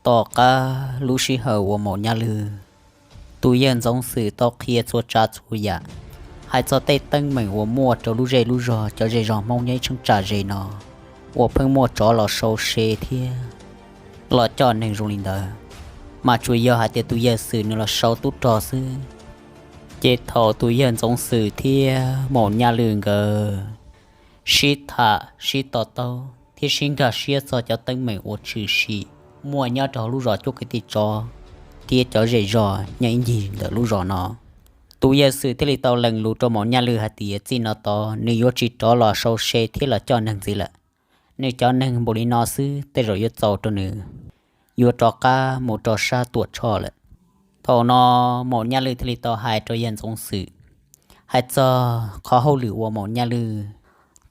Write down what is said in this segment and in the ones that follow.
Tom qab lub sij hawm uas Maum Nyaj Lwg, tus yawg Ntxoov Xwm tau qhia txhua tsav txhua yam, hais txog tej teeb meem uas muaj rau lub zej lub zog cov zej zog Hmoob nyob ib cheeb tsam ze no, uas pheej muaj tsov los sau se thiab los coj neeg zoo li ntawd, mas tsuas yog hais tias tus yawg Xwm nws los sau tub rog xwb. Ces thaum tus yawg Ntxoov Xwm thiab Maum Nyaj Lwg nkawd sib tham sib to taub thiab sib nkag siab txog cov teeb meem uas tshwm sim muaj nyob rau hauv lub zos cuab kwv tij tsov thiab cov zej zog nyob ib ncig ntawm lub zos no, tus yawg Xwm thiaj li tau lees lus rau Maum Nyaj Lwg hais tias txij no tod nws yuav tsis rov los sau se thiab los coj neeg ntxiv lawm. Nws cov neeg npaum li no xwb tej zaum yuav txaus rau nws yuav rov qab mus rau sab Tuam Tshoj lawm. Thaum no Maum Nyaj Lwg thiaj li tau hais rau yawg Ntxoov Xwm, hais txog qhov hauj lwm uas Maum Nyaj Lwg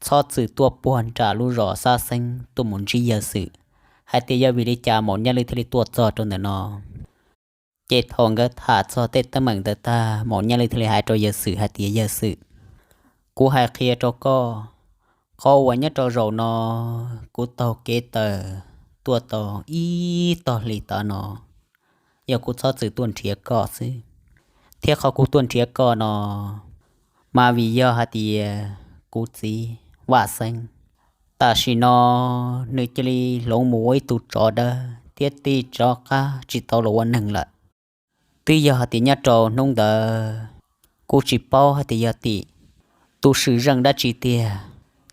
txhob txwm tuaj puag nram lub zos Xab Xeeb tuaj mus ntsib yawg Xwm, hais tias yog vim li cas Maum Nyaj Lwg thiaj li tuaj txog rau ntawm no. Ces thaum nkawd tham txog tej teeb meem ntawd tag, Maum Nyaj Lwg thiaj li hais rau yawg Xwm hais tias, Yawg Xwm, kuv hais qhia rau koj, qhov uas nyob rau zaum no kuv taug kev taws tuaj tau ib tog hlis tav no, yog kuv txhob txwm tuaj nrhiav koj xwb, thiab qhov kuv tuaj nrhiav koj no mas vim yog hais tias kuv txiv Vaj Xeeb tam sim no nws cia li hloov mus ua ib tug tsov dawb thiab tig rov qab tsis tau los ua neeg lawm. Twb yog hais tias nyob rau hnub ntawd kuv tsis paub hais tias yog tim tus swm zeej dab tsi tiag,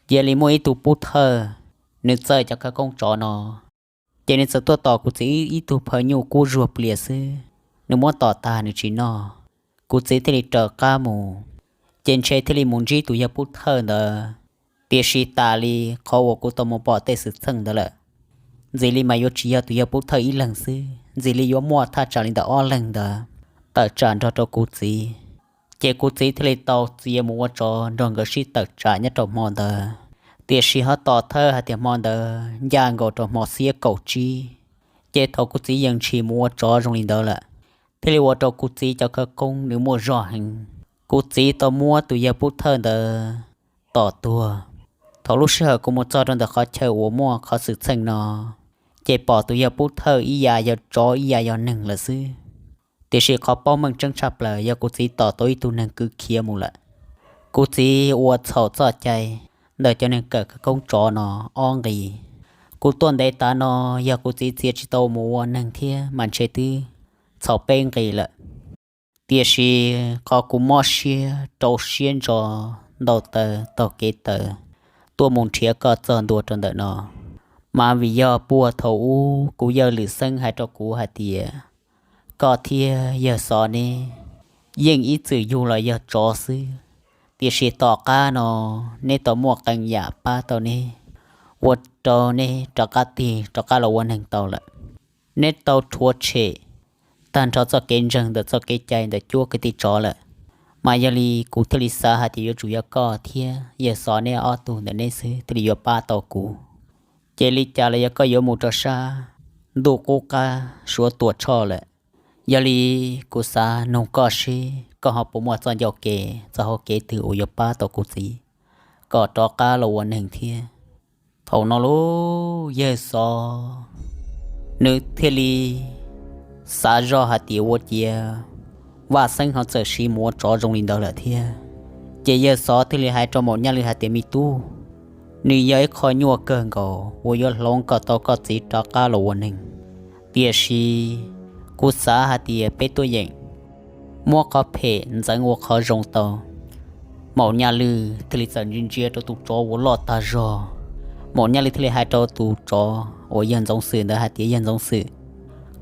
cia li muaj ib tug pub thawj nws txawj cov khawv koob tsov no, ces nws txawm tuaj tom kuv txiv ib tug phaw nyuj kub zuag plias xwb, nws muab tom tag nws tsis noj, kuv txiv thiaj li raws qab mus, ces ntshe thiaj li mus ntsib tus yawg pub thawj ntawd. Tiam sis tas li qhov uas kuv tau mus pom tej xwm txheej ntawd lawm, ntxim li mas yuav tsis yog tus yawg pub thawj ib leeg xwb, ntxim li yuav muaj thaj tsam li ntawm ob leeg ntawd tawm tsam nrog rau kuv txiv. Ces kuv txiv thiaj li tau txiav mus ua tsov nrog nkawd sib tawm tsam nyob rau hmo ntawd. Tiam sis ho tom thawj hais tias hmo ntawd ncaj nkaus rau hmo xiab kaum tsib, ces thaum kuv txiv yeej ntshis mus ua tsov zoo li ntawd lawm, thiaj li ua rau kuv txiv cov khawv koob nws muaj zog heev. Kuv txiv tau muab tus yawg pub thawj ntawd tom tuag. Thaum lub sij hawm kuv mus txog rau ntawm qhov chaw uas muaj qhov xwm txheej no, ces pom tus yawg pub thawj ib yam yog tsov ib yam yog neeg lawm xwb. Tiam sis qhov paub meej tseeb tshaj plaws yog kuv txiv tom tau ib tug neeg kwv khiav mus lawm. Kuv txiv ua txhaum txoj cai ntawm cov neeg kawm khawv koob tsov no ob nqis. Kuv tuaj ntev tav no, yog kuv txiv txiav tsis tau mus ua neeg thiab mas ntshe twb txhaum peb nqis lawm. Tiam sis qhov kuv mob siab rau siab ntso ntaus taws taug kev taws tuaj mus nrhiav koj txog ntua rau ntawm no, mas vim yog puag thaum ub kuv yawg Lwm Xeeb hais rau kuv hais tias koj thiab yawg Xov neb yeej ib txwm yug los yog tsov xwb, tiam sis tom qab no neb tau muaj qee yam pab tau neb, ua rau neb rov qab tig rov qab los ua neeg tau lawm. Neb tau rhuav tshem tag nrho txoj kev ntseeg ntawm txoj kev cai ntawm cuab kwv tij tsov lawm. Mas yog li kuv thiaj li xav hais tias yuav tsum yog koj thiab yawg Xov neb ob tug ntawm neb xwb thiaj li yuav pab tau kuv. Ces li cas los yog koj yuav mus rau sab ntuj qub qab Suav Tuam Tshoj lawm. Yog li kuv xav nug koj seb koj ho puas muaj txoj ncauj kev txoj hauv kev twg uas yuav pab tau kuv txiv kom rov qab los ua neeg thiab. Thaum no lauj, yawg Xov nws thiaj li xav zoj hais tias ua ciav Vaj Xeeb ho txawm siv mus ua tsov zoo li ntawd lawm thiab. Ces yawg Xov thiaj li hais rau Maum Nyaj Lwj hais tias, me tub, nws yog ib qho nyuaj kawg nkaus uas yuav hloov kom tau koj txiv rov qab los ua neeg. Tiam sis kuv xav hais tias peb tuaj yeem muab qhov phem ntxeev ua qhov zoo tau. Maum Nyaj Lwj thiaj li txawm ntsia ntsia rau tus tsov uas loj tag zog. Maum Nyaj Lwj thiaj li hais rau tus tsov uas yawg Ntxoov Xwm ntawd hais tias, yawg Ntxoov Xwm,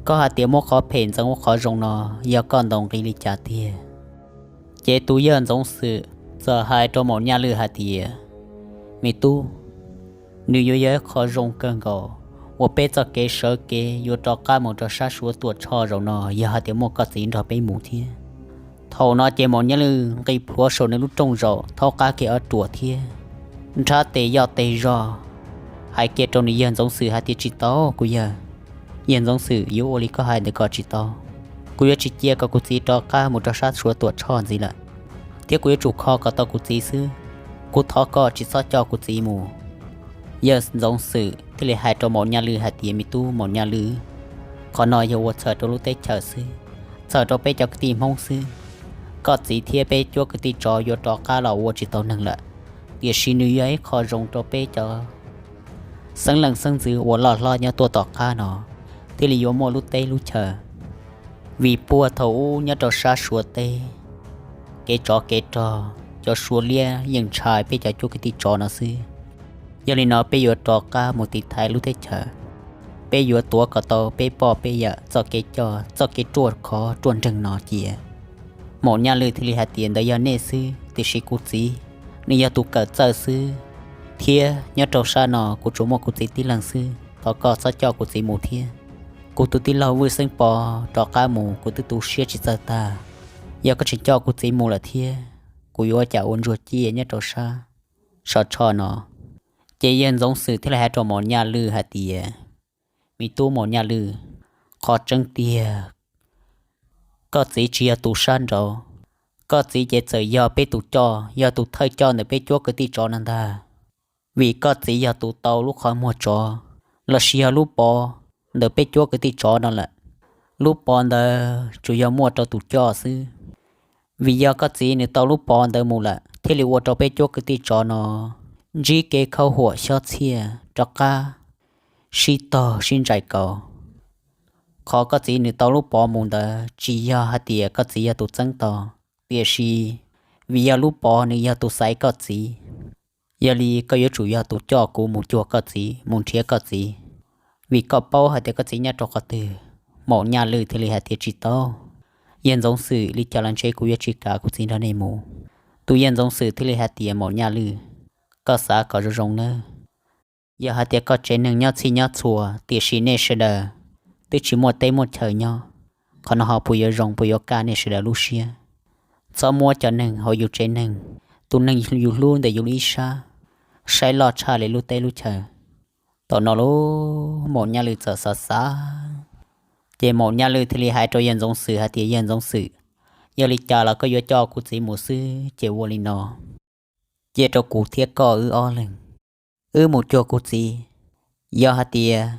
koj hais tias muab qhov phem ntxeev ua qhov zoo no, yog koj ntaus nqi li cas tiag? Ces tus yawg Ntxoov Xwm txawm hais rau Maum Nyaj Lwj hais tias, me tub, nws yuav yog ib qho zoo kawg nkaus uas peb txoj kev sawv kev yuav rov qab mus rau sab Suav Tuam Tshoj zaum no yog hais tias muaj koj txiv nrog peb mus thiab. Thaum no ces Maum Nyaj Lwj nqis plhuav saum nws lub rooj zaum thaub qab kiag ob ruam thiab nrhab tes yoj tes zog hais kiag rau nws yawg Ntxoov Xwm hais tias, tsis tau kuv yawg. Yawg Ntxoov Xwm, yuav ua li koj hais ntawd kom tsis tau. Kuv yuav tsis cia kom kuv txiv rov qab mus rau sab Suav Tuam Tshoj ntxiv lawm, thiab kuv yuav tsum kho kom tau kuv txiv xwb. Kuv thov koj tsis txhob coj kuv txiv mus. Yawg Ntxoov Xwm thiaj li hais rau Maum Nyaj Lwj hais tias, me tub Maum Nyaj Lwj, qhov no yog ua txhawm rau lub teb chaws xwb, txhawm rau peb cov kwv tij Hmoob xwb. Koj txiv thiab peb cuab kwv tij tsov yuav rov qab los ua tsis tau neeg lawm, tiam sis nws yog ib qho zoo rau peb cov xeeb leej xeeb ntxwv uas loj hlob nyob tuaj tom qab no thiaj li yuav muaj lub teb lub chaw. Vim puag thaum ub nyob rau sab Suav teb, kev tsov kev rog, cov Suav liab yeej ntshai peb cov cuab kwv tij tsov no xwb. Yog li no peb yuav rov qab mus tiv thaiv lub teb chaws, peb yuav tuav kom tau peb poj peb yawm txoj kev coj txoj kev ruaj khov ruaj nreeg no cia. Maum Nyaj Lwj thiaj li hais tias, ntawd yog nej xwb, tiam sis kuv txiv, nws yog tus kawm txawj xwb, thiab nyob rau sab no kuv tsuas muaj kuv txiv tib leeg xwb, thov koj txhob coj kuv txiv mus thiab. Kuv tus tij laug Vwj Xeeb Pov rov qab mus kuv twb tu siab tsis txawj tag, yog koj tseem coj kuv txiv mus lawm thiab kuv yuav ua cas ua ntsuag ciaj nyob rau sab Suav Tshoj no. Ces yawg Ntxoov Xwm thiaj li hais rau Maum Nyaj Lwj hais tias, me tub Maum Nyaj Lwj, qhov tseeb tiag, koj txiv tsis yog tus sab nraud, koj txiv ces txawm yog peb tus coj, yog tus thawj coj ntawm peb cuab kwv tij tsov no ntag. Vim koj txiv yog tus tau lub qhov muag tsov lossis yog lub pov ntawm peb cuab kwv tij tsov no lawm. Lub pov ntawd tsuas yog muaj rau tus coj xwb. Vim yog koj txiv nws tau lub pov ntawd mus lawm thiaj li ua rau peb cuab kwv tij tsov no ntsib kev khaub huam xyob txhiaj rov qab sib tog sib ntsais kaus. Qhov koj txiv nws tau lub pov mus ntawd tsis yog hais tias koj txiv yog tus txeeb tau, tiam sis vim yog lub pov nws yog tus xaiv koj txiv. Yog li koj yuav tsum yog tus coj kuv mus cuag koj txiv, mus nrhiav koj txiv, vim koj paub hais tias koj txiv nyob rau qhov twg. Maum Nyaj Lwj thiaj li hais tias, tsis tau, yawg Ntxoov Xwm, li cas los ntshe kuv yuav tsis kam kuv txiv nrog nej mus. Tus yawg Ntxoov Xwm thiaj li hais tias, Maum Nyaj Lwj, koj xav kom zoo zoo nawb. Yog hais tias koj tsev neeg nyob txhij nyob txhua, tiam sis nej sawv daws twb tsis muaj teb muaj chaw nyob, qhov no ho puas yuav zoo, puas yuav kaj nej sawv daws lub siab? Txhob muab cov neeg hauv yus tsev neeg, tus neeg yus hlub ntawm yus lub ib sab, saib loj tshaj li lub teb lub chaw. Thaum no lub Maum Nyaj Lwj txawm xav xav, ces Maum Nyaj Lwj thiaj li hais rau yawg Ntxoov Xwm hais tias, yawg Ntxoov Xwm, yog li cas los koj yuav coj kuv txiv mus xwb ces ua li no, cia rau kuv thiab koj wb ob leeg, wb mus cuag kuv txiv. Yog hais tias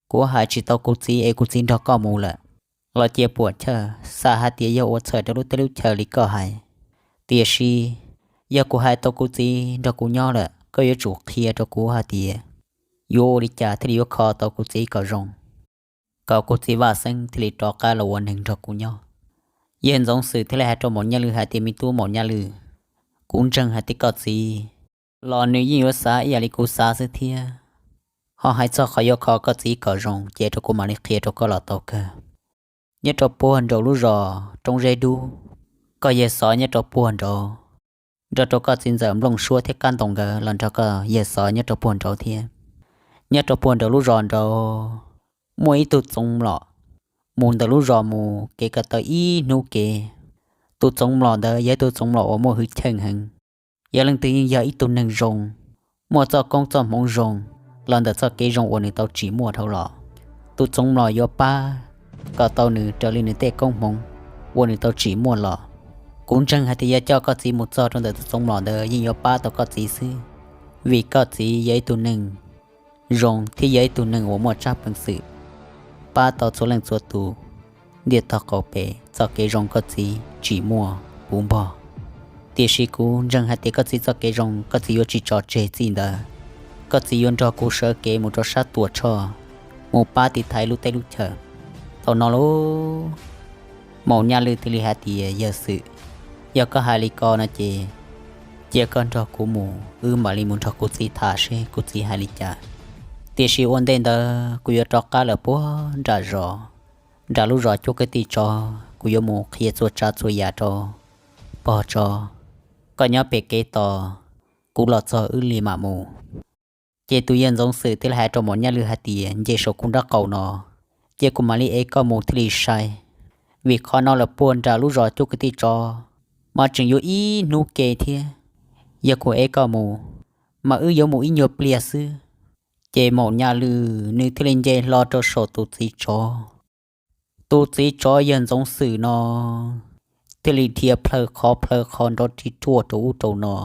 kuv hais tsis tau kuv txiv es kuv txiv nrog koj mus lawm los cia puam chawj, xav hais tias yog ua txhawm rau lub teb lub chaw li koj hais. Tiam sis yog kuv hais tau kuv txiv nrog kuv nyob lawm, koj yuav tsum qhia rau kuv hais tias yuav ua li cas thiaj li yuav kho tau kuv txiv kom zoo, kom kuv txiv Vaj Xeeb thiaj li rov qab los ua neeg nrog kuv nyob. Yawg Ntxoov Xwm thiaj li hais rau Maum Nyaj Lwj hais tias, me tub Maum Nyaj Lwj, kuv ntseeg hais tias koj txiv los nws yeej yuav xav ib yam li kuv xav xwb thiab. Ho hais txog qhov yuav kho koj txiv kom zoo ces rau kuv mam li qhia rau koj los tau kawg. Nyob rau puag nraum lub zos Roob Zeb Dub, koj yawg xov nyob rau puag nraud, nrog rau koj txiv ntxawm Nplooj Suab thiab Kab Ntoo nkawd los nrog koj yawg xov nyob rau puag nraud thiab. Nyob rau puag nraum lub zos nraud muaj ib tug txoov mlom mus ntawm lub zos mus kev ko taw ib hnub kev. Tus txoov mlom ntawd yog ib tug txoov mlom uas muaj hwj chim heev. Yog leej twg yeej yog ib tug neeg zoo, muaj txoj koob txoj hmoov zoo los ntawm txoj kev zoo uas nws tau tsim muaj dhau los, tus txoov mlom yuav pab kom tau nws raws li nws tej koob hmoov uas nws tau tsim muaj los. Kuv ntseeg hais tias yog coj koj txiv mus txog rau ntawm tus txoov mlom ntawd yeej yuav pab tau koj txiv xwb, vim koj txiv yog ib tug neeg zoo thiab yog ib tug neeg uas muaj tsab peev xwm pab tau txhua leej txhua tus ntiaj tog qaum pem txoj kev zoo koj txiv tsim muaj puv npog. Tiam sis kuv ntseeg hais tias koj txiv txoj kev zoo koj txiv yuav tsis tso tseg txij ntawd, koj txiv yuav nrog kuv sawv kev mus rau sab Tuam Tshoj mus pab tiv thaiv lub teb lub chaw. Thaum no lub Maum Nyaj Lwj thiaj li hais tias, yawg Xwm, yog koj hais li ko no ces cia koj nrog kuv mus, wb mam li mus nrog kuv txiv tham seb kuv txiv hais li cas. Tiam sis ua ntej ntawd kuv yuav rov qab lawm puag nram zos, nram lub zos cuab kwv tij tsov, kuv yuav mus qhia txhua tsav txhua yam rau pog tso, koj nyob pem kev tos, kuv los txog wb li mam mus. Ces tus yawg Ntxoov Xwm thiaj li hais rau Maum Nyaj Lwj hais tias, nce saum kuv nraub qaum no, ces kuv mam li ev koj mus thiaj li sai. Vim qhov no lawm puag nram lub zos Cuaj Kwv Tij Tsov mas tseem yuav ib hnub ke thiab. Yog kuv ev koj mus, mas wb yuav mus ib nyuag pliag xwb. Ces Maum Nyaj Lwj nws thiaj li nce hlo rau saum tus txiv tsov. Tus txiv tsov yawg Ntxoov Xwm no thiaj li dhia plhaw qhov plhaw qhov nrov ris ruaj rau ub rau no.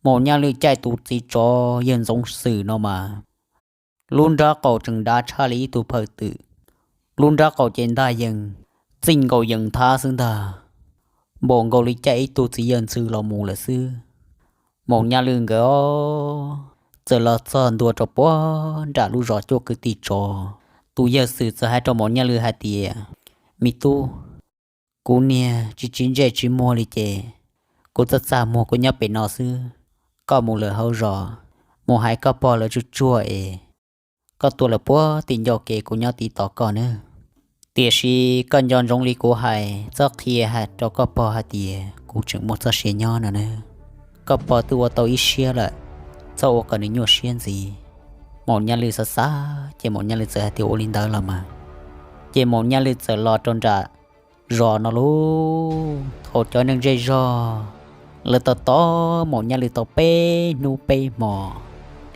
Maum Nyaj Lwj caij tus txiv tsov yawg Ntxoov Xwm no mas, lub nraub qaum tseem dav tshaj li ib tug phaw twm, lub nraub qaum ces ntag yees, txij nkaus yees nthab xwb ntag, npaum nkaus li caij ib tug txiv yawg ntxwv los mus lawm xwb. Maum Nyaj Lwj nkawd txawm los txog ntua rau puag nram lub zos Cuaj Kwv Tij Tsov. Tus yawg Xwm txawm hais rau Maum Nyaj Lwj hais tias, me tub, kuv niag tsis tsis ntsej tsis muag li ces kuv txaj txaj muag kuv nyob pem no xwb. Koj mus lawm hauv zos, mus hais koj pog lawv tsuj tsuag es koj tuaj lawm puag tim ncauj kev kuv nyob tiv tos koj nawb. Tiam sis koj nco ntsoov li kuv hais, txhob qhia hais rau koj pog hais tias kuv tseem muaj txoj sia nyob no nawb. Koj pog twb ua tau ib siab lawm, txhob ua kom nws nyuaj siab ntxiv. Maum Nyaj Lwj xav xav ces Maum Nyaj Lwj txawm hais tias ua li ntawd los mas. Ces Maum Nyaj Lwj txawm los rau nram zos no lauj. Thaum cov neeg zej zog lawv tos tos Maum Nyaj Lwj tau peb hnub peb hmo,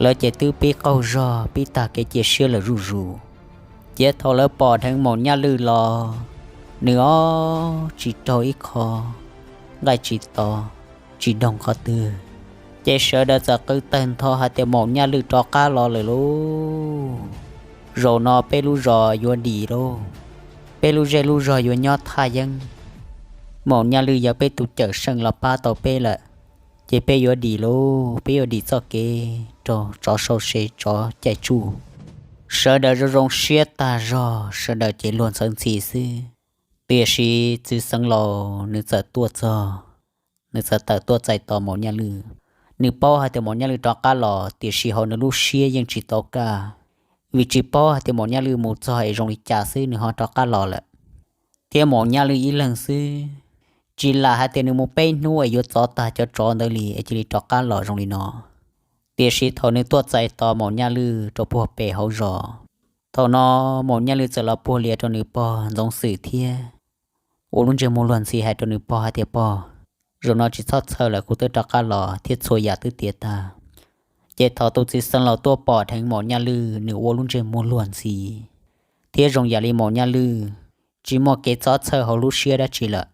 lawv ces twb pib qaug zog pib tag kev cia siab lawm zuj zus. Ces thaum lawv pom dheev Maum Nyaj Lwj los, nws ob tsis raug ib qho, nqaij tsis to, tsis doog qhov twg, ces sawv daws txawm qw tawg ntho hais tias Maum Nyaj Lwj rov qab los lawm lauj. Zaum no peb lub zos yuav dim lauj, peb lub zej lub zog yuav nyob thaj yeeb. Maum Nyaj Lwj yog peb tus cawm seej los pab tau peb lawm, ces peb yuav dim lauj, peb yuav dim txoj kev raug tsov sau se tsov caij tsuj. Sawv daws zoo zoo siab tag zog, sawv daws ces luag ntxhawv ntxhi xwb. Tiam sis txiv xeev laus nws txawm tuaj txog, nws txawm tawm tuaj txais tos Maum Nyaj Lwj. Nws paub hais tias Maum Nyaj Lwj rov qab los, tiam sis hauv nws lub siab yeej tsis tau kaj, vim tsis paub hais tias Maum Nyaj Lwj mus txog es zoo li cas xwb nws ho rov qab los lawm. Thiab Maum Nyaj Lwj ib leeg xwb, tsis lam hais tias nws mus peb hnub es yuav txov tag cov tsov ntawd li es cia li rov qab los zoo li no. Tiam sis thaum nws tuaj txais tos Maum Nyaj Lwj rau puag pem hauv zos, thaum no Maum Nyaj Lwj txawm los puag lias rau nws pog Ntxoov Xwm thiab ua lub ntsej muag luag ntxhi hais rau nws pog hais tias, pog, zaum no tsis txhob txhawj lawm, kuv twb rov qab los thiab txhua yam twb tiav tag. Ces thaum tus txiv xeev laus tuaj pom dheev Maum Nyaj Lwj nws ua lub ntsej muag luag ntxhi, thiab zoo yam li Maum Nyaj Lwj tsis muaj kev txhob txhawj hauv lub siab dab tsi lawm.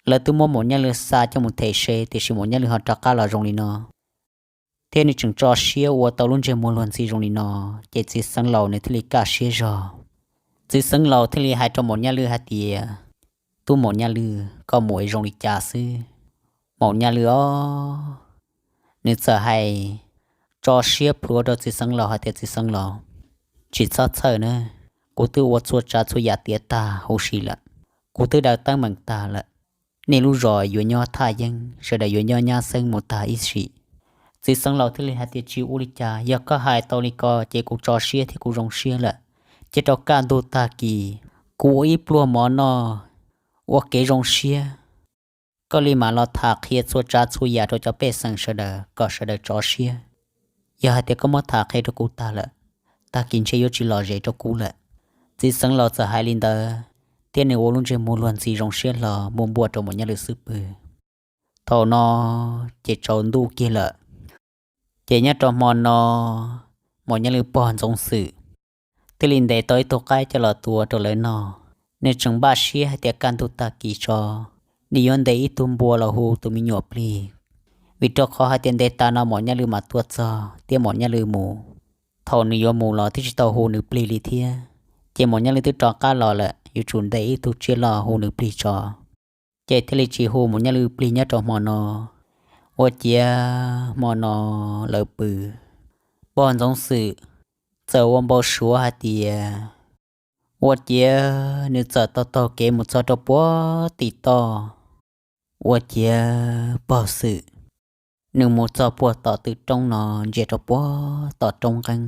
Lawv twb muab Maum Nyaj Lwj xa coj mus them se, tiam sis Maum Nyaj Lwj ho rov qab los zoo li no, thiab nws tseem tso siab ua tau lub ntsej muag luag ntxhi zoo li no, ces txiv xeev laus nws thiaj li kaj siab zog. Txiv xeev laus thiaj li hais rau Maum Nyaj Lwj hais tias, tub Maum Nyaj Lwj, koj mus es zoo li cas xwb? Maum Nyaj Lwj os, nws txawm hais tso siab plhuav rau txiv xeev laus hais tias, txiv xeev laus, tsis txhob txhawj na, kuv twb ua txhua tsav txhua yam tiav tag huv si lawm, kuv twb daws teeb meem tag lawm. Nej lub zos yuav nyob thaj yeeb, sawv daws yuav nyob nyab xeeb mus tag ib sim. Txiv xeev laus thiaj li hais tias, tsis ua li cas, yog koj hais tau li ko ces kuv tso siab thiab kuv zoo siab lawm. Cia rau kaj ntug tag kis kuv ua ib pluag mov noj ua kev zoo siab, koj li mam los tham qhia txhua tsav txhua yam rau cov pej xeem sawv daws kom sawv daws tso siab. Yog hais tias koj muab tham qhia rau kuv tag lawm, tag kis ntshe yuav tsis lom zem rau kuv lawm. Txiv xeev laus txawm hais li ntawd, thiab nws ua lub ntsej muag luag ntxhi zoo siab hlo mus npuaj rau Maum Nyaj Lwj xub pwg. Thaum no ces tsaus ntuj kiag lawm. Ces nyob rau hmo no, Maum Nyaj Lwj pog Ntxoov Xwm thiaj li ntes tau ib tug qaib coj los tua rau lawv noj. Nws tseem npaj siab hais tias kaj ntug tag kis tso, nws yuav ntes ib tug npua los hu tus me nyuam plig, vim rau qhov hais tias ntev tas no Maum Nyaj Lwj mam tuaj txog thiab Maum Nyaj Lwj mus. Thaum nws yuav mus los twb tsis tau hu nws plig li thiab, ces Maum Nyaj Lwj twb rov qab los lawm, yuav tsum ntes ib tug tsiaj loj hu nws plig tso. Ces thiaj li tsis hu Maum Nyaj Lwj plig nyob rau hmo no. Ua ciav hmo no lawv pw, pog Ntxoov Xwm txawm ua npau suav hais tias, ua ciav nws txawm taug taug kev mus txog rau puag tim toj, ua ciav pog Xwm nws mus txog puag tom tw roob no, ntsia rau puag tom roob nqeeb,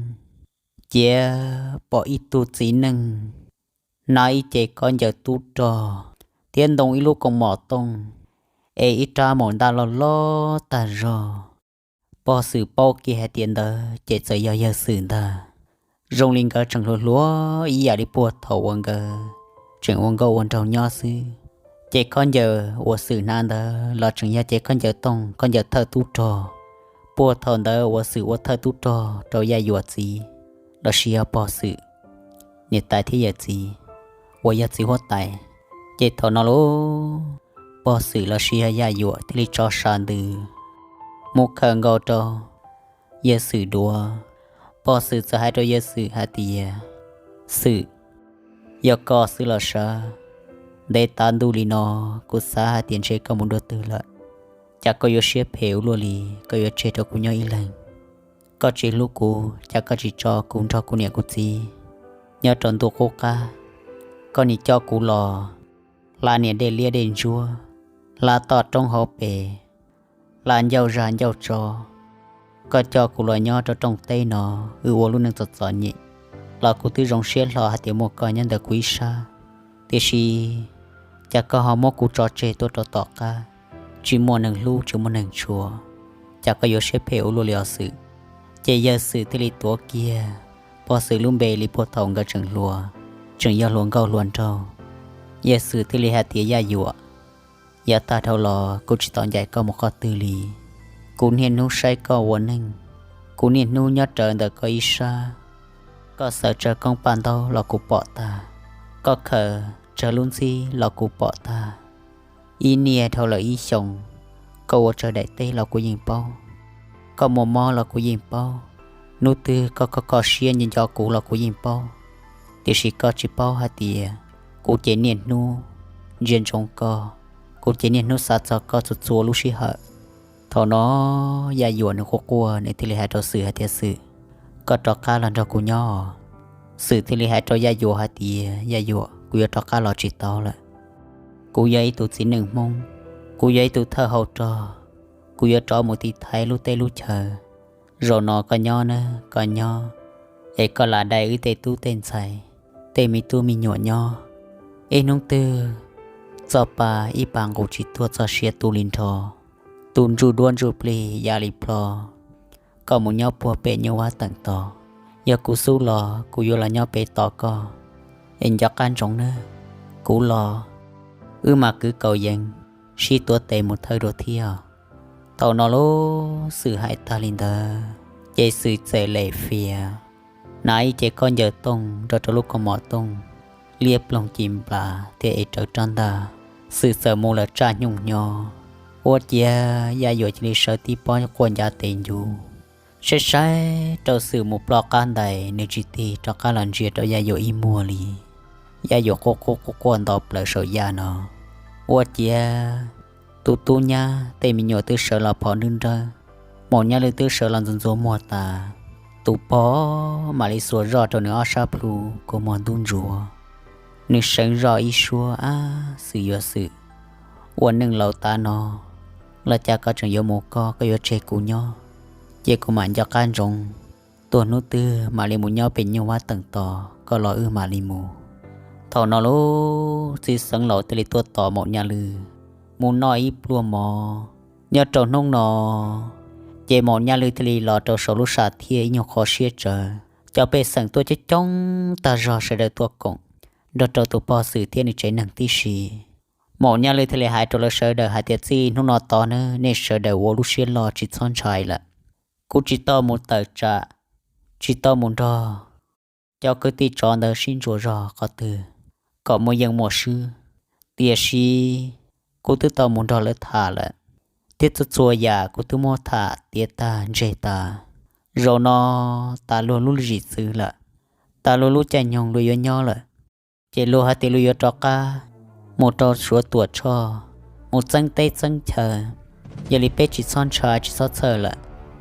ciav pom ib tug txiv neej hnav ib ce khaub ncaws tub rog thiab ntoo ib lub koos mom tooj, es ib rab maum ntaj loj loj tag zog. Pog Xwm paub kiag hais tias ntawd ces txawm yog yawg Xwm ntag. Zoo li nkawd tseem hluas hluas ib yam li puag thaum uas nkawd tseem ua nkauj ua nraug nyob xwb. Ces khaub ncaws uas Xwm hnav ntawd los tseem yog ces khaub ncaws tooj, khaub ncaws thawj tub rog. Puag thaum ntawd uas Xwm ua thawj tub rog rau Yaj Yuam txiv, los sis yog Pog Xwm niam tais thiab yawm txiv uas yog txiv huab tais. Ces thaum no lauj, Pog Xwm los sis yog Yaj Yuam thiaj li tso sa ntws mus khaws nkaus rau yawg Xwm duav. Pog Xwm txawm hais rau yawg Xwm hais tias, Xwm, yog koj xwb los sav, ntev tav ntuj li no kuv xav hais tias ntshe koj mus dua twg lawm. Cas koj yuav siab phem ua luaj li, koj yuav tseg rau kuv nyob ib leeg? Koj tsis hlub kuv, cas koj tsis tso kuv nrog kuv niam kuv txiv nyob rau ntuj qub qab? Koj nim coj kuv los hla niam dej liab dej ntsuab, hla toj roob hauv pes, hla ncauj zag ncauj tso. Koj coj kuv los nyob rau rooj teb no, wb ua lub neej txom txom nyem los kuv twb zoo siab hlo hais tias muaj koj nyob ntawm kuv ib sab. Tiam sis cas koj ho muab kuv tso tseg tuaj rau tom qab, tsis muaj neeg hlub tsis muaj neeg tshua, cas koj yuav siab phem ua luaj li os Xwm? Ces yawg Xwm thiaj li tuav kiag Pog Xwm lub npe li puag thaum nkawd tseem hluas, tseem yog hluas nkauj hluas nraug. Yawg Xwm thiaj li hais tias, Yaj Yuam, yav tag dhau los kuv tsis tau ncaim koj mus qhov twg li. Kuv niaj hnub saib koj ua neej, kuv niaj hnub nyob rawv ntawm koj ib sab. Koj xaws tsawg koob paj ntaub los kuv pom tag, koj khaws tsawg lub ntxhib los kuv pom tag. Ib niaj dhau lawm ib xyoos, koj ua tsawg daim teb los kuv yeej paub, koj muaj mob los kuv yeej paub, hnub twg koj kho kho siab nco nco kuv los kuv yeej paub. Tiam sis koj tsis paub hais tias kuv ces niaj hnub ntsia ntsoov koj, kuv ces niaj hnub xav txog koj txhua txhua lub sij hawm. Thaum no Yaj Yuam nws quaj quaj, nws thiaj li hais rau Xwm hais tias, Xwm, koj rov qab los nrog kuv nyob. Xwm thiaj li hais rau Yaj Yuam hais tias, Yaj Yuam, kuv yuav rov qab los tsis tau lawm. Kuv yog ib tug txiv neej Hmoob, kuv yog ib tug thawj hau rog, kuv yuav rov mus tiv thaiv lub teb lub chaw. Zaum no koj nyob na, koj nyob, es koj lam dai wb tej tub tej ntxhais, tej me tub me nyuam nyob. Ib hnub twg txoj pa ib pa nqus tsis tuag, txoj sia tu li nrho, tu ntsuj duab ntsuj plig ya li plho. Koj mus nyob puag pem nyuj vab teem tod, yog kuv xub los kuv yuav los nyob pem tos koj. Es nco qab ntsoov nawb, kuv los wb mam kwv kaus yees sib tuav tes mus thawj dua thiab. Thaum no lub Xwm hais tag li ntawd, ces Xwm txawm lem fias, hnav ib ce khaub ncaws tooj nrog rau lub kaus mom tooj, liab ploog ci nplas thiab ev rawv rab ntaj, Xwm txawm mus lawm tsaj nyooj nyo. Ua ciav Yaj Yuam cia li sawv tib pob quaj ncav tes ncuv, saib saib rau Xwm mus ploj qab ntais, nws tsis tig rov qab los ntsia rau Yaj Yuam ib muag li. Yaj Yuam quaj quaj quaj quaj nto plaws saum yaj no. Ua ciav tus tub nyab tej me nyuam twb sawv los phov nruab nrawb, maum nyaj lwj twb sawv los ntxuav ntxuav muag tas. Tus pog mam li xuas zoj rau nws ob sab plhu kua muag ntub ntsuav. Nws seev zoj ib suab, ab, Xwm yuav Xwm, ua neej laus tav no los cas koj tseem yuav mus koj, koj yuav tseg kuv nyob, ces kuv mam nco qab ntsoov, tuaj hnub twg mam li mus nyob pem nyuj vab teem tos, koj los wb mam li mus. Thaum no lub txiv xeev laus thiaj li tuaj tos maum nyaj lwj mus noj ib pluag mov. Nyob rau hnub no, ces maum nyaj lwj thiaj li los rau saum lub sam thiaj ib nyuag qhov siab tsawv. Cov pej xeem tuaj coob coob tag zog sawv daws tuaj koom nrog rau tus pog Xwm thiab nws tsev neeg tib si. Maum nyaj lwj thiaj li hais rau lawv sawv daws hais tias, txij hnub no tod nawb, nej sawv daws ua lub siab loj tsis txhob ntshai lawm. Kuv tsis tau mus tawm tsam, tsis tau mus nrog cov kwv tij tsov ntawd sib ntsuas zog qhov twg kom muaj yeej muaj swb. Tiam sis kuv twb tau mus nrog lawv tham lawm, thiab txhua txhua yam kuv twb muab tham tiav tag ntseg tas. Zaum no tas luag lub zim txwv lawm, tas luag lub caij nyoog luag yuav nyob lawm, ces luag hais tias luag yuav rov qab mus rau Suav Tuam Tshoj, mus txeeb teb txeeb chaw. Yog li peb tsis txhob ntshai tsis txhob txhawj lawm,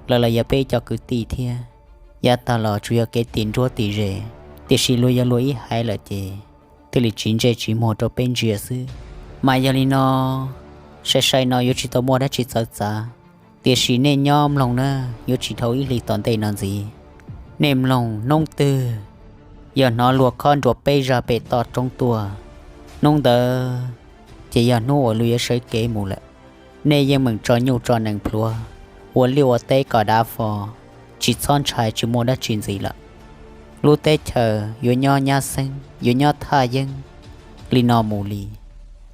lawv los yog peb cov kwv tij thiab. Yav tag los tsuas yog kev tim nruab tim ze, tiam sis luag yog luag ib haiv lawm ces thiaj li tsis ntsej tsis muag rau peb ntsia xwb. Mas yog li no, sai sai no yuav tsis tau muaj dab tsi txawv txav, tiam sis nej nyob mloog na, yuav tsis dhau ib hlis tom ntej no ntxiv. Nej mloog, hnub twg yog hnov luag khob nruas peb zaj pem toj roob tuaj, hnub ntawd ces yog hnub uas luag yuav sawv kev mus lawm. Nej yeej meem tso nyuj tso nees plhuav, ua liaj ua teb kom dav fo, tsis txhob ntshai, tsis muaj dab tsi ntxiv lawm. Lub teb chaws yuav nyob nyab xeeb, yuav nyob thaj yeeb li no mus li.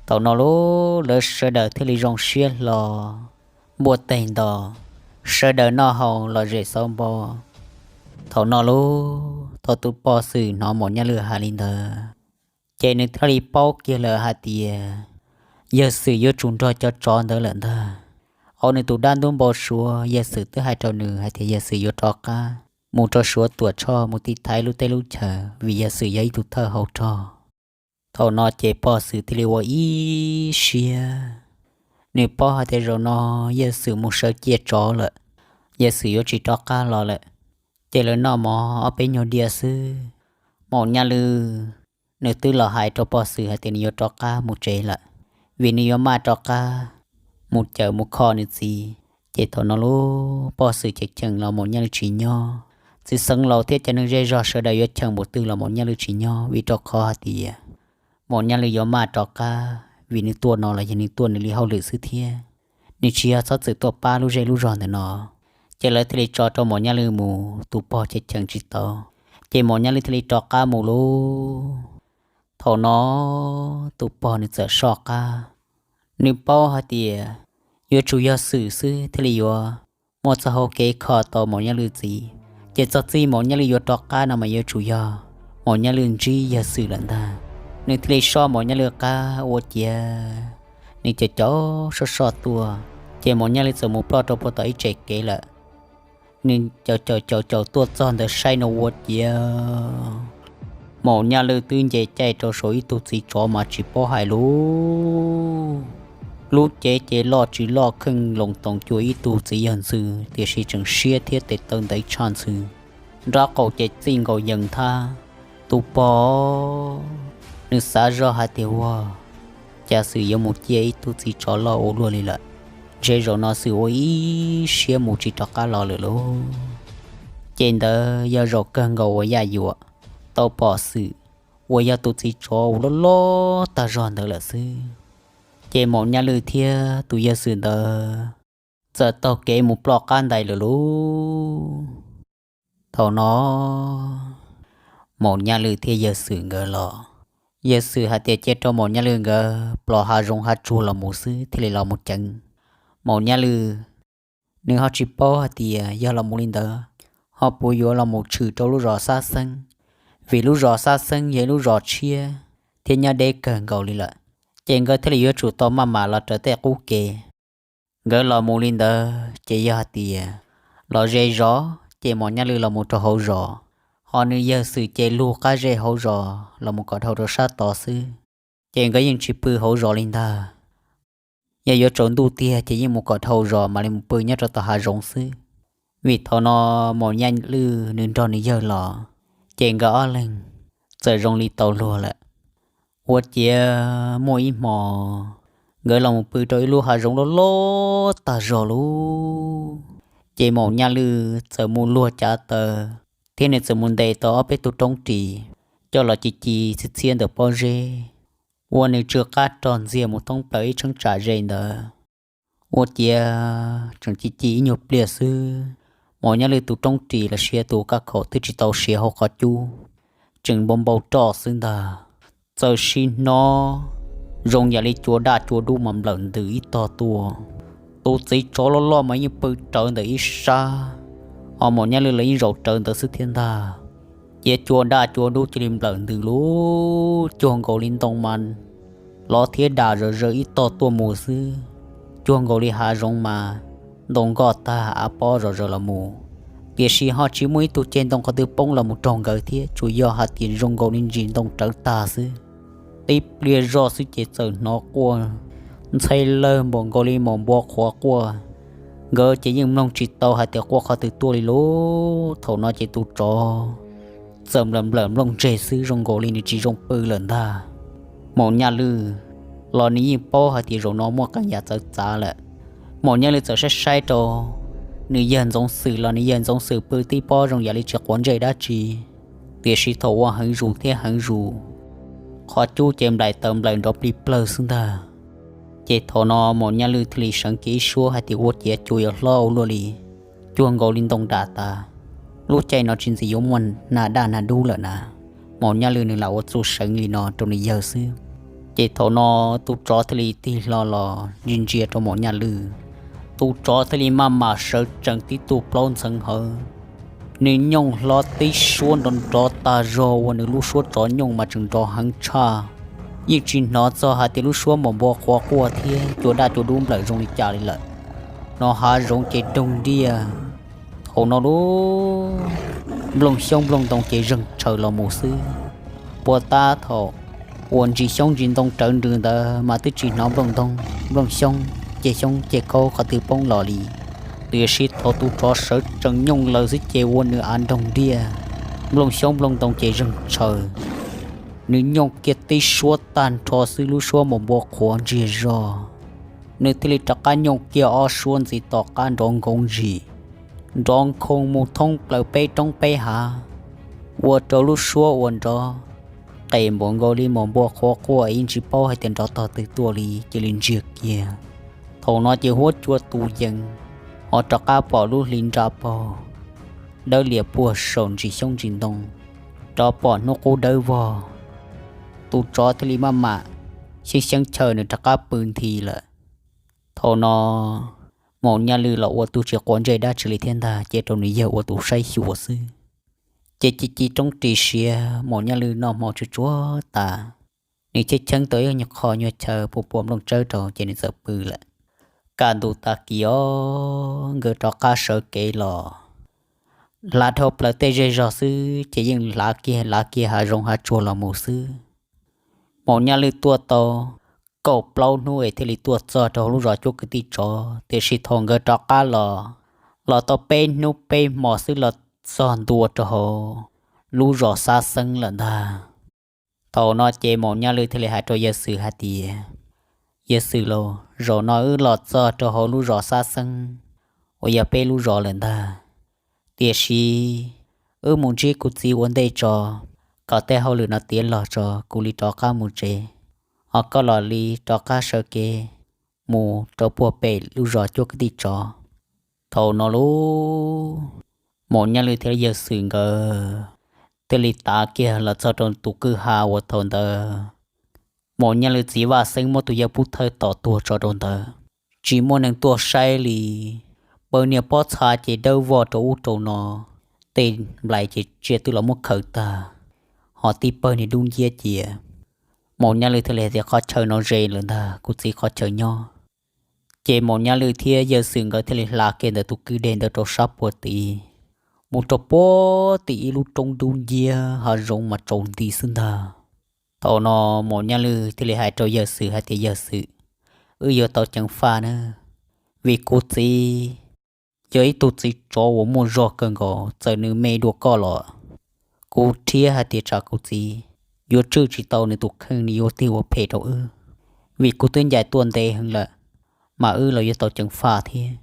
Thaum no lub lawv sawv daws thiaj li zoo siab hlo, npuaj teg nto, sawv daws noj haus lom zem xauv npo. Thaum no lub tau tus pog Xwm hnov Maum Nyaj Lwj hais li ntawd, ces nws thiaj li paub kiag lawm hais tias yawg Xwm yuav tsum nrog cov tsov ntawd lawm ntag. Au, nws tus dab ntub npau suav, yawg Xwm twb hais rau nws hais tias yawg Xwm yuav rov qab mus rau Suav Tuam Tshoj mus tiv thaiv lub teb lub chaws vim yawg Xwm yog ib tug thawj hauv rog. Thaum no ces pog Xwm thiaj li ua ib siab, nws paub hais tias zaum no yawg Xwm mus sawv cia tsov lawm, yawg Xwm yuav tsis rov qab los lawm. Ces lawv noj mov ob peb nyuag diav xwb, Maum Nyaj Lwj nws twb los hais rau pog Xwm hais tias nws yuav rov qab mus tsev lawm, vim nws yuav maj rov qab mus cawm mus kho nws txiv. Ces thaum no lub pog Xwm cheem cheem los Maum Nyaj Lwj tsis nyob, txiv xeev laus thiab cov neeg zej zog sawv daws yuav cheem npaum twg los Maum Nyaj Lwj tsis nyob, vim rau qhov hais tias Maum Nyaj Lwj yuav maj rov qab, vim nws tuaj no los yog nws tuaj nws li hauj lwm xwb thiab, nws tsis yog txhob txwm tuaj pab lub zej lub zog ntawm no. Ces lawv thiaj li tso rau Maum Nyaj Lwj mus, tus pog cheem cheem tsis tau, ces Maum Nyaj Lwj thiaj li rov qab mus lauj. Thaum no tus pog nws txawm soj qab, nws paub hais tias yuav tsum yog Xwm xwb thiaj li yuav muaj txoj hau kev kho tau Maum Nyaj Lwj txiv. Ces txog txij Maum Nyaj Lwj yuav rov qab no mas yuav tsum yog Maum Nyaj Lwj ntsib yawg Xwm lawm ntag. Nws thiaj li soj Maum Nyaj Lwj qab ua ciav nws caum caum soj soj tuaj, ces Maum Nyaj Lwj txawm mus ploj rau puag tom ib tsev kev lawm. Nws caum caum caum caum tuaj txog ntawd saib no ua ciav Maum Nyaj Lwj twb nce caij rau saum ib tug txiv tsov mas tsis paub hais lus. Lub cev ces loj tsis loj kheej loos toos cuag ib tug txiv yawg ntxwv, tiam sis tseem siab thiab tes taw ntev tshaj ntxwv. Nraub qaum ces txij nkaus yees thab. Tus pog nws xav zoj hais tias ua cas Xwm yuav mus ciaj ib tug txiv tsov loj ua luaj li lawm, ntshe zaum no Xwm ua ib siab mus tsis rov qab los lawm lauj. Ces ntawd yog zaum kawg nkaus uas Yaj Yuam tau pom Xwm uas yog tus txiv tsov uas loj loj tag zog ntawd lawm xwb. Ces Maum Nyaj Lwj thiab tus yawg Xwm ntawd txawm taug kev mus ploj qab ntais lawm lauj. Thaum no Maum Nyaj Lwj thiab yawg Xwm nkawd los, yawg Xwm hais tias cia rau Maum Nyaj Lwj nkawd plos hav zoov hav tsuag los mus xwb thiaj li los mus ceev. Maum Nyaj Lwj nws ho tsis paub hais tias yog los mus li ntawd ho puas yuav los mus tshwm rau lub zos Xab Xeeb, vim lub zos Xab Xeeb yog ib lub zos tshiab thiab nyob deb kawg nkaus li lawm, ces nkawd thiaj li yuav tsum tau maj mam los raws tej qub kev. Nkawd los mus li ntawd ces yog hais tias los ze zos ces Maum Nyaj Lwj los mus rau hauv zos, ho nws yawg Xwm ces lug qab zej hauv zos los mus kom dhau rau sab tod xwb. Ces nkawd yeej tsis pw hauv zos li ntag. Yog yuav tsaus ntuj tiag ces yeej mus kom dhau zos mam li mus pw nyob rau tom hav zoov xwb. Vim thaum no Maum Nyaj Lwj nws nrog nws yawg los, ces nkawd ob leeg txawm zoo li tau luag lawm. Ua ciav muaj ib hmo nkawd los mus pw rau ib lub hav zoov loj loj tag zog lauj. Ces Maum Nyaj Lwj txawm mus luag cav taw thiab nws txawm mus ntes tau ob peb tug roob ris coj los ci ci txhiab txhiab ntawm pob zeb, ua nws tsw qab rog ntxiag mus thoob plaws ib cheeb tsam ze ntawd. Ua ciav tseem ci ci ib nyuag pliag xwb, Maum Nyaj Lwj tus roob ris los sis tus kaj khaum twb tsis tau siav hauv qhov cub, tseem npau npau roj xwb ntag. Txawm sim hnov zoo yam li cua daj cua dub mas nplawm ntws ib tog tuaj. Tus txiv tsov loj loj mas yeej pw rawv ntawm ib sab, ho Maum Nyaj Lwj los yeej zaum rawv ntawd xwb thiab ntag. Cia cua daj cua dub cia li nplawm ntws lub cuag nkaus li ntoo mas lov thiab dam zom zaws ib tog tuaj mus xwb, cuag nkaus li hav zoov mas ntoo nkoj tag av pob zom zaws los mus. Tiam sis ho tsis muaj ib tug ceg ntoo qhov twg poob los mus raug nkawd thiab, tsuas yog hais tias zoo nkaus li ntsis ntoo rawv tag xwb. Tib pliag zoj xwb ces txawm hnov quaj ntxhai lawg npaum nkaus li maum npua qhuav quaj. Nkawd ces yeej mloog tsis tau hais tias quaj qhov twg tuaj li lauj. Thaum no ces tus tsov txawm nplawm nplawm nplooj ntseg xwb, zoo nkaus li nws tsis zoo pw lawm ntag. Maum Nyaj Lwj los nws yeej paub hais tias zaum no muaj qee yam txawv txav lawm. Maum Nyaj Lwj txawm saib saib rau nws yawg Ntxoov Xwm los nws yawg Ntxoov Xwm pw tib pob zoo yam li tsis quav ntsej dab tsi, tiam sis thaum ua heev zus thiab heev zus, qhov cub ces nplaim taws nplaim nrov plig plawg xwb ntag. Ces thaum no Maum Nyaj Lwj thiaj li seev kiag ib suab hais tias ua ciav cua yuav hlob ua luaj li, cuag nkaus li ntoo dam tas. Lub caij no tsis ntxim yuav muaj nag daj nag dub lawm na, Maum Nyaj Lwj nws lam ua txuj seev li no rau nws yawg xwb. Ces thaum no tus tsov thiaj li tig hlo los ntsia ntsia rau Maum Nyaj Lwj. Tus tsov thiaj li maj mam sawv tsees tib tug plaub ntxeev hawv, nws nyooj hlob tib suab nrov nrov tag zog uas nws lub suab tsov nyooj mas tseem nrov heev tshaj. Yeej tsis hnov txog hais tias lub suab mos npua qhuav quaj thiab cua daj cua dub nplawm zoo li cas li lawm. No hav zoov ces doog diaj. Thaum no lub nplooj xyoob nplooj ntoo ces zeeg tshaws los mus xwb. Puag tab thaum uas ntsis xyoob ntsis ntoo rawv nrws ntawd mas twb tsis hnov nplooj ntoo, nplooj xyoob, ceg xyoob ceg khaub qhov twg poob los li. Tiam sis thaum tus tsov sawv tsees nyooj lawm xwb ces ua nws av nroog diaj, nplooj xyoob nplooj ntoo ces zeeg tshaws. Nws nyooj kiag tib suab tag nrho xwb lub suab mos npua qhuav ntsiag zog. Nws thiaj li rov qab nyooj kiag ob suab ntxiv tom qab nrov nkoov zim, nrov nkhoos mus thoob plaws peb roob peb hav, ua rau lub suab uas nrov qes npaum nkaus li mos npua qhuav quaj ib ntsis paub hais tias nrov tog twg tuaj li cia li ntsiag kiag. Thaum no ces huab cua tus yees, ho rov qab pom lub hli nra paug dawb lias puag saum ntsis xyoob ntsis ntoo, rov pom hnub qub dawb vog. Tus tsov thiaj li maj mam xyeeb xyeeb chaw nws rov qab pw nthi lawm. Thaum no Maum Nyaj Lwj los ua tus tsis quav ntsej dab tsi li thiab ntag, cia rau nws yawg ua tus saib xyuas xwb. Ces ci ci roob ris siav Maum Nyaj Lwj noj hmo tsuag tsuag tas, nws cheeb cheeb tau ib qho nyuag chaw puas puas nplooj tsawb rau ces nws txawm pw lawm. Kaj ntug tag kis os nkawd rov qab sawv kev los, hlav dhau plaws tej zej zog xwb ces yeej hlav kiag hlav kiag hav zoov hav tsuag los mus xwb. Maum Nyaj Lwj tuaj tau kaum plaub hnub es thiaj li tuaj txog rau hauv lub zos cuab kwv tij tsov, tiam sis thaum nkawd rov qab los, los tau peb hnub peb hmo xwb los txog ntua rau hauv lub zos Xab Xeeb lawm ntag. Thaum no ces Maum Nyaj Lwj thiaj li hais rau yawg Xwm hais tias, Yawg Xwm lauj, zaum no wb los txog rau hauv lub zos Xab Xeeb uas yog peb lub zos lawm ntag. Tiam sis wb mus ntsib kuv txiv ua ntej tso, kom tej hauj lwm no tiav los tso kuv li rov qab mus tsev, ho koj los li rov qab sawv kev mus rau puag pem lub zos cuab kwv tij tsov. Thaum no lub Maum Nyaj Lwj thiab yawg Xwm nkawd thiaj li tav kiag los txog rau tus kwj ha uas thaum ntawd Maum Nyaj Lwj txiv Vaj Xeeb muab tus yawg Pub Thawj tom tuag tso rau ntawd, tsis muaj neeg tuaj saib li. Pawg niag pob txha ces dawb vog rau ub rau no, tej nplais ces tsiaj twb los muab khaws tag, ho tib pawg niag dub nciab cia. Maum Nyaj Lwj thiaj li hais tias, Qhov chaw no ze lawm ntag, kuv txiv qhov chaw nyob. Ces Maum Nyaj Lwj thiab yawg Xwm nkawd thiaj li hla kiag ntawm tus kwj deg ntawd rau sab puag tid, mus rau puag tim ib lub roob dub nciab hav zoov mas tsaus nti xwb ntag. Thaum no Maum Nyaj Lwj thiaj li hais rau yawg Xwm hais tias, Yawg Xwm, wb yuav tau ceev faj na, vim kuv txiv yog ib tug txiv tsov uas muaj zog kawg nkaus, txawm nws me dua koj los kuv thiab hais tias tsam kuv txiv yuav tswj tsis tau nws tus kheej, nws yuav tig ua phem rau wb, vim kuv twb ncaim tuaj ntev heev lawm, mas wb los yuav tau ceev faj thiab.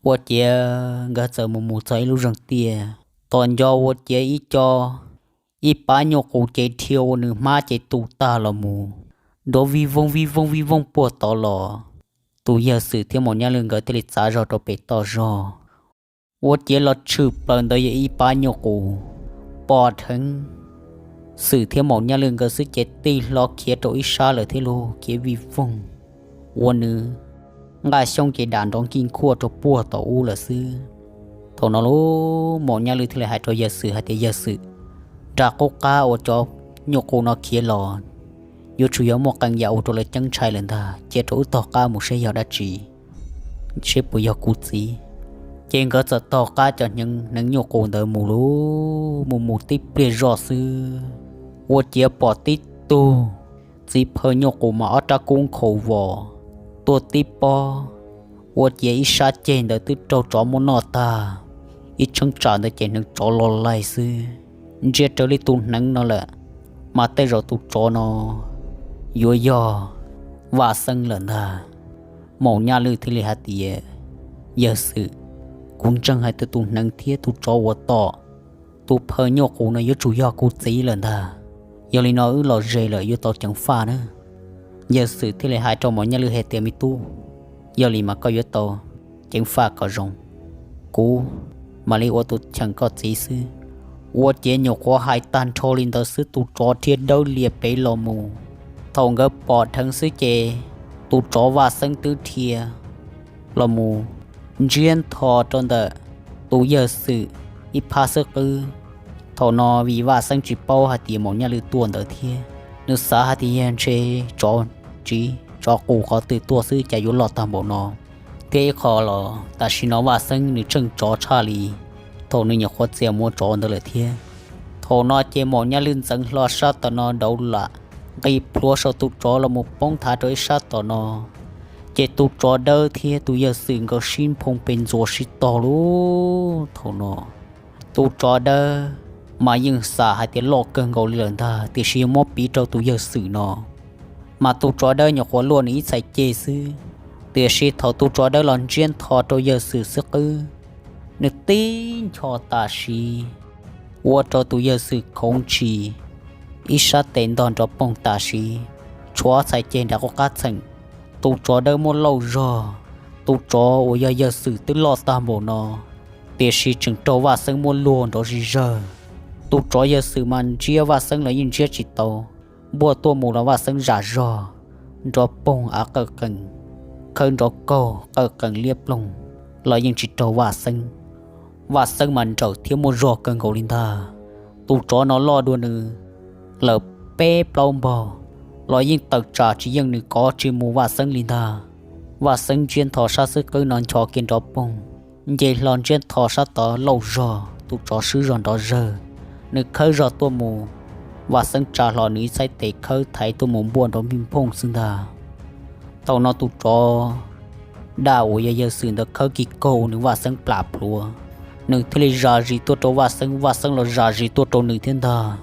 Ua ciav nkawd txawm mus mus txog ib lub zeeg tiaj, tos nco ua ciav ib co, ib pab nyuj qus cev dhia ua nws hmab ces tu tag los mus, nrov vij voog vij voog vij voog puag tod los. Tus yawg Xwm thiab Maum Nyaj Lwj nkawd thiaj li txav zog rau pem toj zog. Ua ciav los tshwm plaws ntawd yog ib pab nyuj qus pom dheev Xwm thiab Maum Nyaj Lwj nkawd xwb ces tig hlo khiav rau ib sab lawm thiab lauj, khiav vij voog ua nws nqaj xyoob ces dam nrov nkij nkhuaj rau puag tom ub lawm xwb. Thaum no lub Maum Nyaj Lwj thiaj li hais rau yawg Xwm hais tias, Yawg Xwm, nra qub qab uas cov nyuj qus no khiav los yuav tsum yog muaj qee yam ua rau lawv ceeb ntshai lawm ntag, cia rau wb taug qab mus seb yog dab tsi, seb puas yog kuv txiv. Ces nkawd txawm taug qab cov hneev nyuj qus ntawd mus lauj, mus mus tib pliag zoj xwb, ua ciav pom tib tug txiv phaw nyuj qus mas ob rab kub nkhaus vos tuaj tib pob. Ua ciav ib sab ceg ntawd twb raug tsov muab noj tag, ib cheeb tsam ntawd ces hneev tsov lo laig xwb, ntsia raws li tus hneev no lawm, mas tej zaum tus tsov no yuav yog Vaj Xeeb lawm ntag. Maum Nyaj Lwj thiaj li hais tias, Yawg Xwm, kuv ntseeg hais tias tus hneev thiab tus tsov uas tom tus phaw nyuj qus no yuav tsum yog kuv txiv lawm ntag. Yog li no wb los ze lawm yuav tau ceev faj na. Yawg Xwm thiaj li hais rau Maum Nyaj Lwj hais tias, Me tub, yog li mas koj yuav tau ceev faj kom zoo, kuv mam li ua tus cheem koj txiv xwb. Ua ciav nyuam qhuav hais tag nrho li ntawd xwb tus tsov dhia dawb lias pem los mus. Thaum nkawd pom dheev xwb ces tus tsov Vaj Xeeb twb dhia los mus ntsiab ntho rau ntawm tus Yawg Xwm ib phab xwb qwb. Thaum no vim Vaj Xeeb tsis paub hais tias Maum Nyaj Lwj tuaj ntawd thiab, nws xav hais tias yog ntshe tsov tsiv tsov qus qhov twg tuaj xwb cas yuav loj tag npaum no. Thiab ib qho los tam sim no Vaj Xeeb nws tseem tsov tshaj li thaum nws nyuam qhuav txia mus ua tsov ntawd lawm thiab. Thaum no ces Maum Nyaj Lwj ntxeev hlo sab tom no dauv lam nqis plhuav saum tus tsov los mus poob thav rau ib sab tom no. Ces tus tsov dawb thiab tus Yawg Xwm nkawd sib nphoo pes ntxuas sib tog lub thaum no. Tus tsov dawb mas yeej xam hais tias loj kawg nkaus li lawm ntag, tiam sis yog muab piv rau tus Yawg Xwm no mas tus tsov dawb nyuam qhuav luaj nws ib txhais ceg xwb. Tiam sis thaum tus tsov dawb los ntsiab ntho rau Yawg Xwm xwb qwb, nws tib ncho tam sim ua rau tus Yawg Xwm khoov ntshis, ib sab tes ntog nrov poog tam sim, tshuav txhais ceg nram qub qab txheem. Tus tsov dawb muaj lauj zog, tus tsov uas yog Yawg Xwm twb loj tag npaum no, tiam sis tseem raug Vaj Xeeb muab luag nrov zis zawg. Tus tsov Yawg Xwm mas ntsiab Vaj Xeeb los yeej ntsiab tsis tau, npuaj tuaj mus los Vaj Xeeb zam zog, nrov poog av qawj qees, khawb nrov kaug qawj qees liab ploog los yeej tsis raug Vaj Xeeb. Vaj Xeeb mas nrawm thiab muaj zog kawg nkaus li ntag. Tus tsov no loj dua nws lawm peb plaub npaug los yeej tawm tsam tsis yeej nws kov tsis mus Vaj Xeeb li ntag. Vaj Xeeb ntsiab ntho sab xwb qwb no ncho kiag nrov poog, nce hlo ntsiab ntho sab tod lauj zog, tus tsov swb zog nrov zawg, nws khawb zog tuaj mus, Vaj Xeeb tsa hlo nws ib txhais tes khawb thaiv tuaj mus npuaj nrov npij nphooj xwb ntag. Thaum no tus tsov daj uas yog Yawg Xwm ntawd khawb kiag kaug nws Vaj Xeeb plam plhuav, nws thiaj li zam zis tuaj rau Vaj Xeeb, Vaj Xeeb los zam zis tuaj rau nws thiab ntag.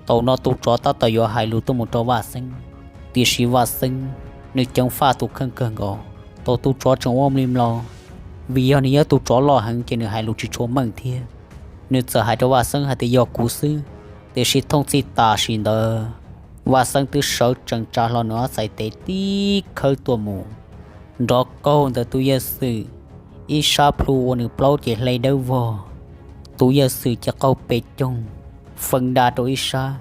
Thaum no tus tsov tab tom yuav hais lus tuaj mus rau Vaj Xeeb, tiam sis Vaj Xeeb nws ceev faj tus kheej kawg nkaus. Thaum tus tsov tseem ua mli mlom, vim yog nws yog tus tsov loj heev ces nws hais lus tsis tshua meej thiab. Nws txawm hais rau Vaj Xeeb hais tias yog kuv xwb, tiam sis thooj txij tam sim ntawd Vaj Xeeb twb sawv tsees tsa hlo nws ob txhais tes tib khawb tuaj mus, nrov kaug ntawm tus Yawg Xwm ib sab plhu ua nws plaub ces hle dawb vog. Tus Yawg Xwm ces qaug pes coog, feem da rau ib sab,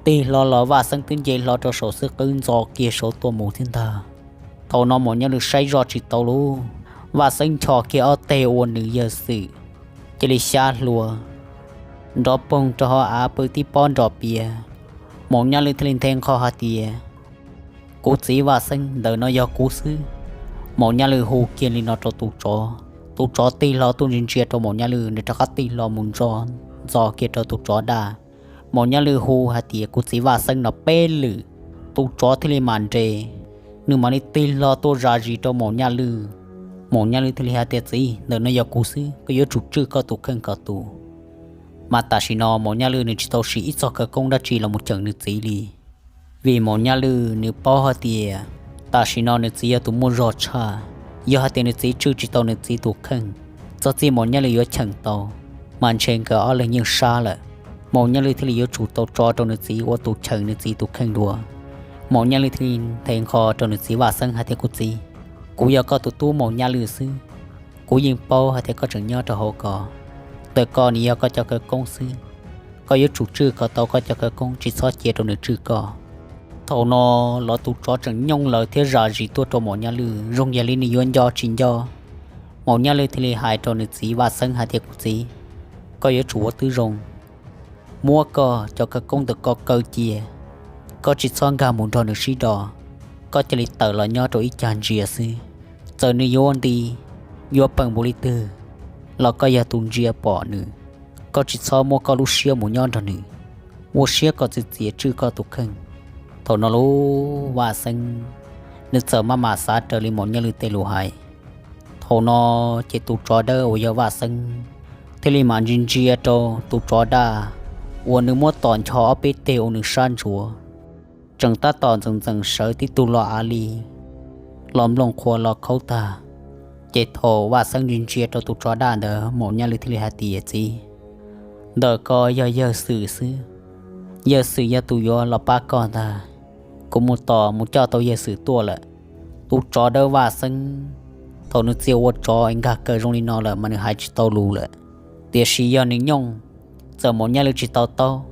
tig hlo los Vaj Xeeb twb nce hlo rau saum xwb qwb ntxo kiag saud tuaj mus thiab ntag. Thaum no Maum Nyaj Lwj saib zoj tsis tau lauj, Vaj Xeeb ncho kiag ob teg ua nws Yawg Xwm cia li xyab hlua, nrov poog rau hauv av pw tib pob nrov piav. Maum Nyaj Lwj thiaj li nthe nqho hais tias, kuv txiv Vaj Xeeb, ntawm no yog kuv xwb. Maum Nyaj Lwj hu kiag li no rau tus tsov, tus tsov tig hlo tuaj ntsia ntsia rau Maum Nyaj Lwj, nws rov qab tig hlo mus ntxo kiag rau tus tsov daj. Maum Nyaj Lwj hu hais tias kuv txiv Vaj Xeeb no peb lwm, tus tsov thiaj li mam nres, nws mam li tig hlo tuaj zam zis rau Maum Nyaj Lwj. Maum Nyaj Lwj thiaj li hais tias txiv, ntawm no yog kuv xwb, koj yuav tsum tswj koj tus kheej kom tus. Mas tam sim no Maum Nyaj Lwj nws tsis tau siv ib txoj khawv koob dab tsi los mus cheem nws txiv li, vim Maum Nyaj Lwj nws paub hais tias tam sim no nws txiv yog tus muaj zog tshaj, yog hais tias nws txiv tswj tsis tau nws txiv tus kheej, txog txij Maum Nyaj Lwj yuav cheem tau, mas ntshe nkawd ob leeg yeej sab lawm. Maum Nyaj Lwj thiaj li yuav tsum tau tso rau nws txiv ua tus cheem nws txiv tus kheej dua. Maum Nyaj Lwj thiaj li nthe nqho rau nws txiv Vaj Xeeb hais tias kuv txiv, kuv yog koj tus tub Maum Nyaj Lwj xwb, kuv yeej paub hais tias koj tseem nyob rau hauv ko, ntawm ko nws yog koj cov khawv koob xwb, koj yuav tsum tswj kom tau koj cov khawv koob, tsis txhob cia rau nws tswj koj. Thaum no los tus tsov tseem nyooj lawv thiab zam zis tuaj rau Maum Nyaj Lwj zoo yam li nws yuav nco tsis nco. Maum Nyaj Lwj thiaj li hais rau nws txiv Vaj Xeeb hais tias kuv txiv, koj yuav tsum ua tib zoo, muab koj cov khawv koob ntawm koj kaw cia, koj tsis txhob nkag mus nrog nws sib do, koj cia li tawm los nyob rau ib cag ntsia xwb. Txawm nws yuav nti, yuav peem npaum li twg los koj yog tus ntsia pom nws, koj tsis txhob muab koj lub siab mus nyob nrog nws, ua siab kom txias txias tswj koj tus kheej. Thaum no lub Vaj Xeeb nws txawm maj mam xav raws li Maum Nyaj Lwj tej lus hais. Thaum no ces tus tsov dawb uas yog Vaj Xeeb thiaj li mam ntsia ntsia rau tus tsov daj uas nws muab tom ncho ob peb teg ua nws sab ntsuav, tseem tab tom ntxeev ntxeev sawv tib tug los av li, los nplooj qhuav los khaub tag. Ces thaum Vaj Xeeb ntsia ntsia rau tus tsov daj ntawd, Maum Nyaj Lwj thiaj li hais tias txiv, ntawm ko yog Yawg Xwm xwb, Yawg Xwm yog tus yuav los pab koj ntag. kuv mus tos mus coj tau yawg Xwm tuaj lawm. Tus tsov dawb Vaj Xeeb, thaum nws txia ua tsov nkag kaw zoo li no lawm mas nws hais tsis tau lus lawm. Tiam sis yog nws nyooj, txawm Maum Nyaj Lwj tsis to taub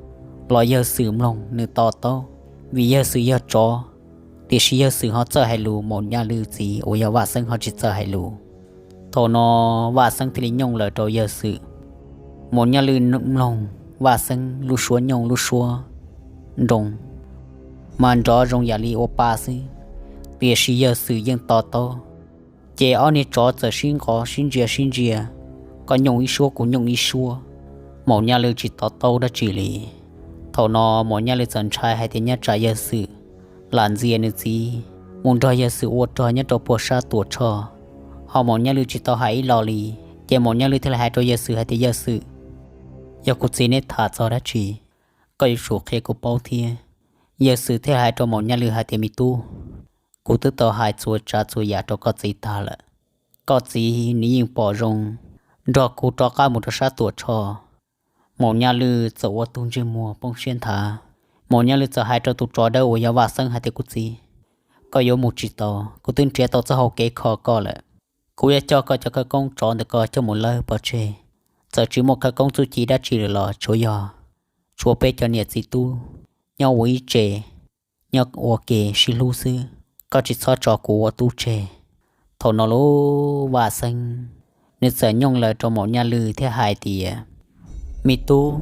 los yawg Xwm mloog nws to taub, vim yawg Xwm yog tsov. Tiam sis yawg Xwm ho txawj hais lus, Maum Nyaj Lwj txiv uas yog Vaj Xeeb ho tsis txawj hais lus. Thaum no Vaj Xeeb thiaj li nyooj lawm rau yawg Xwm. Maum Nyaj Lwj mloog Vaj Xeeb lub suab nyooj lub suab nroo, mas nrov zoo yam li ua pa xwb, tiam sis yawg Xwm yeej to taub. Ces ob niag tsov txawm sib nqos sib ntsia sib ntsia, koj nyooj ib suab kuv nyooj ib suab, Maum Nyaj Lwj tsis to taub dab tsi li. Thaum no Maum Nyaj Lwj txawm ntshai hais tias nyob tsam yawg Xwm lam ntxias nws txiv mus nrog yawg Xwm ua rog nyob rau puag sab Tuam Tshoj. Ho Maum Nyaj Lwj tsis tau hais ib lo li, ces Maum Nyaj Lwj thiaj li hais rau yawg Xwm hais tias, Yawg Xwm, yog kuv txiv neb tham txog dab tsi, koj yuav tsum qhia kuv paub thiab. Yawg Xwm thiaj hais rau Maum Nyaj Lwj hais tias, Me tub, kuv twb tau hais txhua tsav txhua yam rau koj txiv tag lawm. Koj txiv nws yeej pom zoo nrog kuv rov qab mus rau sab Tuam Tshoj. Maum Nyaj Lwj txawm ua tug ntsej muag poob siab nthav. Maum Nyaj Lwj txawm hais rau tus tsov dawb uas yog Vaj Xeeb hais tias, Kuv txiv, koj yuav mus tsis tau, kuv twb nrhiav tau txoj hau kev kho koj lawm. Kuv yuav coj koj cov khawv koob tsov ntawm koj coj mus lawb pov tseg. Txawm tsis muaj khawv koob txuj ci dab tsi lawm los tsuav yog tshuav peb cov niam txiv tub nyob ua ib tse, nyob ua ke sib hlub xwb, koj tsis txhob tso kuv ua tub tseg. Thaum no lub Vaj Xeeb nws txawm nyooj lawm rau Maum Nyaj Lwj thiab hais tias, Me tub,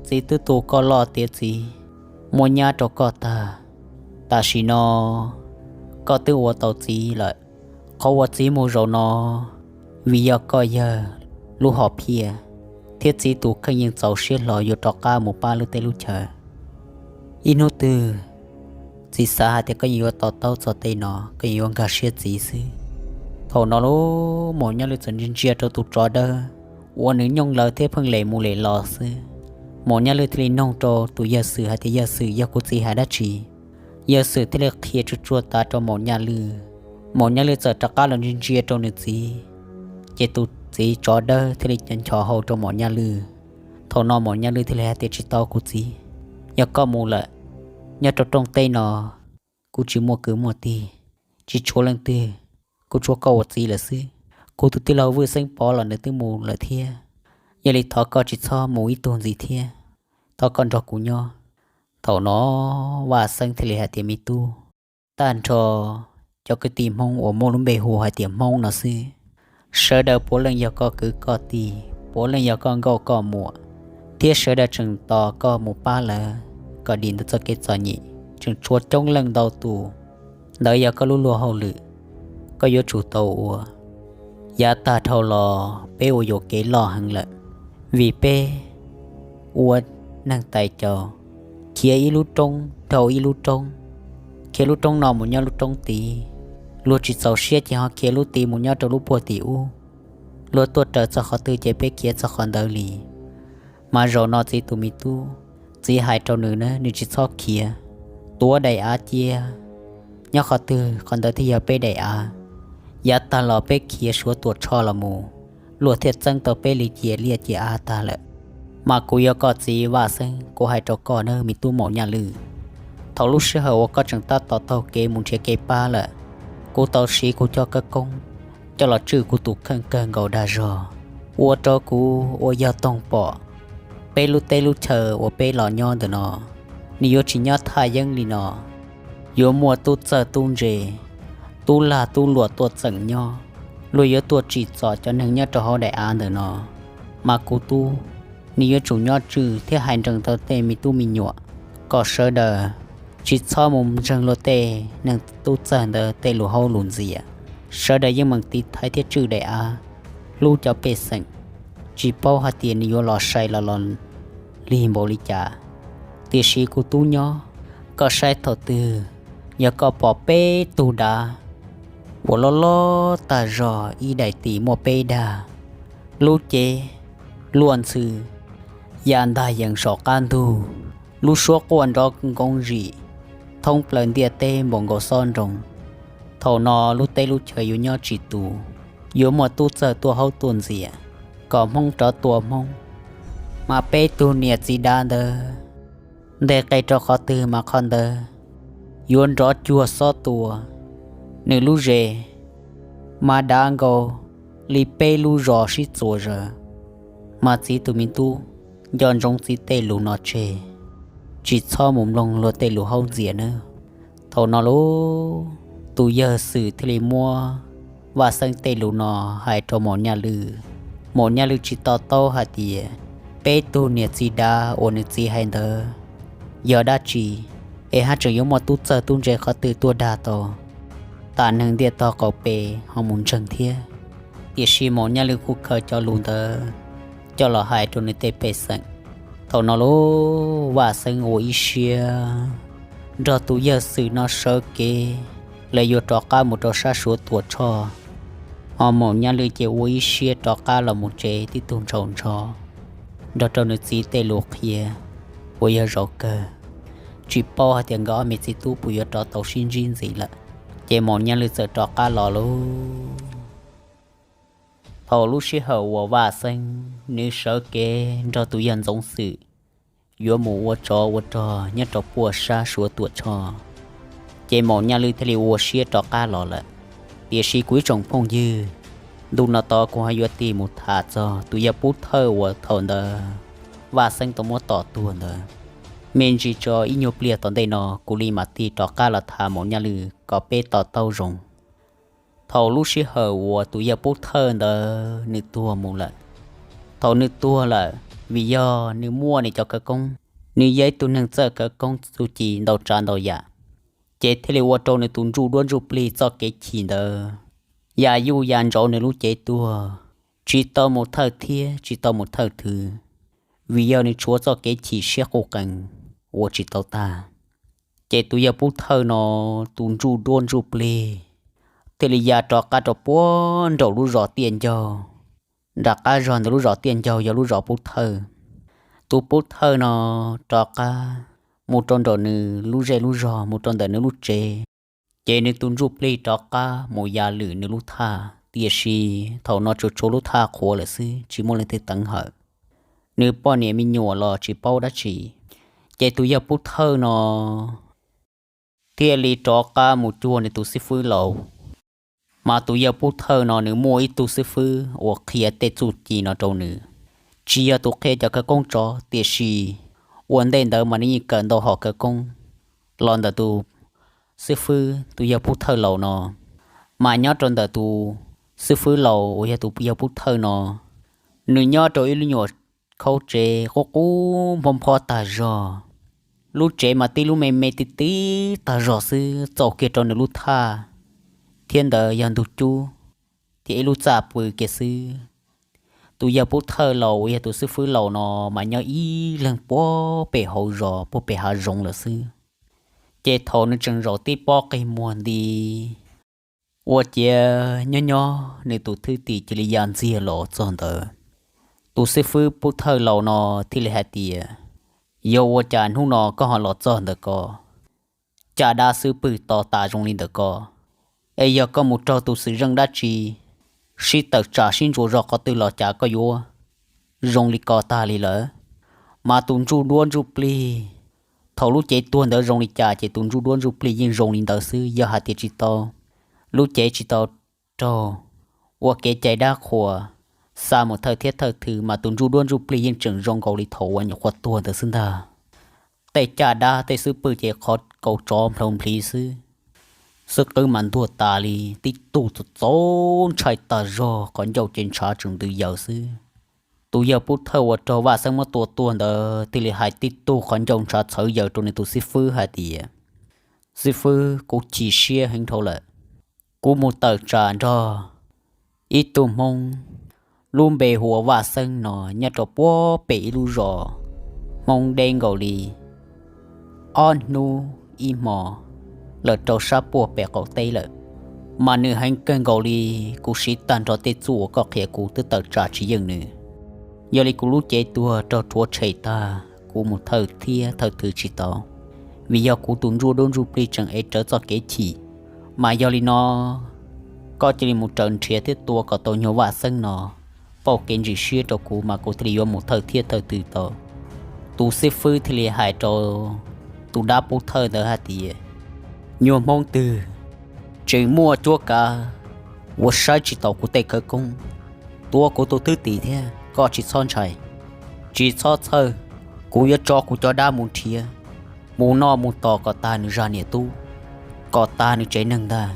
txiv twb tu koj loj tiav txiv, muab nyab rau koj tag. Tam sim no koj twb ua tau txiv lawm. Qhov uas txiv mus zaum no vim yog koj yawg lub hom phiaj, thiab txiv tus kheej yeej txaus siab hlo yuav rov qab mus pab lub teb lub chaw. Ib hnub twg txiv xav hais tias koj yeej yuav to taub txog tej no, koj yeej yuav nkag siab txiv xwb. Thaum no lub Maum Nyaj Lwj txawm ntsia ntsia rau tus tsov dawb uas nws nyooj lawm thiab pheej lem mus lem los xwb. Maum Nyaj Lwj thiaj li noog rau tus yawg Xwm hais tias, Yawg Xwm, yog kuv txiv hais dab tsi? Yawg Xwm thiaj li qhia tsuag tsuag tas rau Maum Nyaj Lwj. Maum Nyaj Lwj txawm rov qab los ntsia ntsia rau nws txiv, ces tus txiv tsov dawb thiaj li ncho hau rau Maum Nyaj Lwj. Thaum no Maum Nyaj Lwj thiaj li hais tias, Tsis tau kuv txiv, yog koj mus lawm, nyob rau rooj teb no kuv tsis muaj kwv muaj tij, tsis tshuav leej twg, kuv tshuav koj ua txiv lawm xwb. Kuv tus tij laug Vwj Xeeb Pov los nws twb mus lawm thiab, yog li thov koj tsis txhob mus ib tug ntxiv thiab, thov koj nrog kuv nyob. Thaum no Vaj Xeeb thiaj li hais tias, Me tub, tag nrho cov kwv tij Hmoob uas muaj lub npe hu hais tias Hmoob no xwb, sawv daws puav leej yog koj kwv koj tij, puav leej yog koj nkauj koj muam, thiab sawv daws tseem tos koj mus pab lawv kom dim ntawm txoj kev txom nyem. Tseem tshuav coob leej ntau tus, ntawd yog koj lub luag hauj lwm, koj yuav tsum tau ua. Yav tag dhau los peb ua yuam kev loj heev lawm, vim peb ua neeg tais caus, khiav ib lub roob dhau ib lub roob, khiav lub roob no mus nyob lub roob tid, luag tsis txaus siab ces ho khiav lub tid mus nyob rau lub puag tim ub. Luag tuaj raws txog qhov twg ces peb khiav txog qhov ntawd li. Mas zaum no txiv tus me tub, txiv hais rau nws na, nws tsis txhob khiav, tuav daim av cia, nyob qhov twg qhov ntawd thiaj yog peb daim av. Yav tag los peb khiav suav Tuam Tshoj los mus, luag thiaj txeeb tau peb li cia liaj cia av tag lawm. Mas kuv yog koj txiv Vaj Xeeb, kuv hais rau koj na me tub Maum Nyaj Lwj, thaum lub sij hawm uas koj tseem tab tom taug kev mus nrhiav kev pab lawm, kuv tau siv kuv cov khawv koob coj los tswj kuv tus kheej kawg nkaus dag zog, ua rau kuv ua yog toog pom peb lub teb lub chaw uas peb los nyob ntawm no, nws yuav tsis nyob thaj yeeb li no. Yuav muaj tub txawg tub ntse, tub lag tub luam tuaj txeem nyob, luag yuav tuaj tsim txom cov neeg nyob rau hauv daim av ntawm no. Mas kuv tub, nws yuav tsum nyob tswj thiab hais nrees ntawm tej me tub me nyuam, kom sawv daws tsis txhob mus ntseeg luag tej neeg tub txawg ntawd tej lus haub lus ntxias. Sawv daws yeej meem tiv thaiv thiab tswj daim av, hlub cov pej xeem, tsis paub hais tias nws yuav los sai los los lig npaum li cas. Tiam sis kuv tub nyob, koj saib thaum twg yog koj pom peb tug dav uas loj loj tag zog ib daim tis muaj peb dag, lub cev luaj ntxhw ya ntag yees saum qab ntug, lub suab quaj nrov nkoov zim thoob plaws ntiaj teb npaum nkaus xob nroo. Thaum no lub teb lub chaw yuav nyob tsis tus, yuav muaj tub txawg tuaj haub tuaj ntxias kom Hmoob rov tua Hmoob. Mas peb tug niam txiv dav ntawd nteg qe rau qhov twg mas qhov ntawd yuav nrov cuag xob tua. Nws lub zes mas dav nkaus li peb lub zos sib txuas zaws, mas txiv tus me tub nco ntsoov txiv tej lus no tseg, tsis txhob mus mloog luag tej lus haub ntxias nawb. Thaum no lauj, tus yawg Xwm thiaj li muab Vaj Xeeb tej lus no hais rau Maum Nyaj Lwj. Maum Nyaj Lwj tsis to taub hais tias peb tug niam txiv dav uas nws txiv hais ntawd yog dab tsi, es haj tseem yuav muaj tub txawj tub ntse qhov twg tuaj dag tau tam neeg ntiaj tog qaum pes ho mus ntseeg thiab. Tiam sis Maum Nyaj Lwj kuj khaws cov lus ntawd coj los hais rau nws tej pej xeem. Thaum no lauj, Vaj Xeeb ua ib siab nrog tus yawg Xwm no sawv kev lawv yuav rov qab mus rau sab Suav Tuam Tshoj, ho Maum Nyaj Lwj ces ua ib siab rov qab los mus tsev tib tug ntshaus ntsho nrog rau nws txiv tej lus qhia uas yog zaum kawg, tsis paub hais tias nkawd ob me txiv tub puas yuav rov tau sib ntsib ntxiv lawm. Ces Maum Nyaj Lwj txawm rov qab los lauj. Thaum lub sij hawm uas Vaj Xeeb nws sawv kev nrog tus yawg Ntxoov Xwm yuav mus ua tsov ua rog nyob rau puag sab Suav Tuam Tshoj, ces Maum Nyaj Lwj thiaj li ua siab rov qab los lawm. Tiam sis kuv ib tsoom phooj ywg, ntu no tod kuv ho yuav tig mus tham txog tus yawg Pub Thawj uas thaum ntawd Vaj Xeeb tau muab tom tuag ntawd. Me ntsis tso ib nyuag pliag tom ntej no kuv li mam tig rov qab los tham Maum Nyaj Lwj kom peb to taub zoo. Thaum lub sij hawm uas tus yawg Pub Thawj ntawd nws tuag mus lawm, thaum nws tuag lawm, vim yog nws muaj nws cov khawv koob, nws yog ib tug neeg txawj khawv koob txuj ci ntau tsav ntau yam, ces thiaj li ua rau nws tus ntsuj duab ntsuj plig txoj kev chim ntawd ya yuj ya ntsauv nws lub cev tuag, tsis tau mus thawj thiab tsis tau mus thawj thwv, vim yog nws tshuav txoj kev chim siab quj qees ua tsis tau tag. Ces tus yawg Pub Thawj no tus ntsuj duab ntsuj plig thiaj li ya rov qab rau puag nraum lub zos Tiaj Ncaug, nram qab zog ntawm lub zos Tiaj Ncaug yog lub zos Pub Thawj. Tus Pub Thawj no rov qab mus rau nraum nws lub zej lub zog, mus rau ntawm nws lub tsev, ces nws tus ntsuj plig rov qab mus ya lwm nws lub thaj, tiam sis thaum no tsuas tshuav lub thaj qhuav lawm xwb, tsis muaj leej twg teev hawm. Nws poj niam me nyuam los tsis paub dab tsi, ces tus yawg Pub Thawj no thiaj li rov qab mus cuag nws tus xib fwb laus. Mas tus yawg Pub Thawj no nws muaj ib tug xib fwb uas qhia tej txuj ci no rau nws, tsis yog tus qhia cov khawv koob tsov, tiam sis ua ntej ntawd mas nws yeej kawm ntau hom khawv koob los ntawm tus xib fwb tus yawg Pub Thawj laus no. Mas nyob rau ntawm tus xib fwb laus uas yog tus yawg Pub Thawj no, nws nyob rau ib lub nyuam khaub tsev qub qub nphob nphob tag zog. Lub tsev mas tib lub me me tib tib tag zog xwb, txaus kiag rau nws lub thaj thiab ntawd yog ntug cub thiab ib lub txaj pw kiag xwb. Tus yawg Pub Thawj laus uas yog tus xib fwb laus no mas nyob ib leeg puag pem hauv zos puag pem hav zoov lawm xwb. Ces thaum nws tseem zaum tib pob qig muag nti, ua ciav nyob nyob nws tus thwj tim cia li ya ntxiag los txog ntawd. Tus xib fwb Pub Thawj laus no thiaj li hais tias, yog ua cas hnub no koj ho los txog ntawm ko? Caj dab xwb pwg to tas zoo li ntawm ko, es yog koj mus raug tus xwm zeej dab tsi sib tawm tsam sib ntsuas zog qhov twg los cas koj yuav zoo li ko tag li lawm? Mas tus ntsuj duab ntsuj plig, thaum lub cev tuag ntawd zoo li cas ces tus ntsuj duab ntsuj plig yeej zoo li ntawd xwb. Yog hais tias tsis tau, lub cev tsis tau raug ua kev cai dab qhuas xa mus thawj thiab thawj thwv mas tus ntsuj duab ntsuj plig yeej tseem zoo nkaus li thaum uas nyuam qhuav tuag ntawd xwb ntag. Tej caj dab tej xwb pwg ces qhov kaus tsov nplhau nplhiv xwb, xwb qwb mas ntuag tas li, tib tug txaus txaus ntshai tag zog, qhov ncauj ces ntshav tseem ntws yaws xwb. Tus yawg Pub Thawj uas raug Vaj Xeeb muab tua tuag ntawd thiaj li hais tib tug qhov ncauj ntshav txhawv yaws rau nws tus xib fwb hais tias, xib fwb, kuv chim siab heev dhau lawm. Kuv mus tawm tsam nrog ib tug Hmoob lub npe hu ua Vaj Xeeb no nyob rau puag pem ib lub zos Hmoob deb nkaus li ob hnub ib hmo lawm rau sab puag pem qaum teb lawm. Mas nws heev kawg nkaus li, kuv siv tag nrho tej txuj uas koj qhia kuv twb tawm tsam tsis yeej nws. Yog li kuv lub cev tuag raug rhuav tshem tag, kuv mus thawj thiab thawj thwv tsis tau, vim yog kuv tus ntsuj duab ntsuj plig tseem ev rawv txoj kev chim. Mas yog li no koj cia li mus raws nrhiav thiab tua kom tau nyuag Vaj Xeeb no pauj kev ntsim siab rau kuv mas kuv thiaj li yuav mus thawj thiab thawj thwv tau. Tus xib fwb thiaj li hais rau tus dab Pub Thawj ntawd hais tias, Nyuag Hmoob twg tseem muaj cuab kav uas saib tsis taus kuv tej khawv koob, tuav kuv tus thwj tim thiab koj tsis txhob ntshai, tsis txhob txhawj. Kuv yuav tso kuv cov dab mus nrhiav, mus noj mus tos kom tag nws zaj niam tub, kom tag nws tsev neeg ntag,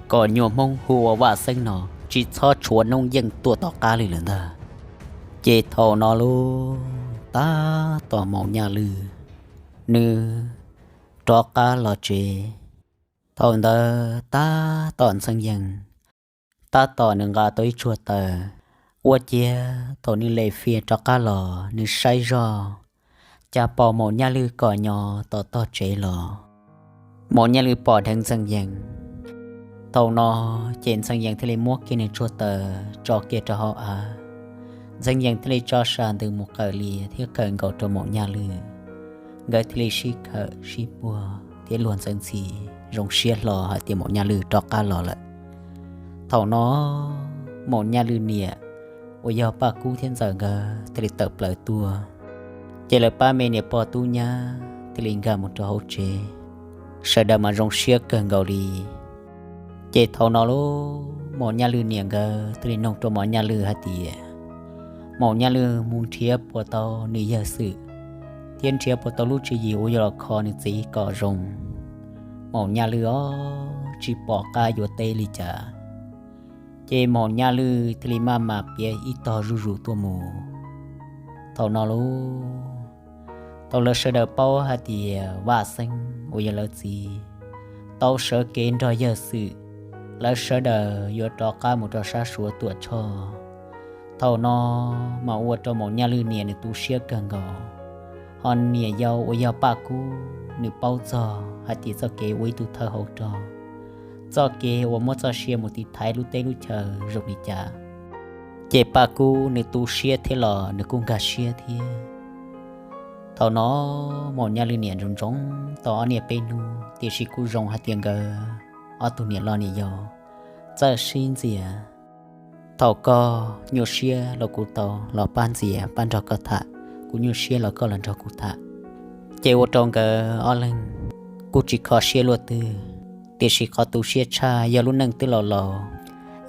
kom nyuag Hmoob hu ua Vaj Xeeb no tsis txhob tshuav noob yeej tuaj tom qab li lawm ntag. Ces thaum no lub tab tom Maum Nyaj Lwj nws rov qab los tsev. Thaum ntawd tab tom Ntxhee Yees tab tom nws nqa tau ib tsuag taws, ua ciav thaum nws le fias rov qab los nws saib zoj, cas pom Maum Nyaj Lwj kom nyo tom tog tsev los. Maum Nyaj Lwj pom dheev Ntxhee Yees. Thaum no ces Ntxhee Yees thiaj li muab kiag nws tsuag taws tso kiag rau hauv av. Ntxhee Yees thiaj li tso sa ntws mus qawm lias thiab qawm nkaus rau Maum Nyaj Lwj. Nkawd thiaj li sib khawm sib puag thiab luag ntxeev ntxhi, zoo siab hlo hais tias Maum Nyaj Lwj rov qab los lawm. Thaum no Maum Nyaj Lwj niam uas yog Paj Kub thiab Ntxawm nkawd thiaj li tawm plaws tuaj, ces lawv pab me niam pog tub nyab thiaj li nkag mus rau hauv tsev, sawv daws mas zoo siab kawg nkaus li. Ces thaum no lub Maum Nyaj Lwj niam nkawd thiaj li nug rau Maum Nyaj Lwj hais tias Maum Nyaj Lwj mus nrhiav puas tau nws yawg Xwm, thiab nrhiav puas tau lub tswv yim uas yuav los kho nws txiv kom zoo. Maum Nyaj Lwj ob tsis pom qab yuav teb li cas, ces Maum Nyaj Lwj thiaj li maj mam piav ib tog zuj zus tuaj mus. Thaum no lub tau lawv sawv daws paub hais tias Vaj Xeeb uas yog lawv txiv tau sawv kev nrog yawg Xwm, lawv sawv daws yuav rov qab mus rau sab Suav Tuam Tshoj. Thaum no mas ua rau Maum Nyaj Lwj niam nws tu siab kawg nkaus, ho niam yau uas yog Paj Kub nws paub txog hais tias txoj kev ua ib tug thawj hauv rog, txoj kev uas muab txoj sia mus tiv thaiv lub teb lub chaw zoo li cas, ces Paj Kub nws tu siab thiab los nws kuj nkag siab thiab. Thaum no Maum Nyaj Lwj niam ntsoov ntsoov tau ob niam peb hnub, tiam sis kuj zoo hais tias nkawd ob tug niam loj niam yau txawj sib ntxias. Thaum koj nyuaj siab los kuv tau los pab ntxias pab nrog koj tham, kuv nyuaj siab los koj los nrog kuv tham. Ces ua rau nkawd ob leeg kuj tsis kho siab luaj twg, tiam sis qhov tu siab tshaj yog lub neej twb laus laus,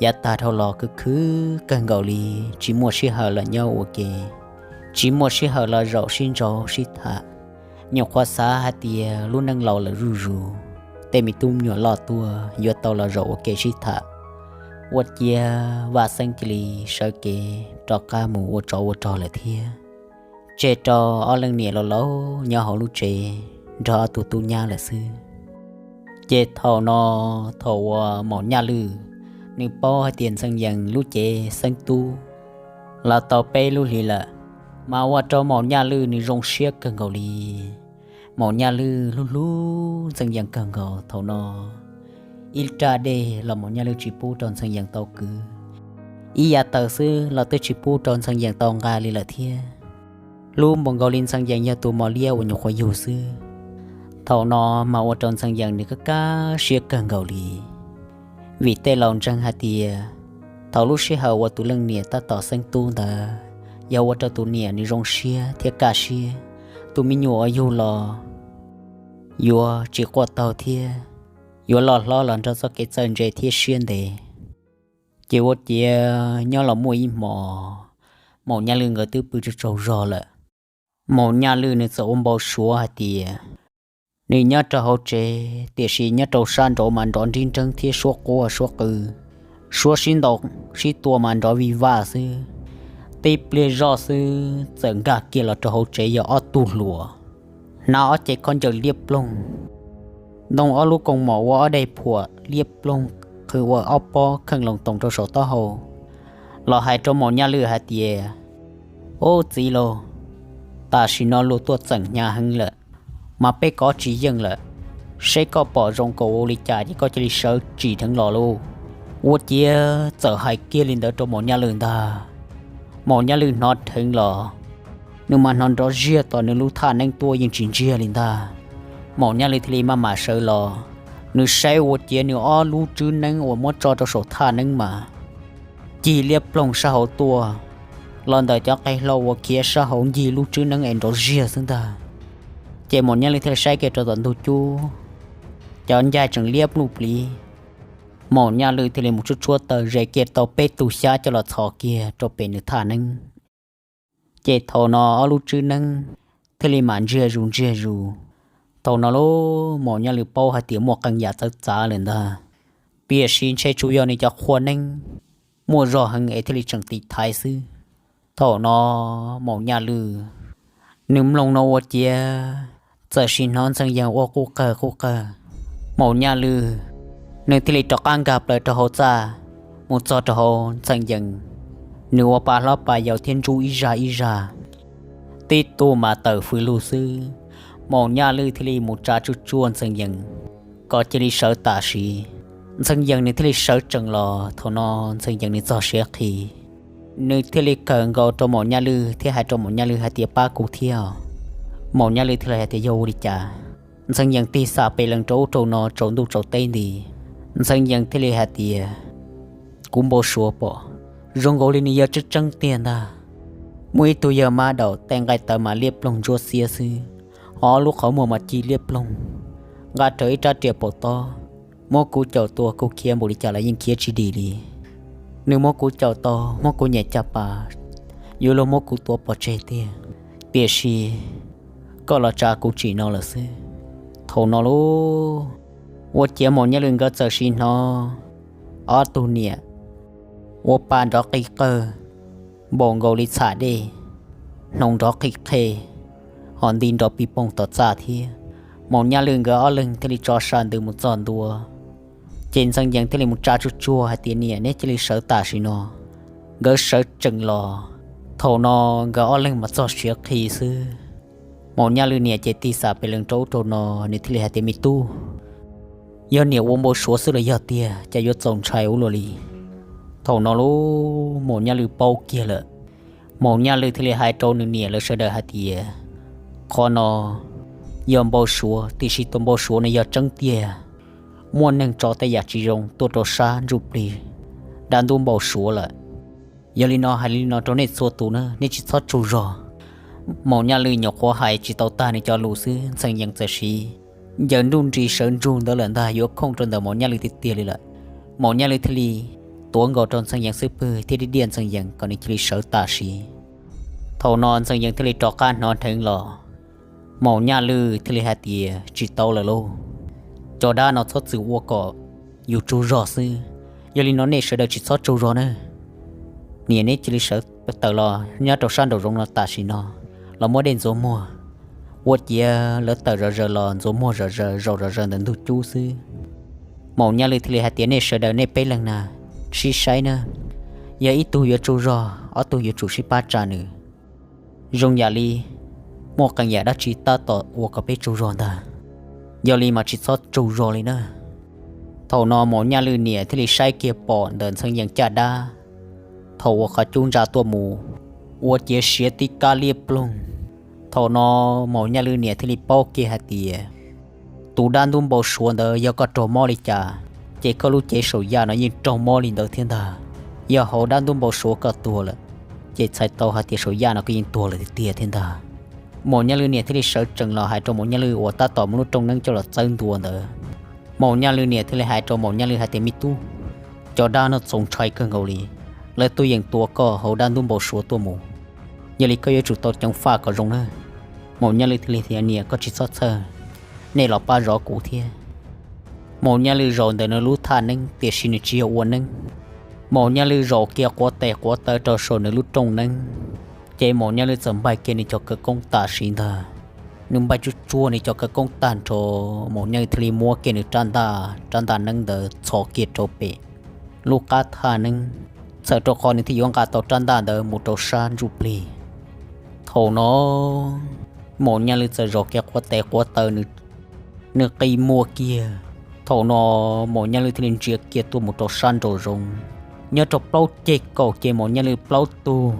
yav tag dhau los khwv khwv kawg nkaus li, tsis muaj sij hawm los nyob ua ke, tsis muaj sij hawm los zaum sib ntsaub sib tham. Nyuam qhuav xav hais tias lub neej laus lawm zuj zus, tej me tub me nyuam loj tuaj yuav tau los zaum ua ke sib tham. Ua ciav Vaj Xeeb cia li sawv kev rov qab mus ua tsov ua rog lawm thiab, tseg rau ob leej niam laus laus nyob hauv lub tsev nrog ob tug tub nyab lawm xwb. Ces thaum no, thaum uas Maum Nyaj Lwj nws paub hais tias Ntxhee Yees lub cev xeeb tub los tau peb lub hlis lawm, mas ua rau Maum Nyaj Lwj nws zoo siab kawg nkaus li. Maum Nyaj Lwj hlub hlub Ntxhee Yees kawg nkaus. Thaum no ib raj dej los Maum Nyaj Lwj tsis pub rau Ntxhee Yees tau kwv, ib yav taws xwb los twb tsis pub rau Ntxhee Yees tau nqa li lawm thiab. Hlub npaum nkaus li Ntxhee Yees yog tus mos liab uas nyuam qhuav yug xwb. Thaum no mas ua rau Ntxhee Yees nws kaj kaj siab kawg nkaus li. Vim tej laus ntseeg hais tias thaum lub sij hawm uas tus leej niam tab tom xeeb tub ntawd yog ua rau tus niam nws zoo siab thiab kaj siab, tus me nyuam uas yug los yuav tsis quaj taug thiab yuav loj hlob los nrog txoj kev txawj ntse thiab siab ntev. Ces ua ciav nyob los muaj ib hmos, Maum Nyaj Lwj nkawd twb pw tsaug tsaug zog lawm. Maum Nyaj Lwj nws txawm ua npau suav hais tias nws nyob rau hauv tsev, tiam sis nyob rau sab nraud mas nrov nrib nreeb thiab suab quaj suab qw, suab sib ntaus sib tua mas nrov vij vaj xwb. Tib pliag zoj xwb txawm nkag kiag los rau hauv tsev yog ob tug hluas, hnav ob cev khaub ncaws liab ploog, ntoo ob lub koos mom ua ob daim phuam liab ploog, qhwv ua ob pob kheej loos toos rau saum taub hau, los hais rau Maum Nyaj Lwj hais tias, Ub txiv lauj, tam sim no luag tuaj txeem hnyav heev lawm, mas peb kov tsis yeej lawm. Seb koj pom zoo kom ua li cas ces koj cia li sawv tsim dheev los lauj. Ua ciav txawm hais kiag li ntawd rau Maum Nyaj Lwj ntag. Maum Nyaj Lwj hnov dheev los, nws mas hnov nrov ziag tom nws lub thaj neeb tuaj yeej tsis ntsiag li ntag. Maum Nyaj Lwj thiaj li maj mam sawv los, nws saib ua ciav nws ob lub tswb neeb uas muab tso rau saum thaj neeb mas cig liab ploog sab hauv tuaj, los ntawm cov qe hlau uas khiav sab hauv ncig lub tswb neeb es nrov ziag xwb ntag. Ces Maum Nyaj Lwj thiaj li saib kiag rau tom ntug cub, cov ncaig tseem liab pluj pliv. Maum Nyaj Lwj thiaj li mus tsuab tsuab taws ze kiag tau peb tug xyab coj los txhos kiag rau pem nws thaj neeb. Ces thaum no ob lub tswb neeb thiaj li mam ntsiag zus ntsiag zus. Thaum no lub Maum Nyaj Lwj paub hais tias muaj qee yam txawv txav lawm ntag, tiam sis ntshe tsuas yog nws cov qhua neeb muaj zog heev es thiaj li tseem tiv thaiv xwb. Thaum no Maum Nyaj Lwj nws mloog no ua ciav txawm sim hnov Ntxhee Yees ua quj qawg quj qawg. Maum Nyaj Lwj nws thiaj li rov qab nkag plaws rau hauv txaj, mus txog rau hauv Ntxhee Yees, nws ua pa hlob pa yau thiab ntsub ib zaj ib zaj, tib tug mas tawm fws lug xwb. Maum Nyaj Lwj thiaj li mus tsa tsuj tsuaj Ntxhee Yees kom cia li sawv tam sim. Ntxhee Yees nws thiaj li sawv tsees los. Thaum no Ntxhee Yees nws txog siav qhi, nws thiaj li kawm nkaus rau Maum Nyaj Lwj thiab hais rau Maum Nyaj Lwj hais tias, pab kuv thiab. Maum Nyaj Lwj thiaj li hais tias, yog ua li cas? Ntxhee Yees tig xam pes lees rau ub rau no tsaus ntuj tsaus teb nti. Ntxhee Yees thiaj li hais tias, kuv npau suav pom zoo nkaus li nws yog tseeb tseeb tiag ntag. Muaj ib tug yawg mab daum tej nqaij tawv mas liab ploog ntsuab xiab xwb, ho ob lub qhov muag mas ci liab ploog, nqa rawv ib rab riam paum tob, muab kuv caum tua kuv khiav npaum li cas los yeej khiav tsis dim li. Nws muab kuv caum tau, muab kuv nyem caj pas, yuav luag muab kuv tua pov tseg tiag. Tiam sis koj los tsa kuv tsim no lawm xwb. Thaum no lub, ua ciav Maum Nyaj Lwj nkawd txawm sim hnov ob tug niam ua pa nrov qig qawg npaum nkaus li txham dej, hnoos nrov qig qeg, ho nti nrov pis poog tom txaj thiab. Maum Nyaj Lwj nkawd ob leeg thiaj li tso sa ntws mus txog ntua. Ces Ntxhee Yees thiaj li mus tsa tsuj tsuag hais tias, niam, neb cia li sawv tam sim no. Nkawd sawv tsees los. Thaum no nkawd ob leeg mas txog siav qhi xwb. Maum Nyaj Lwj niam ces tig xam pes lees rau ub rau no, nws thiaj li hais tias, me tub, yog niam ua npau suav xwb los yog tiag, cas yuav txaus ntshai ua luaj li? Thaum no lub Maum Nyaj Lwj paub kiag lawm. Maum Nyaj Lwj thiaj li hais rau nws niam lawv sawv daws hais tias, qhov no yog npau suav, tiam sis tus npau suav no yog tseeb tiag. Muaj neeg tso tej yam tsis zoo tuaj rau sab ntsuj plig, dab ntub npau suav lawm. Yog li no hais li no rau nej txhua tus na, nej tsis txhob tsaug zog. Maum Nyaj Lwj nyuam qhuav hais tsis tau tag nws cov lus xwb, Ntxhee Yees txawm siv ncaws nruj nris sawv ntsug ntawd lawm ntag, yuav khooj rau ntawm Maum Nyaj Lwj tiag tiag li lawm. Maum Nyaj Lwj thiaj li tuav nkaus rau Ntxhee Yees xub pwg thiab diaj diaj Ntxhee Yees kom nws cia li sawv tam sim. Thaum no Ntxhee Yees thiaj li rov qab hnov dheev los. Maum Nyaj Lwj thiaj li hais tias, tsis tau lawm lauj, cov dab no txhob txwm ua kom yus tsaug zog xwb. Yog li no nej sawv daws tsis txhob tsaug zog na. Niam neb cia li sawv tawm los nyob rau sab nraum zoov no tam sim no, los muab dej ntxuav muag. Ua ciav lawv tawm zom zaws los ntxuav muag zom zaws, zaum zom zaws ntawm ntug cub xwb. Maum Nyaj Lwj thiaj li hais tias, nej sawv daws nej peb leeg na, sib saib na, yog ib tug yuav tsaug zog, ob tug yuav tsum sib pab tsa nws. Zoo yam li muaj qee yam dab tsi tab tom ua kom peb tsaug zog ntag. Yog li mas tsis txhob tsaug zog li na. Thaum no Maum Nyaj Lwj niam thiaj li saib kiag pom ntawm Ntxhee Yees caj dab, thaum uas qhov cub ntsa tuaj mus, ua ciav siav tib kab liab ploog. Thaum no Maum Nyaj Lwj niam thiaj li paub kiag hais tias, tus dab ntub npau suav ntawd yog koj raug mob li cas, ces koj lub cev saum yaj no yeej raug mob li ntawd thiab ntag. Yog hauv dab ntub npau suav koj tuag lawm, ces txhais tau hais tias saum yaj no koj yeej tuag lawm tiag tiag thiab ntag. Maum Nyaj Lwj niam thiaj li sawv tsees los hais rau Maum Nyaj Lwj uas tab tom muaj lub rooj neeb coj los txawb ntua ntawd. Maum Nyaj Lwj niam thiaj li hais rau Maum Nyaj Lwj hais tias, me tub, cov dab no txaus ntshai kawg nkaus li, lawv tuaj yeem tua koj hauv dab ntub npau suav tuaj mus. Yog li koj yuav tsum tau ceev faj kom zoo na. Maum Nyaj Lwj thiaj li tias, niam, koj tsis txhob txhawj, nej los pab zov kuv thiab. Maum Nyaj Lwj zaum ntawm nws lub thaj neeb, tiam sis nws tsis yog ua neeb. Maum Nyaj Lwj zaum kiag quav tes quav taw rau saum nws lub rooj neeb, ces Maum Nyaj Lwj txawm npaig kiag nws cov khawv koob tam sim ntag. Nws npaig tsuj tsuag nws cov khawv koob tag nrho, Maum Nyaj Lwj thiaj li muab kiag nws rab ntaj, rab ntaj neeb ntawd txhos kiag rau pem lub qab thaj neeb, txhawm rau qhov nws thiaj yuav nqa tau rab ntaj ntawd mus rau sab ntsuj plig. Thaum no Maum Nyaj Lwj txawm zaum kiag quav tes quav taw nws qi muag kiag. Thaum no Maum Nyaj Lwj thiaj li ntsia kiag tuaj mus rau sab nraum zoov. Nyob rau plaub ceg kaum ces Maum Nyaj Lwj plaub tug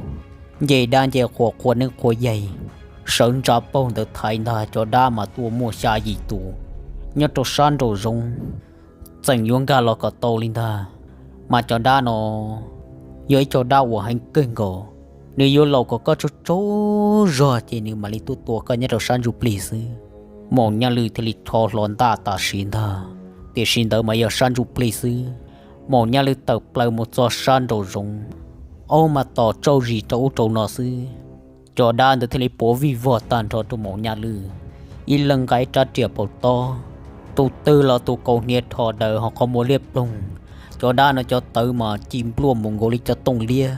nce dab nce qhua, qhua neeb qhua yaig, sawv ntsa paug ntawd thaiv ntag, cov dab mas tuaj muaj xya yim tus nyob rau sab nraum zoov, tseem yuav nkag los kom tau li ntag. Mas cov dab no yog ib co dab uas heev kawg nkaus, nws yuav laum kom koj tsaug tsaug zog ces nws mam li tuaj tua koj nyob rau sab ntsuj plig xwb. Maum Nyaj Lwj thiaj li rho hlo ntaj tam sim ntag, tiam sis ntawd mas yog sab ntsuj plig xwb. Maum Nyaj Lwj tawm plaws mus txog sab nraum zoov, aub mas tos tsauj zis rau ub rau no xwb. Cov dab ntawd thiaj li puav vij vog tag nrho rau Maum Nyaj Lwj, ib leeg nqa ib rab riam paus tob, tus twg los tus kaus hniav rho daws ho qhov muag liab ploog. Cov dab no cov tawv mas ci npluaj mus nkaus li cov tooj liab,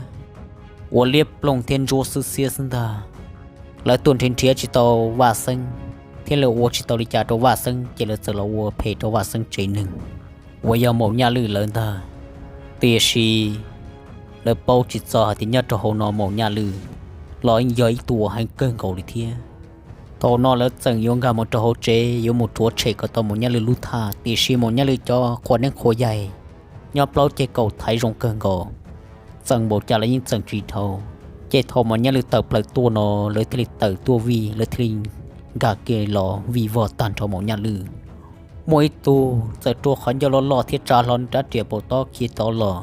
ua liab ploog thiab ntsuab xwb xiab xwb ntag. Lawv tuaj nrhiav nrhiav tsis tau Vaj Xeeb, thiab lawv ua tsis tau li cas rau Vaj Xeeb ces lawv txawm los ua phem rau Vaj Xeeb tsev neeg uas yog Maum Nyaj Lwj lawv ntag. Tiam sis lawv paub tsis txog hais tias nyob rau hauv no Maum Nyaj Lwj los yog ib tug uas heev kawg nkaus li thiab. Thaum no lawv txawm yuav nkag mus rau hauv tsev yuav mus rhuav tshem kom tau Maum Nyaj Lwj lub thaj, tiam sis Maum Nyaj Lwj cov qhua neeb qhua yaig nyob plaub ceg kaum thaiv zoo kawg nkaus, txeem npaum cas los yeej txeem tsis dhau. Ces thaum Maum Nyaj Lwj tawm plaws tuaj no, lawv thiaj li tawm tuaj vij, lawv thiaj li nkag kiag los vij vog tag nrho Maum Nyaj Lwj. Muaj ib tug txawm rua qhov ncauj loj loj thiab tsa hlo nws rab riam paus tob khiav tod los.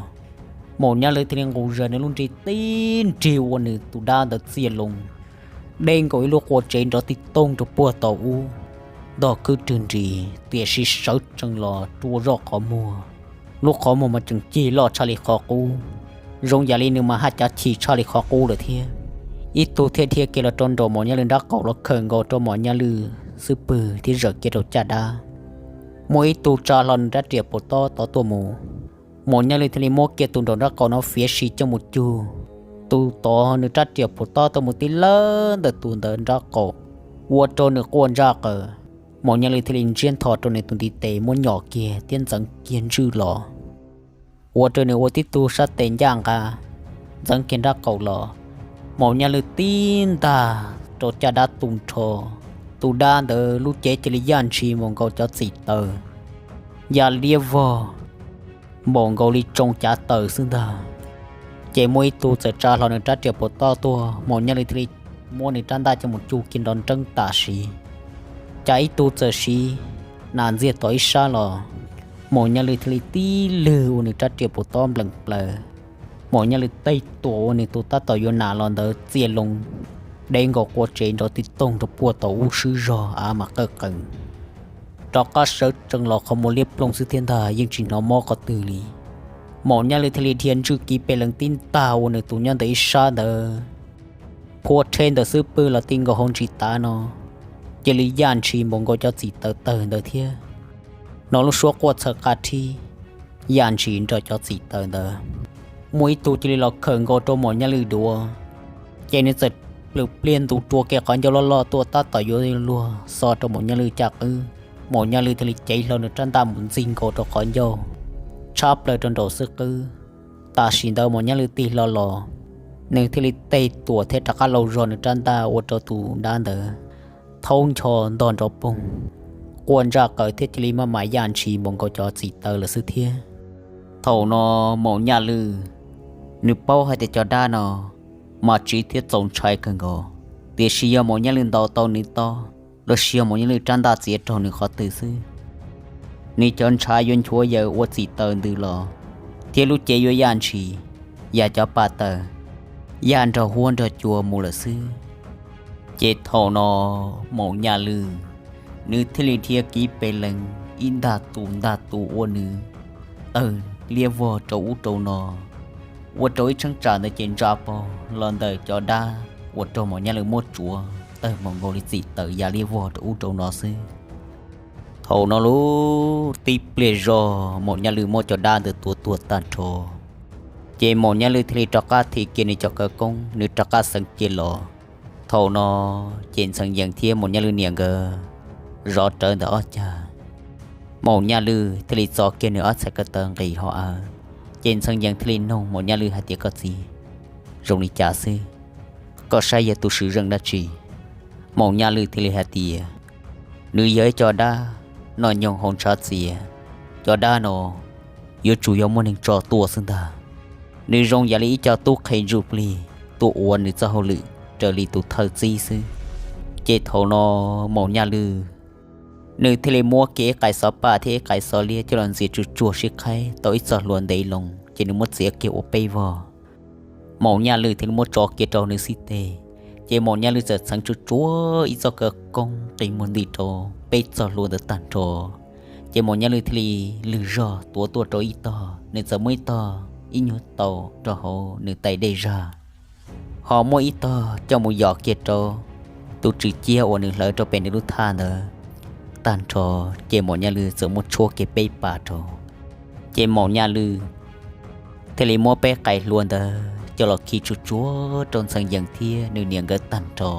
Maum Nyaj Lwj thiaj li nqus zog nws lub nrig tib nrig ua nws tus dab ntawd txiaj loo, deb nkaus ib lub qua tsev nrov tib tooj rau puag tau ub, ntog kwb rwg nris, tiam sis sawv tsees los rua zoj qhov muag. Lub qhov muag mas tseem cig loj tshaj li qhov qub, zoo yam li nws mas haj cav chim tshaj li qhov qub lawm thiab. Ib tug thiaj dhia kiag los rau nraum Maum Nyaj Lwj nrab qaum los khawm nkaus rau Maum Nyaj Lwj xub pwg thiab zawm kiag rau caj dab. Muaj ib tug tsa hlo nws rab riam paus tob tod tuaj mus, Maum Nyaj Lwj thiaj li muab kiag tus nraum nrab qaum no fiav si coj mus cug. Tus tod nws rab riam paus tob tuaj mus tib lawb ntawm tus ntawd nrab qaum, ua rau nws quaj ntsaj qaws. Maum Nyaj Lwj thiaj li ntsiab ntho rau nws tus ntiv tes muab nyom kiag thiab ntxeev kiag ntswj los, ua rau nws ua tib tug sab tes ncaj nqa, ntxeev kiag nrab qaum los. Maum Nyaj Lwj tib ntag rau caj dab tu nrho, tus dab ntawd lub cev cia li yaj ntshis npaum nkaus cov txim taws, ya liab vog npaum nkaus li tsoo cav taws xwb ntag. Ces muaj ib tug txawm tsa hlo nws rab riam paus tob tuaj, Maum Nyaj Lwj thiaj li muab nws rab ntaj coj mus cug kiag nrov nreeb tam sim. Cas ib tug txawm siv nas ntxiag tom ib sab los, Maum Nyaj Lwj thiaj li tib lwg ua nws rab riam paus tob nplees plaws. Maum Nyaj Lwj teg tuam ua nws tus tab tom yuav nas los ntawd txiaj loo, deb nkaus qua tsev nrov tib toog rau puag tau ub swb zog av mas qawj qees. Rov qab sawv tsees los qhov muag liab ploog xwb thiab ntag, yeej tsis hnov mob qhov twg li. Maum Nyaj Lwj thiaj li dhia ntswj kiv pes lees tib ntag ua nws tus nyob ntawm ib sab ntawd, phua rhe ntawm xub pwg los ti nkaus hauv ntsis tav no, cia li yaj ntshis npaum nkaus cov txim taws tawg ntawd thiab. No lub suab quaj txhaws qa rhib, yaj ntshis nrog cov txim taws ntawd. Muaj ib tug cia li los khawm nkaus rau Maum Nyaj Lwj duav, ces nws txawm plws pliag ntus rua kiag qhov ncauj loj loj tuaj tab tom yuav luag xo rau Maum Nyaj Lwj caj qwb. Maum Nyaj Lwj thiaj li cev hlo nws rab ntaj mus ntxig nkaus rau qhov ncauj, tshab plaws rau nraum xwb qwb. Tam sim ntawd Maum Nyaj Lwj tig hlo los, nws thiaj li teg tuam thiab rov qab laug zog nws rab ntaj ua rau tus dab ntawd thaub ncho ntog nrov poog, quaj ntsaj qaws thiab cia li maj mam yaj ntshis npaum nkaus cov txim taws lawm xwb thiab. Thaum no Maum Nyaj Lwj, nws paub hais tias cov dab no mas tsiv thiab txaus ntshai kawg nkaus, tiam sis yog Maum Nyaj Lwj ntaus tau nws tob los sis yog Maum Nyaj Lwj rab ntaj txiav raug nws qhov twg xwb, nws cov ntshav yuav nchuav yaws ua txim taws ntws los, thiab lub cev yuav yaj ntshis, yam cov pa taws, yaj nrog huab nrog cua mus lawm xwb. Ces thaum no Maum Nyaj Lwj, nws thiaj li dhia kiv pes lees ib ntag tus ntag tus ua nws tawg liab vog rau ub rau no, ua rau ib cheeb tsam ntawd ces ntsa paug los ntawm cov dab uas raug Maum Nyaj Lwj muab tsuav tawg npaum nkaus li txim taws ya liab vog rau ub rau no xwb. Thaum no lub tib pliag zog Maum Nyaj Lwj muab cov dab ntawd tua tuag tag nrho, ces Maum Nyaj Lwj thiaj li rov qab thim kiag nws cov khawv koob, nws rov qab xeev kiag los. Thaum no ces Ntxhee Yees thiab Maum Nyaj Lwj niam nkawd zov rawv ntawm ob cag. Maum Nyaj Lwj thiaj li txo kiag nws ob txhais ko taw nqis hauv av, ces Ntxhee Yees thiaj li noog Maum Nyaj Lwj hais tias, Koj txiv, zoo li cas xwb? Koj saib yog tus swm zeej dab tsi? Maum Nyaj Lwj thiaj li hais tias, Nws yog ib co dab noj nyoog haus ntshav txias. Cov dab no yuav tsum yog muaj neeg tso tuaj xwb ntag. Nws zoo yam li ib co tub qhe ntsuj plig tuaj ua nws txoj hauj lwm raws li tus thawj txib xwb. Ces thaum no Maum Nyaj Lwj, nws thiaj li muab kiag ib qais xov paj thiab ib qais xov liab coj los ntxias tsuj tsuag sib qhaib tau ib txoj hlua ntev loo, ces nws muab txiav kiag ua peb vog. Maum Nyaj Lwj thiaj li muab tso kiag rau nws xib teg, ces Maum Nyaj Lwj txawm txheev tsuj tsuag ib txoj khawv koob qi muag nti rau peb txoj hlua ntawd tag nrho, Ces Maum Nyaj Lwj thiaj li lwg zog tuav tuaj rau ib tog, nws txawm muab ib tog ib nyuag tau rau hauv nws tais dej zag, ho muab ib tog coj mus yos kiag rau tus tswm ciab uas nws hlawv rau pem nws lub thaj ntawd tag nrho. Ces Maum Nyaj Lwj txawm muab tshuab kiag peb pas rau. Ces Maum Nyaj Lwj thiaj li muab peb qais hlua ntawd coj los khi tsuag tsuag rau Ntxhee Yees thiab nws niam nkawd tag nrho.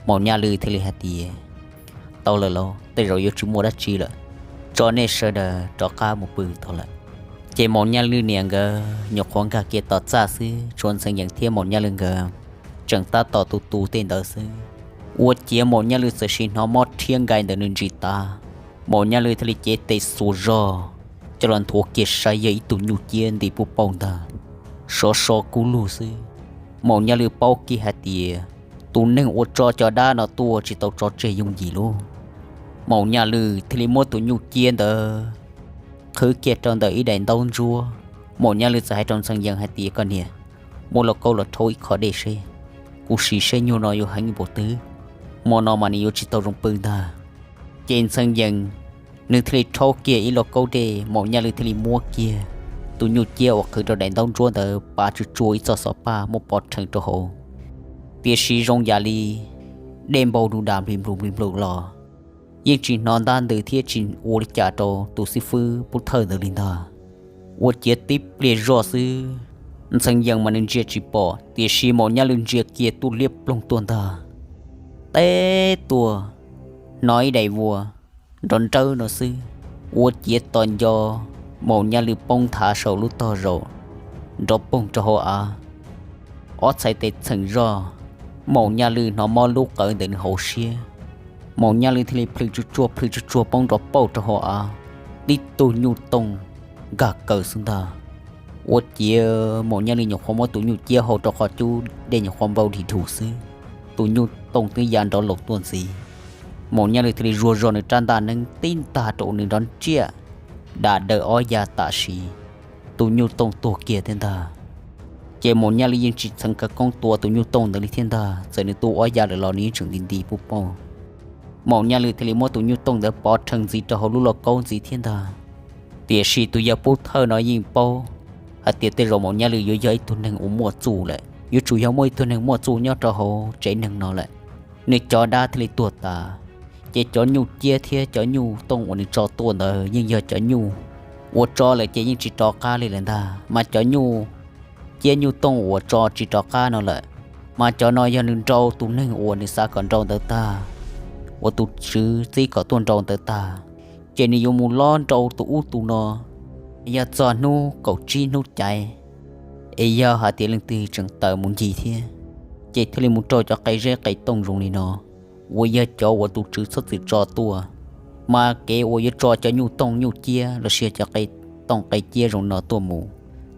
Maum Nyaj Lwj thiaj li hais tias, tau lawm lauj, tej zaum yuav tsis muaj dab tsi lawm, tso nej sawv daws rov qab mus pw tau lawm. Ces Maum Nyaj Lwj niam nkawd nyuam qhuav nkag kiag tom txaj xwb, tshuav Ntxhee Yees thiab Maum Nyaj Lwj nkawd tseem tab tom tu tu tej ntawd xwb. Ua ciav Maum Nyaj Lwj txawm sim hnov mob rhiab nkai ntawm nws ntsis tav, Maum Nyaj Lwj thiaj li cev tes xuas zog coj los nthuav kiag saib yog ib tug nyuj ciab nti puj pauj ntag, sov so kub lug xwb. Maum Nyaj Lwj paub kiag hais tias tus neeg uas tso cov dab no tuaj tsis tau tso tseg yooj yim lauj. Maum Nyaj Lwj thiaj li muab tus nyuj ciab ntawd qhwv kiag rau ntawm ib daim ntaub ntsuab. Maum Nyaj Lwj txawm hais rau Ntxhee Yees hais tias, koj niam, muab lauj kaub los rhaub ib qho dej seb, kuv sim seb nyuag no yuav heev npaum twg, hmo no mas nws yuav tsis tau zoo pw ntag. Ces Ntxhee Yees nws thiaj li rhaub kiag ib lauj kaub dej, Maum Nyaj Lwj thiaj li muab kiag tus nyuj ciab uas qhwv rau daim ntaub ntsuab ntawd pav tsuj tsuag ib txoj xov paj muab pov rhees rau hauv. Tiam sis zoo yam li dej npau du da npli nplus npli nplus los yeej tsis hnov ntab ntws thiab tsis ua li cas rau tus xib fwb pub thawj ntawd li ntag. Ua ciav tib pliag zoj xwb, Ntxhee Yees mas nws ntsia tsis pom, tiam sis Maum Nyaj Lwj ntsia kiag tuaj liab ploog tuaj ntag. Teb tuaj hnov ib daim vuas nrov nrawb no xwb, ua ciav tos nco Maum Nyaj Lwj poob nthav saum lub tog zaum nrov poog rau hauv av. Ob txhais tes txheem zoj, Maum Nyaj Lwj hnov mob lub qawv ntawm nws hauv siab. Maum Nyaj Lwj thiaj li plhws tsuj tsuag plhws tsuj tsuag poob nrov pauj rau hauv av, tib tug nyuj tooj nkag kaws xwb ntag. Ua ciav Maum Nyaj Lwj nyuam qhuav muab tus nyuj ciab hau rau qhov cub dej nyuam qhuav npau dig dhus xwb, tus nyuj tooj twb ya nrov laus tuaj ntxiv. Maum Nyaj Lwj thiaj li zuag zog nws rab ntaj neeb tib ntag rau nws nrov ntsiaj, dam daws ob ya tam sim, tus nyuj tooj tuag kiag thiab ntag. Ces Maum Nyaj Lwj yeej tsis txheev khawv koob tua tus nyuj tooj ntawd li thiab ntag, txawm nws tua ob ya lawm los nws yeej tseem nti nti puj pauj. Maum Nyaj Lwj thiaj li muab tus nyuj tooj ntawd pov rhees ntxiv rau hauv lub lauj kaub ntxiv thiab ntag. Tiam sis tus yawg pub thawj no yeej paub hais tias tej zaum Maum Nyaj Lwj yuav yog ib tug neeg uas muaj txuj lawm, yuav tsum yog muaj ib tug neeg muaj txuj nyob rau hauv tsev neeg no lawm, nws cov dab thiaj li tuag tas. Ces cov nyuj ciab thiab cov nyuj tooj uas nws tso tuaj ntawd yeej yog cov nyuj uas tso lawm ces yeej tsis rov qab li lawm ntag, mas cov nyuj ciab nyuj tooj uas tso tsis rov qab no lawm, mas cov no yog nws nrau tus neeg uas nws xav kom nrau ntawd tag, uas tus tswv txib kom tuaj nrau ntawd tag, ces nws yuav mus lob nrau tus ub tus no. Yog txog hnub kaum tsib hnub caiv, es yog hais tias leej twg tseem tawm mus ncig thiab, ces thiaj li mus raug cov qe zeb qe tooj zoo li no, uas yog cov uas tus tswv txhob txwm tso tuaj. Mas kev uas yuav tso cov nyuj tooj nyuj ciab los sis cov qe tooj qe ciab zoo no tuaj mus,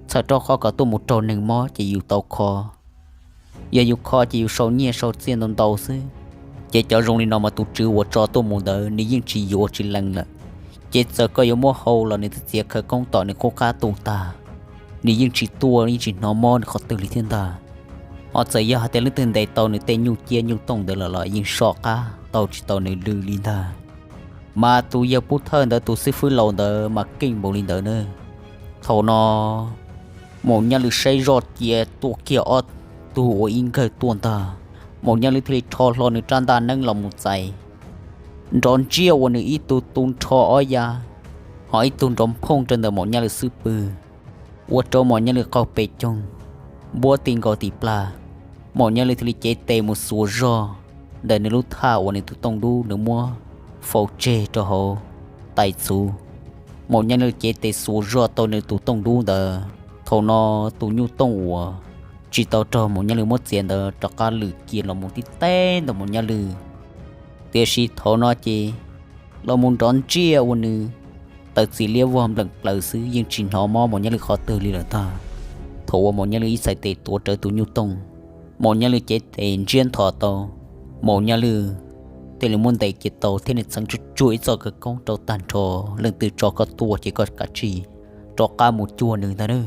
txhawm rau qhov kom tuaj mus raug neeg mob ces yus tau kho. Yog yus kho ces yus sau nyiaj sau txiaj ntau ntau xwb. Ces cov zoo li no mas tus tswv uas tso tuaj mus ntawd nws yeej tsis yuav tsis lees lawm. Ces txawm koj yuav muab hau los nws twb txiav khawv koob tom nws qub qab tu tag, nws yeej tsis tuaj yeej tsis hnov mob nws qhov twg li thiab ntag. Ho txawm yog hais tias leej twg ntes tau nws tej nyuj ciab nyuj tooj ntawd los los yeej soj qab tau tsis tau nws lw li ntag. Mas tus yawg pub thawj ntawd tus xib fwb laus ntawd mas keej npaum li ntawd na. Thaum no Maum Nyaj Lwj saib zoj cia tuaj kiag ob tug ua ib nkawg tuaj ntag. Maum Nyaj Lwj thiaj li rho hlo nws rab ntaj neeb los mus txais, nrov ntsiaj ua nws ib tug tu nrho ob ya, ho ib tug nrov phooj rau ntawm Maum Nyaj Lwj xub pwg, ua rau Maum Nyaj Lwj qaug pes coog, npuab ti nkaus tim plag. Maum Nyaj Lwj thiaj li cev tes mus xuas zog ntawm nws lub thaj uas nws tus tooj dub nws muab faus tseg rau hauv tais txhuv. Maum Nyaj Lwj cev tes xuas zog tau nws tus tooj dub ntawd, thaum no tus nyuj tooj uas tsis tau raug Maum Nyaj Lwj muab txiav ntawd rov qab lwm kiag los mus tib teb ntawm Maum Nyaj Lwj. Tiam sis thaum no ces los mus nrov ntsiaj ua nws tawv txiv liab vog npleem plaws xwb, yeej tsis hnov mob Maum Nyaj Lwj qhov twg li lawm ntag. Thaum uas Maum Nyaj Lwj ib txhais tes tuav rawv tus nyuj tooj, Maum Nyaj Lwj cev tes ntsiab nthos tau, Maum Nyaj Lwj thiaj li muab ntes kiag tau thiab nws txheev tsuj tsuag ib txoj khawv koob rau tag nrho, leej twg tso koj tuaj ces koj kav tsij rov qab mus cuag nws ntag na.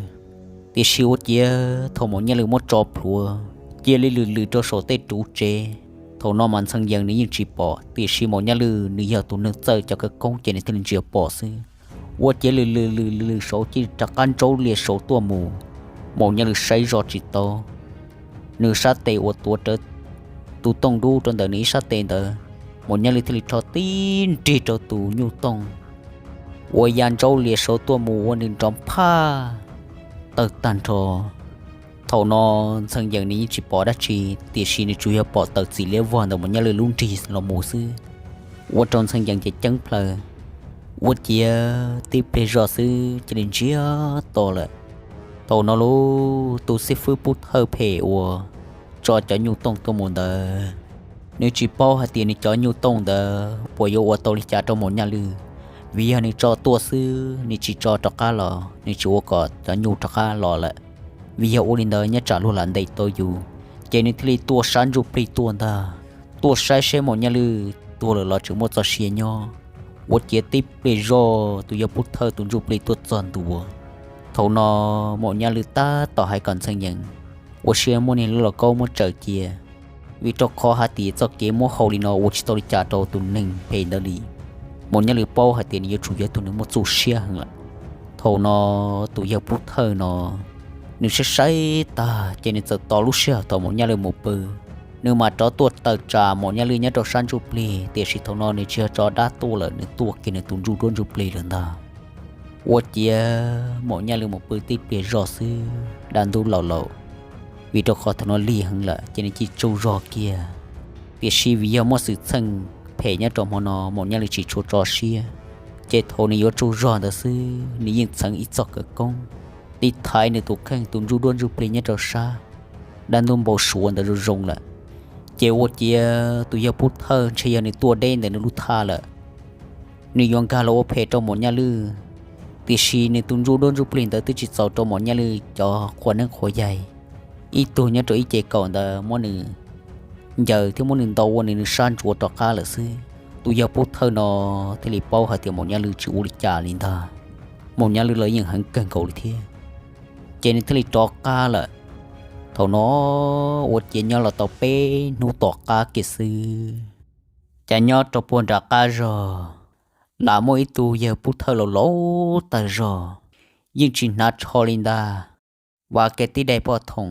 Tiam sis ua ciav thaum Maum Nyaj Lwj muab tso plhuav cia li lwm lwm rau saum tej ruv tsev, Thaum no mas Ntxhee Yees nws yeej tsis pom, tiam sis Maum Nyaj Lwj nws yog tus neeg txawj cov khawv koob ces nws thiaj li ntsia pom xwb. Ua ciav lwm lwm lwm lwm saud cia li rov qab ntsaub lias saud tuaj mus. Maum Nyaj Lwj saib zoj tsis tau, nws sab tes uas tuav rawv tus tooj dub rau ntawm nws ib sab tes ntawd, Maum Nyaj Lwj thiaj li rho tib nrig rau tus nyuj tooj uas ya ntsaub lias saud tuaj mus ua nws nrov phaj tawg tag nrho. Thaum no Ntxhee Yees nws yeej tsis pom dab tsi, tiam sis nws tsuas yog pom taws txim liab vog ntawm Maum Nyaj Lwj lub nrig los mus xwb, ua rau Ntxhee Yees ces ceeb plaws. Ua ciav tib pliag zoj xwb cia li ntsiag to lawm. Thaum no lub tus xib fwb pub thawj phem uas tso cov nyuj tooj tuaj mus ntawd, nws tsis paub hais tias nws cov nyuj tooj ntawd puas yuav ua tau li cas rau Maum Nyaj Lwj, vim yog nws tso tuaj xwb nws tsis tso rov qab los nws tsis ua kom cov nyuj rov qab los lawm. Vim yog ua li ntawd nyob tsam luag lam ntes tau yus, ces nws thiaj li tua sab ntsuj plig tuaj ntag, tuaj saib seb Maum Nyaj Lwj tuag lawm los tseem muaj txoj sia nyob. Ua ciav tib pliag zoj tus yawg pub thawj tus ntsuj plig tuaj txog ntua. Thaum no Maum Nyaj Lwj tab tom hais kom Ntxhee Yees ua siab muab niag lub lauj kaub muab tsaws cia, vim rau qhov hais tias txoj kev muab hau li no ua tsis tau li cas rau tus neeg phem ntawd li. Maum Nyaj Lwj paub hais tias nws yuav tsum yog tus neeg muaj txuj siab heev lawm. Thaum no tus yawg pub thawj no nws saib saib tag ces nws txawm tos lub sij hawm thaum Maum Nyaj Lwj mus pw, nws mam rov tuaj tawm tsam Maum Nyaj Lwj nyob rau sab ntsuj plig, tiam sis thaum no nws tsis yog tso dab tuaj lawm, nws tuaj kiag nws tus ntsuj duab ntsuj plig lawm ntag. Ua ciav Maum Nyaj Lwj mus pw tib pliag zoj xwb dab ntub laus laus, vim rau qhov thaum no lig heev lawm ces nws cia li tsaug zog kiag. Tiam sis vim yog muaj xwm txheej phem nyob rau hmo no Maum Nyaj Lwj tsis tshua tso siab, ces thaum nws yuav tsaug zog ntawd xwb nws yeej txheev ib txoj khawv koob tiv thaiv nws tus kheej tus ntsuj duab ntsuj plig nyob rau sab dab ntub npau suav ntawd zoo zoo lawm. Ces ua ciav tus yawg pub thawj ntshe yog nws tuaj deb ntawm nws lub thaj lawm, nws yuav nkag los ua phem rau Maum Nyaj Lwj. Tiam sis nws tus ntsuj duab ntsuj plig ntawd twb tsis txaus rau Maum Nyaj Lwj cov qhua neeb qhua yaig, ib tug nyob rau ib ce kaum ntawd muab nws ncaws thiab muab nws ntaus ua nws nws sab ntsuav rov qab lawm xwb. Tus yawg pub thawj no thiaj li paub hais tias Maum Nyaj Lwj tsis ua li cas li ntag. Maum Nyaj Lwj los yeej heev kawg nkaus li thiab, ces nws thiaj li rov qab lawm. Thaum no ua ciav nyob los tau peb hnub tom qab kiag xwb, cas nyob rau puag nram qab zog lam muaj ib tug yawg pub thawj laus laus tag zog, yeej tsis hnav tsho li ntag, vas kiag tib daim poj thoom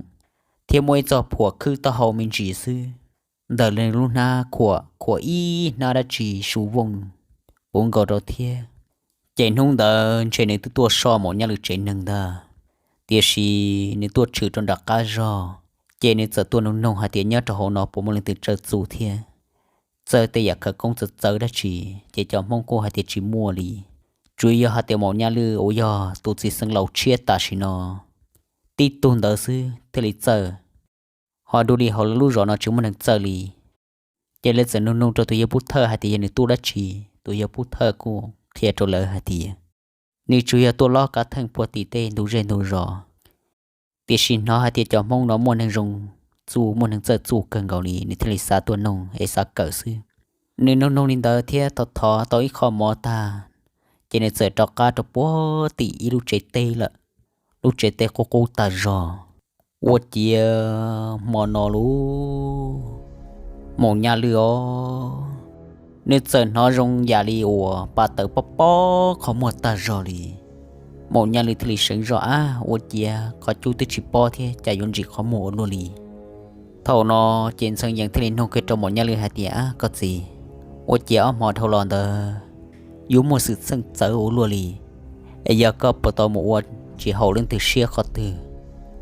thiab muaj ib txoj phuam khwb taub hau me ntsis xwb. Ntawm nws lub hnab khuam khuam ib hnab dab tsi su vooj puv nkaus rau thiab. Ces hnub ntawd ntshe nws twb tuaj so Maum Nyaj Lwj tsev neeg ntag, tiam sis nws tuaj tshwm rau nram qab zog, ces nws txawm tuaj nug noog hais tias nyob rau hauv no puas muaj leej twg tsawj txuj thiab txawj tej yam khawv koob txawv txawv dab tsi, ces cov Hmoob kuj hais tias tsis muaj li. Tsuas yog hais tias Maum Nyaj Lwj uas yog tus txiv xeev laus tshiab tam sim no tib tug ntawd xwb thiaj li txawj, ho dua li hauv lawv lub zos no tsis muaj neeg txawj li. Ces lawv txawm nug nug rau tus yawg pub thawj hais tias yog nws tuaj dab tsi, tus yawg pub thawj kuj qhia rau lawv hais tias nws tsuas yog tuaj lob kav theej puag tim tej ntug zej ntug zos, tiam sis hnov hais tias cov Hmoob no muaj neeg zoo txuj muaj neeg txawj txuj kawg nkaus li, nws thiaj li xav tuaj noog es xav kawm xwb. Nws noog noog li ntawd thiab thov thov tau ib qho mov tag, ces nws txawm rov qab rau puag tim ib lub tsev teb lawm, lub tsev teb qub qub tag zog. Ua ciav hmo no lub Maum Nyaj Lwj os, nws txawm hnov zoo yam li uas pa taws pob pob qhov muag tag zog li. Maum Nyaj Lwj thiaj li seev zoj ab ua ciav qhov cub twb tsis pob thiab cas yuav ntsim qhov muag ua luaj li. Thaum no ces Ntxhee Yees thiaj li nug kiag rau Maum Nyaj Lwj hais tias ab koj txiv, ua ciav ob hmo dhau los ntawd yuav muaj xwm txheej txawv ua luaj li, es yog koj puas tau mus ua tsis haum leej twg siab qhov twg,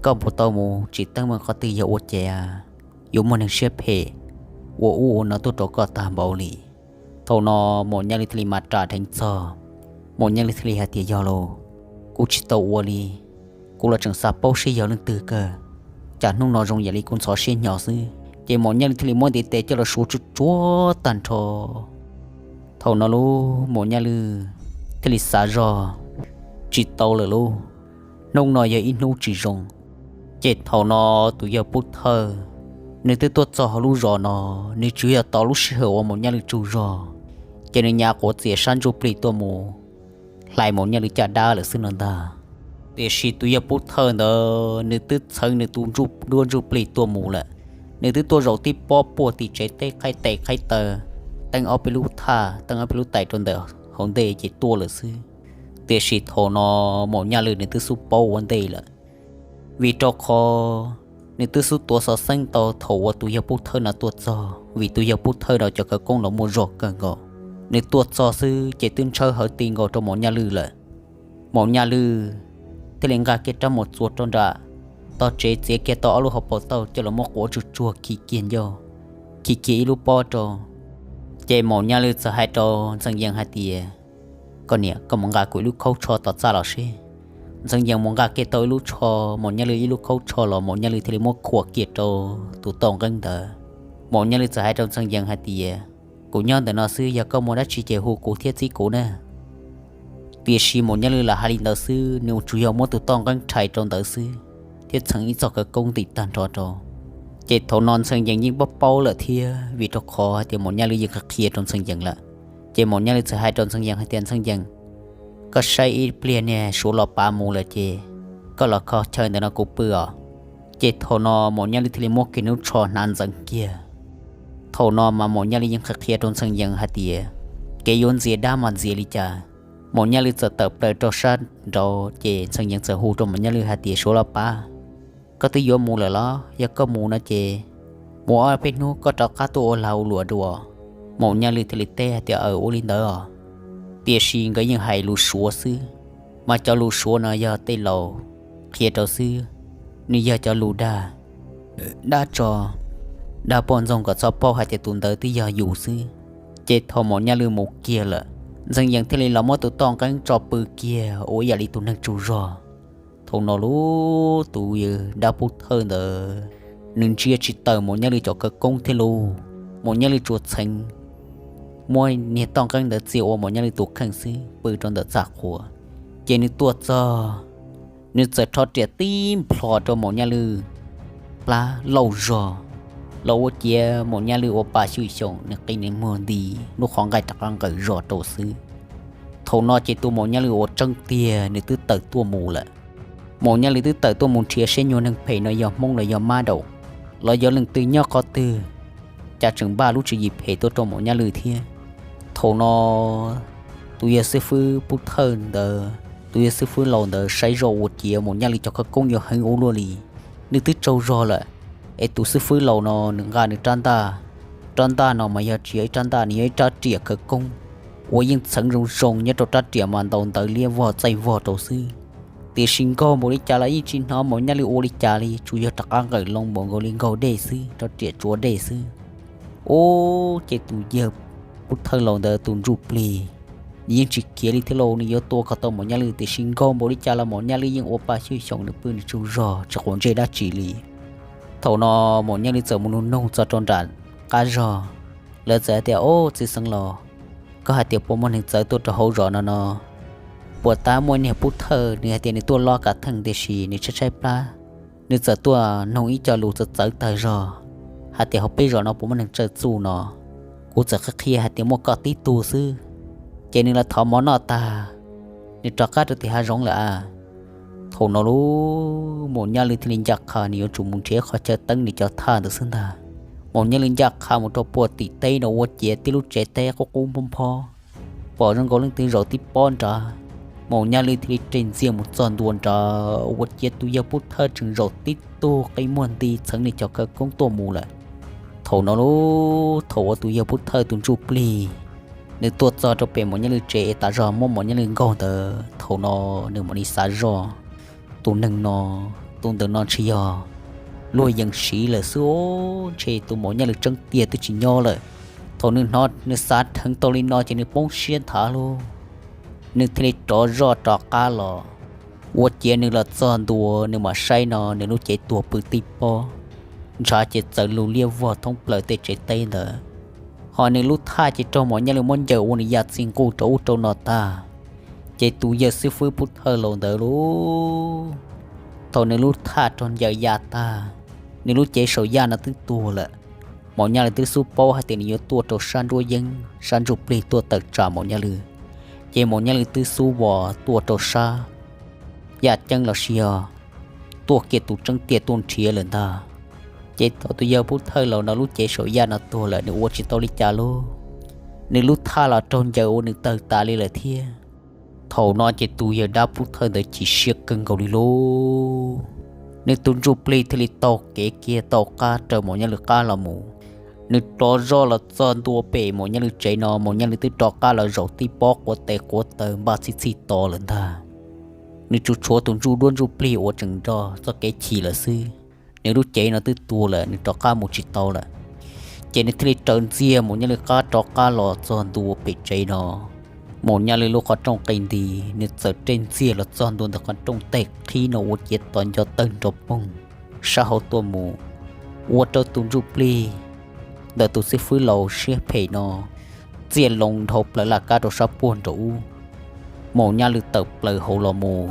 koj puas tau mus tsim teeb meem qhov twg yog ua cas yuav muaj neeg siab phem ua ub ua no tuaj rau koj tag npaum li. Thaum no Maum Nyaj Lwj thiaj li mam ras dheev txog. Maum Nyaj Lwj thiaj li hais tias yog lauj, kuv tsis tau ua li, kuv los tseem xav paub seb yog leej twg kawg, cas hnub no zoo yam li kuv ntxhov siab hnyo xwb. Ces Maum Nyaj Lwj thiaj li muab ntiv tes coj los suav tsuag tsuag tag nrho. Thaum no lub Maum Nyaj Lwj thiaj li xav zog tsis tau lawm lauj, hnub no yog ib hnub tsis zoo. Ces thaum no tus yawg pub thawj, nws twb tuaj txog hauv lub zos no, nws tsuas yog tos lub sij hawm uas Maum Nyaj Lwj tsaug zog, ces nws nyas quav txias sab ntsuj plig tuaj mus hlais Maum Nyaj Lwj caj dab lawm xwb no ntag. Tiam sis tus yawg pub thawj ntawd nws twb txheev nws tus ntsuj duab ntsuj plig tuaj mus lawm, Nws twb tuaj zaum tib pob puag tim tsev teb qhaib tes qhaib taw, teeb ob peb lub thaj, teeb ob peb lub tais rau ntawm hauv ntej ces tuaj lawm xwb. Tiam sis thaum no Maum Nyaj Lwj nws twb xub paub ua ntej lawm, vim rau qhov nws twb xub tuav xov xeeb tau thaum uas tus yawg pub thawj no tuaj txog, vim tus yawg pub thawj no cov khawv koob los muaj zog kawg nkaus. Nws tuaj txog xwb ces twb ntshawb hawv ti nkaus rau Maum Nyaj Lwj lawm. Maum Nyaj Lwj thiaj li nqa kiag rab mus txuas rau nram tog tsev, txiav kiag tau ob lub hauv paus tauj coj los muab quav tsuag tsuag khi kiag ncauj, khi kiag ib lub pob rau. Ces Maum Nyaj Lwj txawm hais rau Ntxhee Yees hais tias, Koj niam, koj mus nqa kuv ib lub khaub tsho tom txaj los seb. Ntxhee Yees mus nqa kiag tau ib lub tsho, Maum Nyaj Lwj ib lub khaub tsho los, Maum Nyaj Lwj thiaj li muab khuam kiag rau tus toj nqeeb ntawd. Maum Nyaj Lwj txawm hais rau Ntxhee Yees hais tias, Kuv nyob ntawm no xwb, yog koj muaj dab tsi ces hu kuv thiab txib kuv na. Tiam sis Maum Nyaj Lwj lam hais li ntawd xwb, nws tsuas yog muab tus toj nqeeb rhais rau ntawd xwb, thiab txheev ib txoj khawv koob ntim tag nrho rau. Ces thaum no Ntxhee Yees yeej paub paub lawm thiab, vim rau qhov hais tias Maum Nyaj Lwj yeej qhia qhia rau Ntxhee Yees lawm. Ces Maum Nyaj Lwj txawm hais rau Ntxhee Yees hais tias, Ntxhee Yees, koj saib ib pliag niag Suav los pav mus lawm ces koj los kho chaw ntawm no kuv pw os. Ces thaum no Maum Nyaj Lwj thiaj li muab kiag lub tsho hnav ntxeev kiag. Thaum no mas Maum Nyaj Lwj yeej qhia qhia rau Ntxhee Yees hais tias, kev yuav ntxias dab mas ntxias li cas. Maum Nyaj Lwj txawm tawm plaws rau sab nraud ces Ntxhee Yees txawm hu rau Maum Nyaj Lwj hais tias, Suav los pav, koj twb yuav mus lawm los? Yog koj mus no ces mus ob peb hnub koj rov qab tuaj ua lag ua luam dua. Maum Nyaj Lwj thiaj li teb hais tias, Aws, ua li ntawd os. Tiam sis nkawd yeej hais lus Suav xwb, mas cov lus Suav no yog tej laus qhia rau xwb, nws yog cov lus dag, dab tso, dag poj ntxoog kom txhob paub hais tias tus ntawd twb yog yus xwb. Ces thaum Maum Nyaj Lwj mus kiag lawm, Ntxhee Yees thiaj li los muab tus toj nqeeb tso pw kiag ua ib yam li tus neeg tsaug zog. Thaum no lub tus yawg dab pub thawj ntawd, nws ntsia tsis tawm Maum Nyaj Lwj cov khawv koob thiab lauj. Maum Nyaj Lwj tsuas txheev muab niag toj nqeeb ntawd txia ua Maum Nyaj Lwj tus kheej xwb, pw rau ntawm txaj qhua. Ces nws tuaj txog, nws txawm rho riam tib nplhos rau Maum Nyaj Lwj plab lauj zog, los ua ciav Maum Nyaj Lwj ua pa xywj xyoos, nws qi nws muag nti, lub qhov nqaij rov qab nqaws zog rau xwb. Thaum no ces tus Maum Nyaj Lwj uas tseeb tiag nws twb tawm tuaj mus lawm. Maum Nyaj Lwj twb tawm tuaj mus nrhiav seb nyuag neeg phem no yog Hmoob los yog Mab Daum, los yog leej twg nyob qhov twg, cas tseem npaj lub tswv yim phem tuaj rau Maum Nyaj Lwj thiab. Thaum no tus yawg xib fwb pub thawj ntawd, tus yawg xib fwb laus ntawd saib zoj ua ciav Maum Nyaj Lwj cov khawv koob yuav heev ua luaj li. Nws twb tsaug zog lawm, es tus xib fwb laus no nws nqa nws rab ntaj, rab ntaj no mas yog tsis yog ib rab ntaj, nws yog ib rab riam khawv koob uas yeej txheev zoo zoo nyob rau rab riam mas ntaus ntawv liab vog txaij vog rau xwb. Tiam sis nkaug npaum li cas los yeej tsis hnov Maum Nyaj Lwj ua li cas li, tsuas yog rov qab nqawm loo npaum nkaus li nkaug dej xwb, rab riam tsuav dej xwb. Ub, ces tus yawg pub thawj laus ntawd tus ntsuj plig, nws yeej tsis khiav li thiab lauj, nws yuav tua kom tau Maum Nyaj Lwj, tiam sis nkaug npaum li cas los Maum Nyaj Lwj yeej ua pa xywj xyoos, nws pw nws tsaug zog tsis quav ntsej dab tsi li. Thaum no Maum Nyaj Lwj txawm mus nug noog txog rau nram qab zog, lawv txawm hais tias, Ob, txiv xeev laus, koj hais tias puas muaj neeg txawv tuaj rau hauv zos no no? Puas tab muaj niag pub thawj, nws hais tias nws tuaj lob kav theej tiam sis nws tshaib tshaib plab, nws txawm tuaj noog ib co lus txawv txawv tag zog, hais tias hauv peb zos no puas muaj neeg txawj txuj no. Kuv txawm qhia qhia hais tias muaj koj tib tug xwb, ces nws los thov mov noj tag, nws rov qab rau tim hav zoov lawm a. Thaum no lub Maum Nyaj Lwj thiaj li ncaj qha nws yuav tsum mus nrhiav qhov chaw teeb nws cov thaj ntawd xwb ntag. Maum Nyaj Lwj ncaj qha mus rau puag tim teb no ua ciav tib lub tsev teb qub qub nphob nphob, pom zoo nkaus leej twg zaum tib pob nrad. Maum Nyaj Lwj thiaj li ris ntxiag mus txog ntua nrad ua ciav tus yawg pub thawj tseem zaum tib tug qi muag nti txheev nws cov khawv koob tuaj mus lawm. Thaum no lub thaum uas tus yawg pub thawj tus ntsuj plig nws tuaj txog rau pem Maum Nyaj Lwj tsev es tas zog muab Maum Nyaj Lwj nkaug ntawd, thaum no nws mam li xav zoj, tus neeg no, tus ntawm no ntshe yog luag yees siv lawm xwb os, ntshe tus Maum Nyaj Lwj tseeb tiag twb tsis nyob lawm. Thaum nws hnov nws xav dheev tau li no ces nws poob siab nthav lauj. Nws thiaj li rov zoj rov qab los, ua ciav nws los txog ntua nws mam saib no nws lub cev tuag pw tib pob, ntshav ces txawv lug liab vog thoob plaws tej tsev teb ntawd. Ho nws lub thaj ces raug Maum Nyaj Lwj muab ncaws ua nws ya txi nquj rau ub rau no tag. Ces tus yawg xib fwb pub thawj laus ntawd lauj, thaum nws lub thaj raug ncaws ya tag, nws lub cev saum yaj no twb tuag lawm. Maum Nyaj Lwj twb xub paub hais tias nws yuav tuaj rau sab nruab yeeb sab ntsuj plig tuaj tawm tsam Maum Nyaj Lwj, ces Maum Nyaj Lwj twb xub vos tuaj rau sab yaj ceeb los sis yog tuaj kiag tus tseeb tiag tuaj nrhiav lawm ntag. Ces thaum tus yawg pub thawj laus no lub cev saum yaj no tuag lawm nws ua tsis tau li cas lauj, nws lub thaj los raug ncaws ua nws tawg tas li lawm thiab. Thaum no ces tus yawg dab pub thawj ntawd chim siab kawg nkaus li lauj. Nws tus ntsuj plig thiaj li taug kev kiag tau qab raws Maum Nyaj Lwm qab los mus. Nws rov zoj los txog ntua pem Maum Nyaj Lwm tsev no, Maum Nyaj Lwm twb rov qab los zaum tib pob quav tes quav taw npaj txhij txhij to lawm ntag. Nws tsuas tshuav tus ntsuj duab ntsuj plig uas tseem nrog txoj kev chim lawm xwb. Nws lub cev no twb tuag lawm, nws rov qab mus tsis tau lawm. Ces nws thiaj li raws ntxiag Maum Nyaj Lwm qab rov qab los txog ntua pem tsev no. Maum Nyaj Lwm lub qhov rooj qis nti, nws txawm raws ntxiag los txog ntua ntawm qhov rooj teg qhib no ua ciav tos nco tawg nrov poog sab hauv tuaj mus, ua rau tus ntsuj plig ntawm tus xib fwb laus siab phem no txiaj loo dhau plaws laj kab rau sab puag nraum ub. Maum Nyaj Lwm tawm plaws hauv los mus,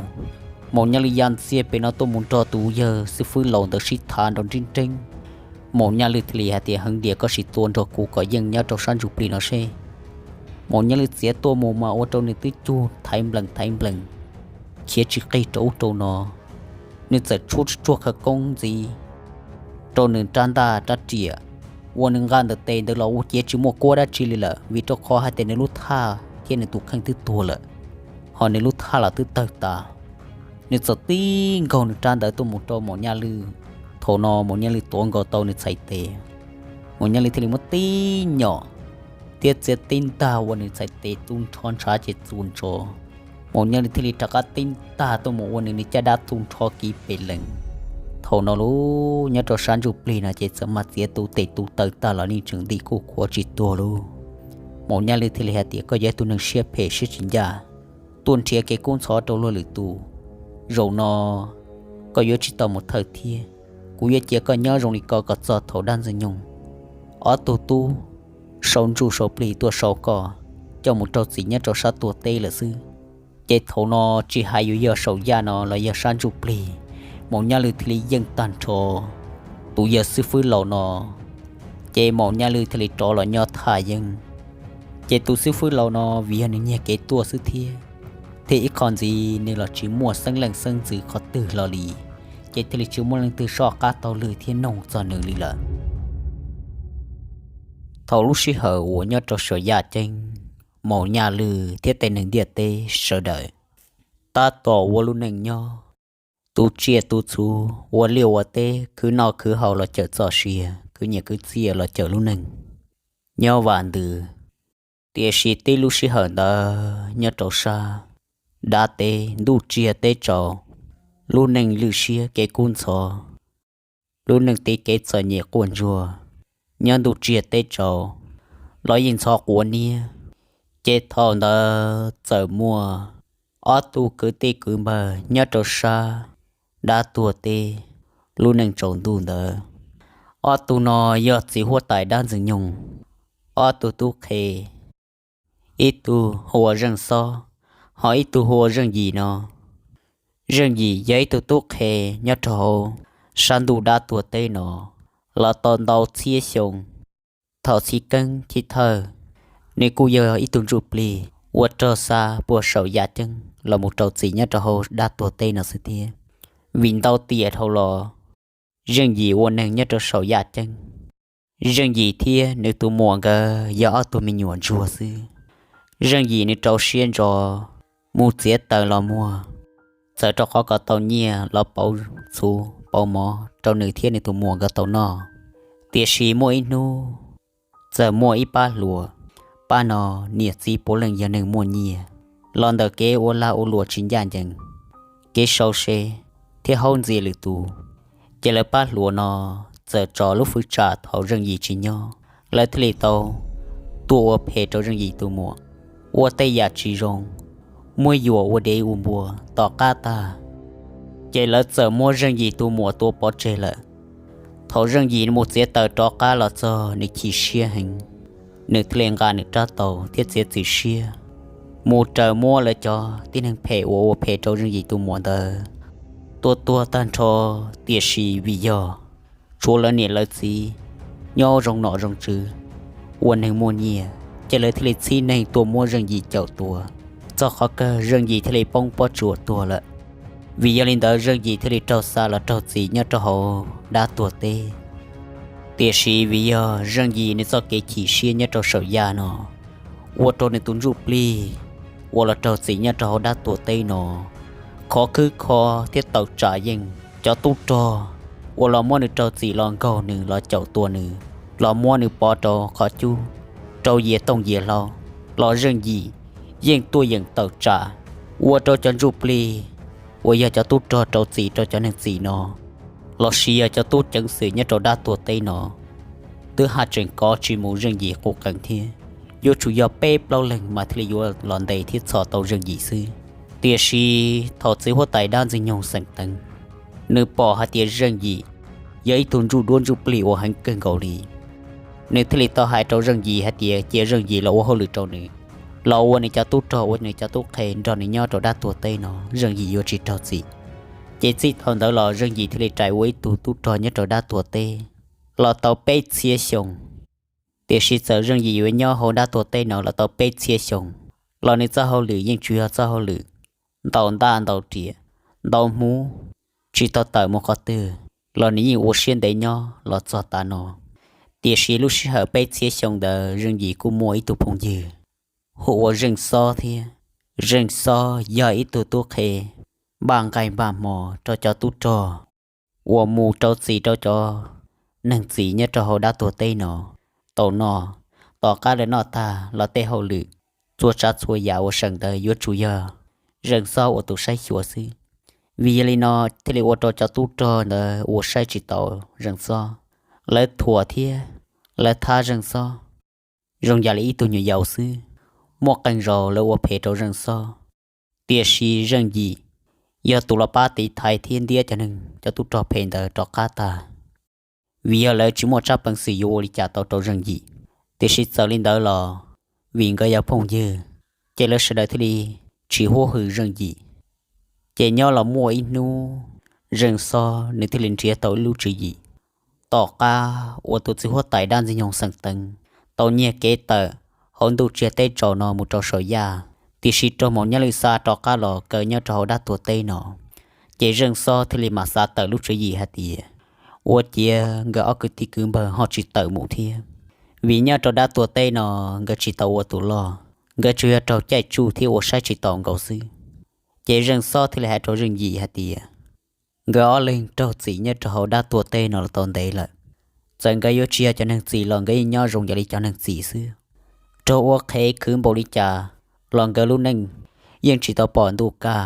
Maum Nyaj Lwm ya ntxiag pem no tuaj mus nrog tus yawg xib fwb laus ntawd sib tham nrov nrib nreeb. Maum Nyaj Lwm thiaj li hais tias, Heev diam, koj sim tua nrog kuv kom yeej nyob rau sab ntsuj plig no seb. Maum Nyaj Lwm txiav tuaj mus mas ua rau nws twb cug thaiv nplees thaiv nplees, khiav tsis qig rau ub rau no. Nws txawm tshuab tsuag khawv koob ntxiv rau nws rab ntaj rab riam, ua nws nqa ntawm tes ntawd los ua ciav tsis muaj kuab dab tsi li lawm, vim rau qhov hais tias nws lub thaj thiab nws tus kheej twb tuag lawm, ho nws lub thaj los twb tawg tas. Nws txawm tib nkaug nws rab ntawd tuaj mus rau Maum Nyaj Lwm. Thaum no Maum Nyaj Lwm tuav nkaus tau nws txhais tes, Maum Nyaj Lwm thiaj li muab tib nyom thiab txiav tib ntag ua nws txhais tes tu nrho ntshav ces txuas ntsos. Maum Nyaj Lwm thiaj li rov qab tib ntag tuaj mus ua nws nws caj dab tu nrho kiv pes lees. Thaum no lub nyob rau sab ntsuj plig no ces txawm mas txiav tu tes tu taw tag los yeej tseem nti kuj qhuav tsis tuag lauj. Maum Nyaj Lwm thiaj li hais tias, Koj yog ib tug neeg siab phem siab tsis ncaj, tuaj nrhiav kev kub ntxhov rau luag lwm tus. Zaum no koj yuav tsis tau mus thawj thiab. Kuv yuav cia koj nyob zoo li ko kom txog thaum dab ntxwg nyoog ob tug tub sau ntsuj sau plig tuaj sau koj coj mus rau txim nyob rau sab tuag teb lawm xwb. Ces thaum no tsis hais yuav yog saum yaj no los yog sab ntsuj plig, Maum Nyaj Lwm thiaj li yeej tag nrho tus yawg xib fwb laus no. Ces Maum Nyaj Lwm thiaj li rov los nyob thaj yeeb. Ces tus xib fwb laus no vim yog nws nyiag kev tuaj xwb thiab, thiab ib qho ntxiv nws los tsis muaj xeeb leej xeeb ntxwv qhov twg hlo li, ces thiaj li tsis muaj leej twg soj qab taug lw thiab noog txog nws li lawm. Thaum lub sij hawm uas nyob rau saum yaj ceeb, Maum Nyaj Lwm thiab tej neeg ntiaj teb sawv daws tab tom ua lub neej nyob tu tsiaj tu txhu, ua liaj ua teb, khwv noj khwv haus los cawm txoj sia, khwv nyiaj khwv txiaj los cawm lub neej nyob vam ntws. Tiam sis tib lub sij hawm ntawd nyob rau sab dab teb ntuj tsiag teb tsaus, lub neej lwj siab kev kub ntxhov, lub neej tiv kev txom nyem quaj ntsuag, nyob ntuj tsiag teb tsaus los yeej ntxhov quav niab. Ces thaum ntawd txawm muaj ob tug kwv tij kwv npawg nyob rau sab dab tuag teb lub neej tsaus ntuj ntawd. Ob tug no yog txiv huab tais dab ntxwg nyoog ob tug tub qhe, ib tug hu ua Zeej Xob, ho ib tug hu ua Zeej Yim no. Zeej Yim yog ib tug tub qhe nyob rau hauv sab ntuj dab tuag teb no, los tau ntau txhiab xyoo. Thaum chiv keeb chiv thawj, nws kuj yog ib tug ntsuj plig ua rog xa puag saum yaj ceeb los mus rau txim nyob rau hauv dab tuag teb no xwb thiab. Vim ntau tiam dhau los Zeej Yim ua neeg nyob rau saum yaj ceeb. Zeej Yim thiab nws tus muam nkawd yog ob tug me nyuam ntsuag xwb. Zeej Yim nws rau siab ntso mus txiav taws los muag, txawm rau qhov kom tau nyiaj los pauv txhuv pauv mov rau nws thiab nws tus muam nkawd tau noj. Tiam sis muaj ib hnub txawm muaj ib pab hluas, pab no niam txiv puav leej yog neeg muaj nyiaj, los ntawm kev ua lag ua luam tsis ncaj ncees, kev sau se thiab haub ntxias lwm tus. Ces lawv pab hluas no txawm tso lub fwv tsam thaum Zeej Yim tsis nyob, lawv thiaj li tau tuaj ua phem rau Zeej Yim tus muam, ua tej yam tsis zoo, muab yuam ua dev ua npua tom qab tag. Ces lawv txawm muab Zeej Yim tus muam tua pov tseg lawm. Thaum Zeej Yim mus txiav taws rov qab los txog nws chim siab heev, nws thiaj li nqa nws rab taus thiab txiav txim siab mus raws muab lawv cov tib neeg phem uas ua phem rau Zeej Yim tus muam ntawd tua tuag tag nrho. Tiam sis vim yog tshuav lawv niam lawv txiv nyob zoo nom zoo tswv, ua neeg muaj nyiaj, ces lawv thiaj li txhib neeg tuaj muab Zeej Yim caum tua. Txog qhov kawg Zeej Yim thiaj li poob pob tsuas tuag lawm. Vim yog li ntawd Zeej Yim thiaj li raug xa los raug txim nyob rau hauv dab tuag teb. Tiam sis vim yog Zeej Yim nws txoj kev chim siab nyob rau saum yaj no, ua rau nws tus ntsuj plig uas los raug txim nyob rau hauv dab tuag teb no khov khwb kho thiab tawm tsam yeej. Cov tub rog uas los muab nws raug txim los nkaug nws los caum tua nws, los muab nws pov rau qhov cub, rau yias tooj yias hlau, los Zeej Yim yeej tuaj yeem tawm tsam, ua rau cov ntsuj plig uas yog cov tub rog rau txim rau cov neeg txim no, los sis yog cov tub ceev xwm nyob rau dab tuag teb no twb haj tseem kov tsis mus Zeej Yim qub qees thiab. Yuav tsum yog peb plaub leeg mas thiaj li yuav los ntes thiab txhom tau Zeej Yim xwb. Tiam sis thaum txiv huab tais dab ntxwg nyoog xeem Teev, nws pom hais tias Zeej Yim yog ib tug ntsuj duab ntsuj plig uas heev kawg nkaus li, nws thiaj li tau hais rau Zeej Yim hais tias cia Zeej Yim los ua hauj lwm rau nws, los ua nws cov tub rog ua nws cov tub qhe nrog nws nyob rau dab tuag teb no Zeej Yim yuav tsis raug txim. Ces txij thaum ntawd los Zeej Yim thiaj li rais ua ib tug tub rog nyob rau dab tuag teb los tau peb txhiab xyoo. Tiam sis txawm Zeej Yim yuav nyob hauv dab tuag teb no los tau peb txhiab xyoo, los nws txoj hauj lwm yeej tsuas yog txoj hauj lwm ntaus ntaj ntaus riam, ntaus hmuv, tsis tau tawm mus qhov twg, los nws yeej ua siab ntev nyob los txog tav no. Tiam sis lub sij hawm peb txhiab xyoo ntawd Zeej Yim kuj muaj ib tug phooj ywg hu ua Zeej Xob thiab. Zeej Xob yog ib tug tub qhe npaj nqaij npaj hmo rau cov tub rog uas mus rau txim rau cov neeg txim nyob rau hauv dab tuag teb no tau noj. Tom qab lawv noj tag los tej hauj lwm, txhua tsav txhua yam uas seem ntawd yuav tsum yog Zeej Xob ua tus saib xyuas xwb. Vim yog li no thiaj li ua rau cov tub rog ntawd uas saib tsis taus Zeej Xob, lawv thuam thiab lawv thab Zeej Xob zoo yam li ib tug nyuam yaus xwb. Muaj qee zaus lawv ua phem rau Zeej Xob, tiam sis Zeej Yim yog tus los pab tiv thaiv thiab ntiab cov neeg cov tub rog phem ntawd rov qab tag, vim yog lawv tsis muaj tsab peev xwm yuav ua li cas tau rau Zeej Yim. Tiam sis txawm li ntawd los vim nkawd yog phooj ywg, ces lawv sawv daws thiaj li tsis huab hwm Zeej Yim. Ces nyob los muaj ib hnub Zeej Xob nws thiaj li nrhiav tau ib lub tswv yim. Tom qab uas tus txiv huab tais dab ntxwg nyoog xeem Teev tau nyiag kev tawm hauv ntuj tsiaj teb tsaus no mus rau saum yaj, tiam sis raug maum nyab lwj xa rov qab los kaw nyob rau hauv dab tuag teb no, ces Zeej Xob thiaj li mam xav tawm lub tswv yim hais tias ua ciav nkawd ob kwv tij kwv npawg ho tsis tawm mus thiab. Vim nyob rau dab tuag teb no nkawd tsis tau ua tus loj, nkawd tsuas yog raug caij tsuj thiab ua saib tsis taus nkaus xwb. Ces Zeej Xob thiaj li hais rau Zeej Yim hais tias nkawd ob leeg raug txim nyob rau hauv dab tuag teb no los tau ntev lawm. Txawm nkawd yuav tsis yog cov neeg txim los nkawd yeej nyob zoo yam li cov neeg txim xwb. Raug ua qhev khwv npaum li cas los nkawd lub neej yeej tsis tau pom ntuj kaj,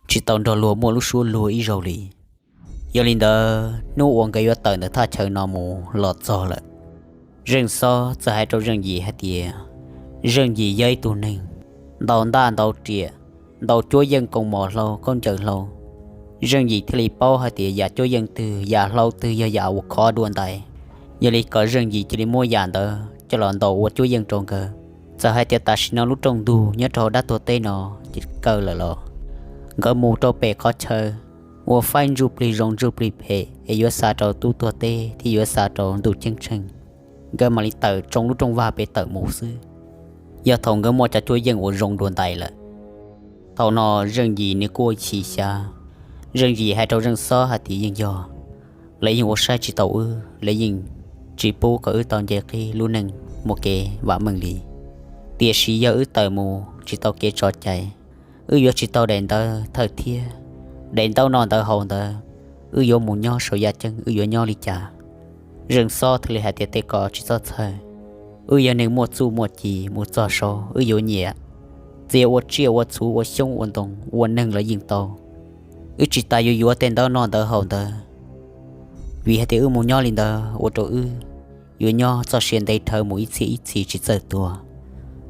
tsis tau nrog luag muaj lub suab luag ib zaug li. Yog li ntawd hnub uas nkawd yuav tawm ntawm thaj chaw no mus los txog lawm, Zeej Xob txawm hais rau Zeej Yim hais tias Zeej Yim yog ib tug neeg ntaus ntaj ntaus riam, ntaus cuab yeej koos mom hlau khaub ncaws hlau. Zeej Yim thiaj li paub hais tias yam cuab yeej twg yam hlau twg yog yam uas khov dua ntais. Yog li kom Zeej Yim cia li muab yam ntawd coj los ntaus ua cuab yeej rau nkawd. Txawm hais tias tam sim no lub rooj ntug nyob rau hauv dab tuag teb no ces kaw lawm los nkawd mus rau pem qhov chaw uas faib ntsuj plig zoo ntsuj plig phem es yuav xa rau tub tuag teb thiab yuav xa rau ntuj ceeb tsheej, nkawd mam li tawm tsoo lub rooj vag pem tawm mus xwb, yog thaum nkawd muaj cov cuab yeej uas zoo dua ntais lawm. Thaum no Zeej Yim nws kuj ua chim xyav, Zeej Yim hais rau Zeej Xob hais tias yeej yog lawv yeej ua saib tsis taus wb, lawv yeej tsis pub kom wb tau nce qib lub neej muaj kev vam meej li. Tiam sis yog wb tawm mus tsis tau kev tso cai, wb yuav tsis tau daim ntawv thawj thiab daim ntaub no ntawv haus ntawd, wb yuav mus nyob saum yaj ceeb wb yuav nyob li cas? Zeej Xob thiaj li hais tias tej ko tsis txhob txhawj, wb yog neeg muaj txuj muaj ci mus txog saud wb yuav nyiam, txia ua tsiaj ua txhuv ua xyoob ua ntoo ua neeg los yeej tau. Wb tsis tas yuav yuav tej ntaub no ntawv haus ntawd, vim hais tias wb mus nyob li ntawd ua rau wb yuav nyob txoj sia ntev dhawv mus ib txhiab ib txhis tsis txawj tuag.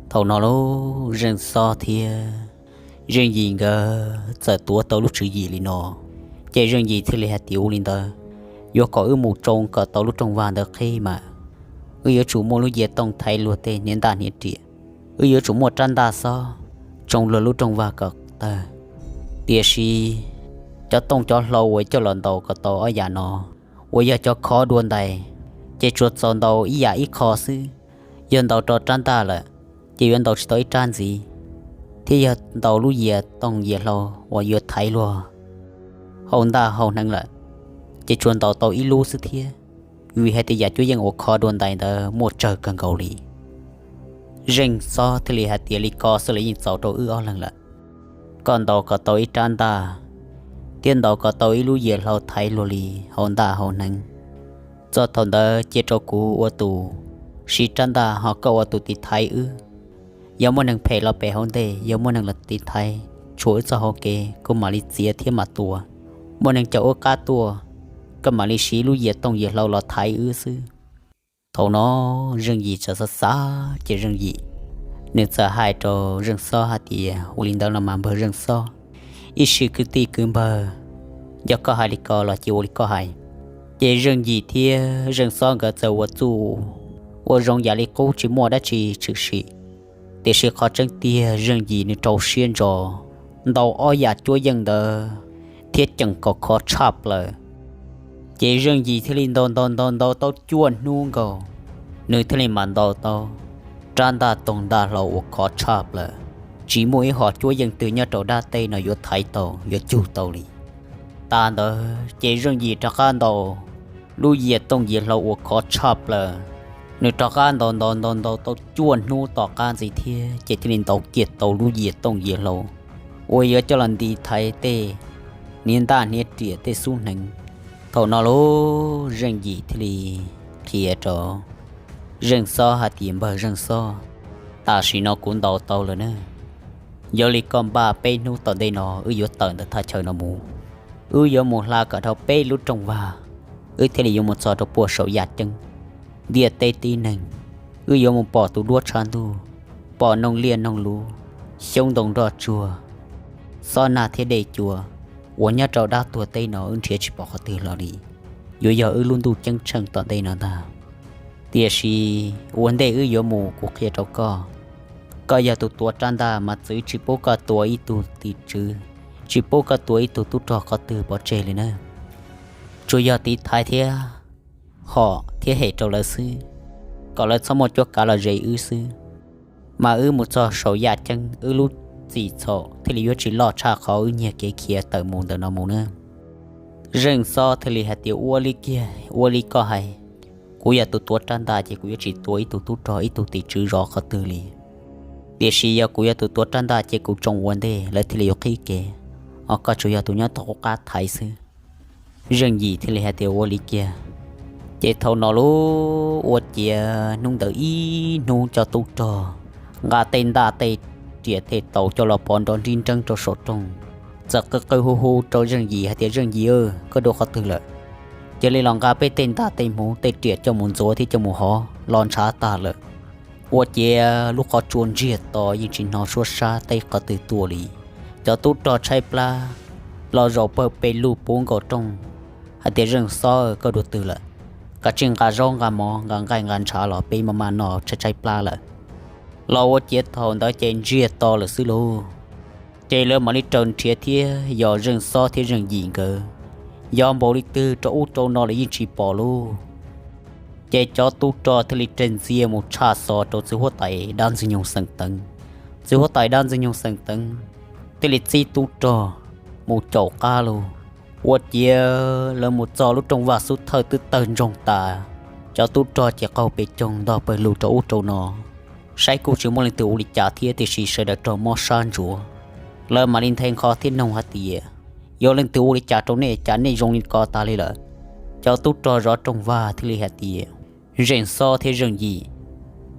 Thaum no lub Zeej Xob thiab Zeej Yim nkawd txawm tuav tau lub tswv yim li no, ces Zeej Yim thiaj li hais tias ua li ntawd, yuav kom wb mus tsoo kom tau lub rooj vag ntawd qhib mas wb yuav tsum muaj lub yias tooj thaiv luag tej hniav ntaj hniav riam, wb yuav tsum muaj rab ntaj xob tsoo luag lub rooj vag kom tawg. Tiam sis cov tooj cov hlau uas coj los ntaus kom tau ob yam no uas yog cov khov dua ntais, ces tsuas txaus ntaus ib yam ib qho xwb. Yog ntaus rau rab ntaj lawm, ces yuav ntaus tsis tau ib rab ntxiv, thiab yog ntaus lub yias tooj yias hlau uas yuav thaiv luag hau ntaj hau hneev lawm, ces tsuas ntaus tau ib lub xwb thiab. vim hais tias yam cuab yeej uas khov dua ntais ntawd muaj tsawg kawg nkaus li. Zeej Xob thiaj li hais tias, Li ko xwb los yeej txaus rau wb ob leeg lawm. Koj ntaus kom tau ib rab ntaj, thiab ntaus kom tau ib lub yias hlau thaiv luag li hauv ntaj hauv hneev. Txog thaum ntawd cia rau kuv ua tus siv rab ntaj, ho koj ua tus tiv thaiv wb. Yog muaj neeg phem los pem hauv ntej, yog muaj neeg los tiv thaiv tshuav wb txoj hauv kev, kuv mam li txiav thiab mam tua. Muaj neeg caum wb qab tuaj, koj mam li siv lub yias tooj yias hlau los thaiv wb xwb. Thaum no Zeej Yim txawm xav xav ces Zeej Yim nws txawm hais rau Zeej Xob hais tias, Ua li ntawd los mas npawg Zeej Xob, ib sim kwv tij kwv npawg, yog koj hais li ko los cia ua li koj hais. Ces Zeej Yim thiab Zeej Xob nkawd txawm ua txuj ua zoo yam li qub tsis muaj dab tsi tshwm sim. Tiam sis qhov tseeb tiag Zeej Yim nws rau siab ntso ntaus ob yam cuab yeej ntawd thiab ceem kom khov tshaj plaws. Ces Zeej Yim thiaj li ntaus ntaus ntaus ntaus tau cuaj hnub nkaus, nws thiaj li mam ntaus tau rab ntaj toog ntaj hlau uas khov tshaj plaws. Tsis muaj ib hom cuab yeej twg nyob rau dab teb no yuav thaiv tau, yuav cug tau li. Tas ntawd ces Zeej Yim rov qab ntaus lub yias tooj yias hlau uas khov tshaj plaws. Nws rov qab ntaus ntaus ntaus ntaus tau cuaj hnub tom qab ntxiv thiab ces thiaj li ntaus kiag tau lub yias tooj yias hlau uas yuav coj los nti thaiv tej hniav ntaj hniav riam tej xub hneev. Thaum no lauj, Zeej Yim thiaj li qhia rau Zeej Xob hais tias, Npawg Zeej Xob, tam sim no kuv ntaus tau lawm na. Yog li koj npaj peb hnub tom ntej no wb yuav tawm ntawm thaj chaw no mus. Wb yuav mus hla kom dhau peb lub rooj vag, wb thiaj li yuav mus txog rau puag saum yaj ceeb. Ntiaj teb tib neeg, wb yuav mus pom tus duab tshav ntuj, pom noog liaj noog luv, xyoob ntoo nroj tsuag, xob nag thiab dej cua uas nyob rau dab tuag teb no wb nrhiav tsis pom qhov twg los li. Yuav yog wb lub ntuj ceeb tsheej tom ntej no ntag. Tiam sis ua ntej wb yuav mus kuv qhia rau koj, koj yog tus tuav rab ntaj mas txwv tsis pub koj tua ib tug tim tswv, tsis pub koj tua ib tug tub rog qhov twg pov tseg li na. Tsuas yog tiv thaiv thiab hom thiab hem rau lawv xwb, kom lawv txhob muaj cuab kav los ze wb xwb. Mas wb mus txog saum yaj ceeb wb lub txim txhaum thiaj li yuav tsis loj tshaj qhov wb nyiag kev khiav tawm mus ntawm no mus na. Zeej Xob thiaj li hais tias, Ua li kiag, ua li koj hais. Kuv yog tus tuav rab ntaj ces kuv yuav tsis tua ib tug tub rog ib tug tim tswv zov qhov twg li. Tiam sis yog kuv yog tus tuav rab ntaj ces kuv tsoo ua ntej lawv thiaj li yuav qhib kev, ho koj tsuas yog tus nyob tom qub qab thaiv xwb. Zeej Yim thiaj li hais tias, Ua li kiag. Ces thaum no lauj, ua ciav hnub ntawd ib hnub cov tub rog nqa tej ntaj tej riam tej taus coj los pov nrov nrib nreeb rau saum rooj, txawm qw qw hu hu rau Zeej Yim hais tias, Zeej Yim, koj dua qhov twg lawm? Cia li los nqa peb tej ntaj tej hmuv tej riam coj mus ntxuav thiab coj mus hov los ntshav tag lawm. Ua ciav lub qhov tsua ntsiag to yeej tsis hnov suab sab teb qhov twg tuaj li. Cov tub rog tshaib plab los zaum pawg pes lug puv nkaus rooj hais tias, Zeej Xob, koj dua twg lawm? Kav tsij nqa zaub nqa mov nqa nqaij nqa ntshav los peb maj maj noj tshaib tshaib plab lawm. Los ua ciav thaum ntawd ces ntsiag to lawm xwb lauj. Ces lawv mam li raws nrhiav thiab yog Zeej Xob thiab Zeej Yim nkawd yog npaum li twg rau ub rau no los yeej tsis pom lauj. Ces cov tub rog thiaj li rawg ntxiag mus tshaj xov rau txiv huab tais dab ntxwg nyoog xeem Teev. Txiv huab tais dab ntxwg nyoog xeem Teev thiaj li txib tub rog mus caum qab lauj. Ua ciav lawv mus txog lub rooj vag xub thawj twb tawg ntsoog tas, cov tub rog ces qaug pes coog ntog pawg lug rau ub rau no, saib kuj tsis muaj leej twg ua li cas thiab, tiam sis sawv daws raug mob sab ntsuav. Lawv mam li nthe nqho thiab noog hais tias, Yog leej twg ua li cas rau nej cas nej zoo li ko tas li lawm? Cov tub rog zov rooj vag thiaj li hais tias, Zeej Xob thiab Zeej Yim,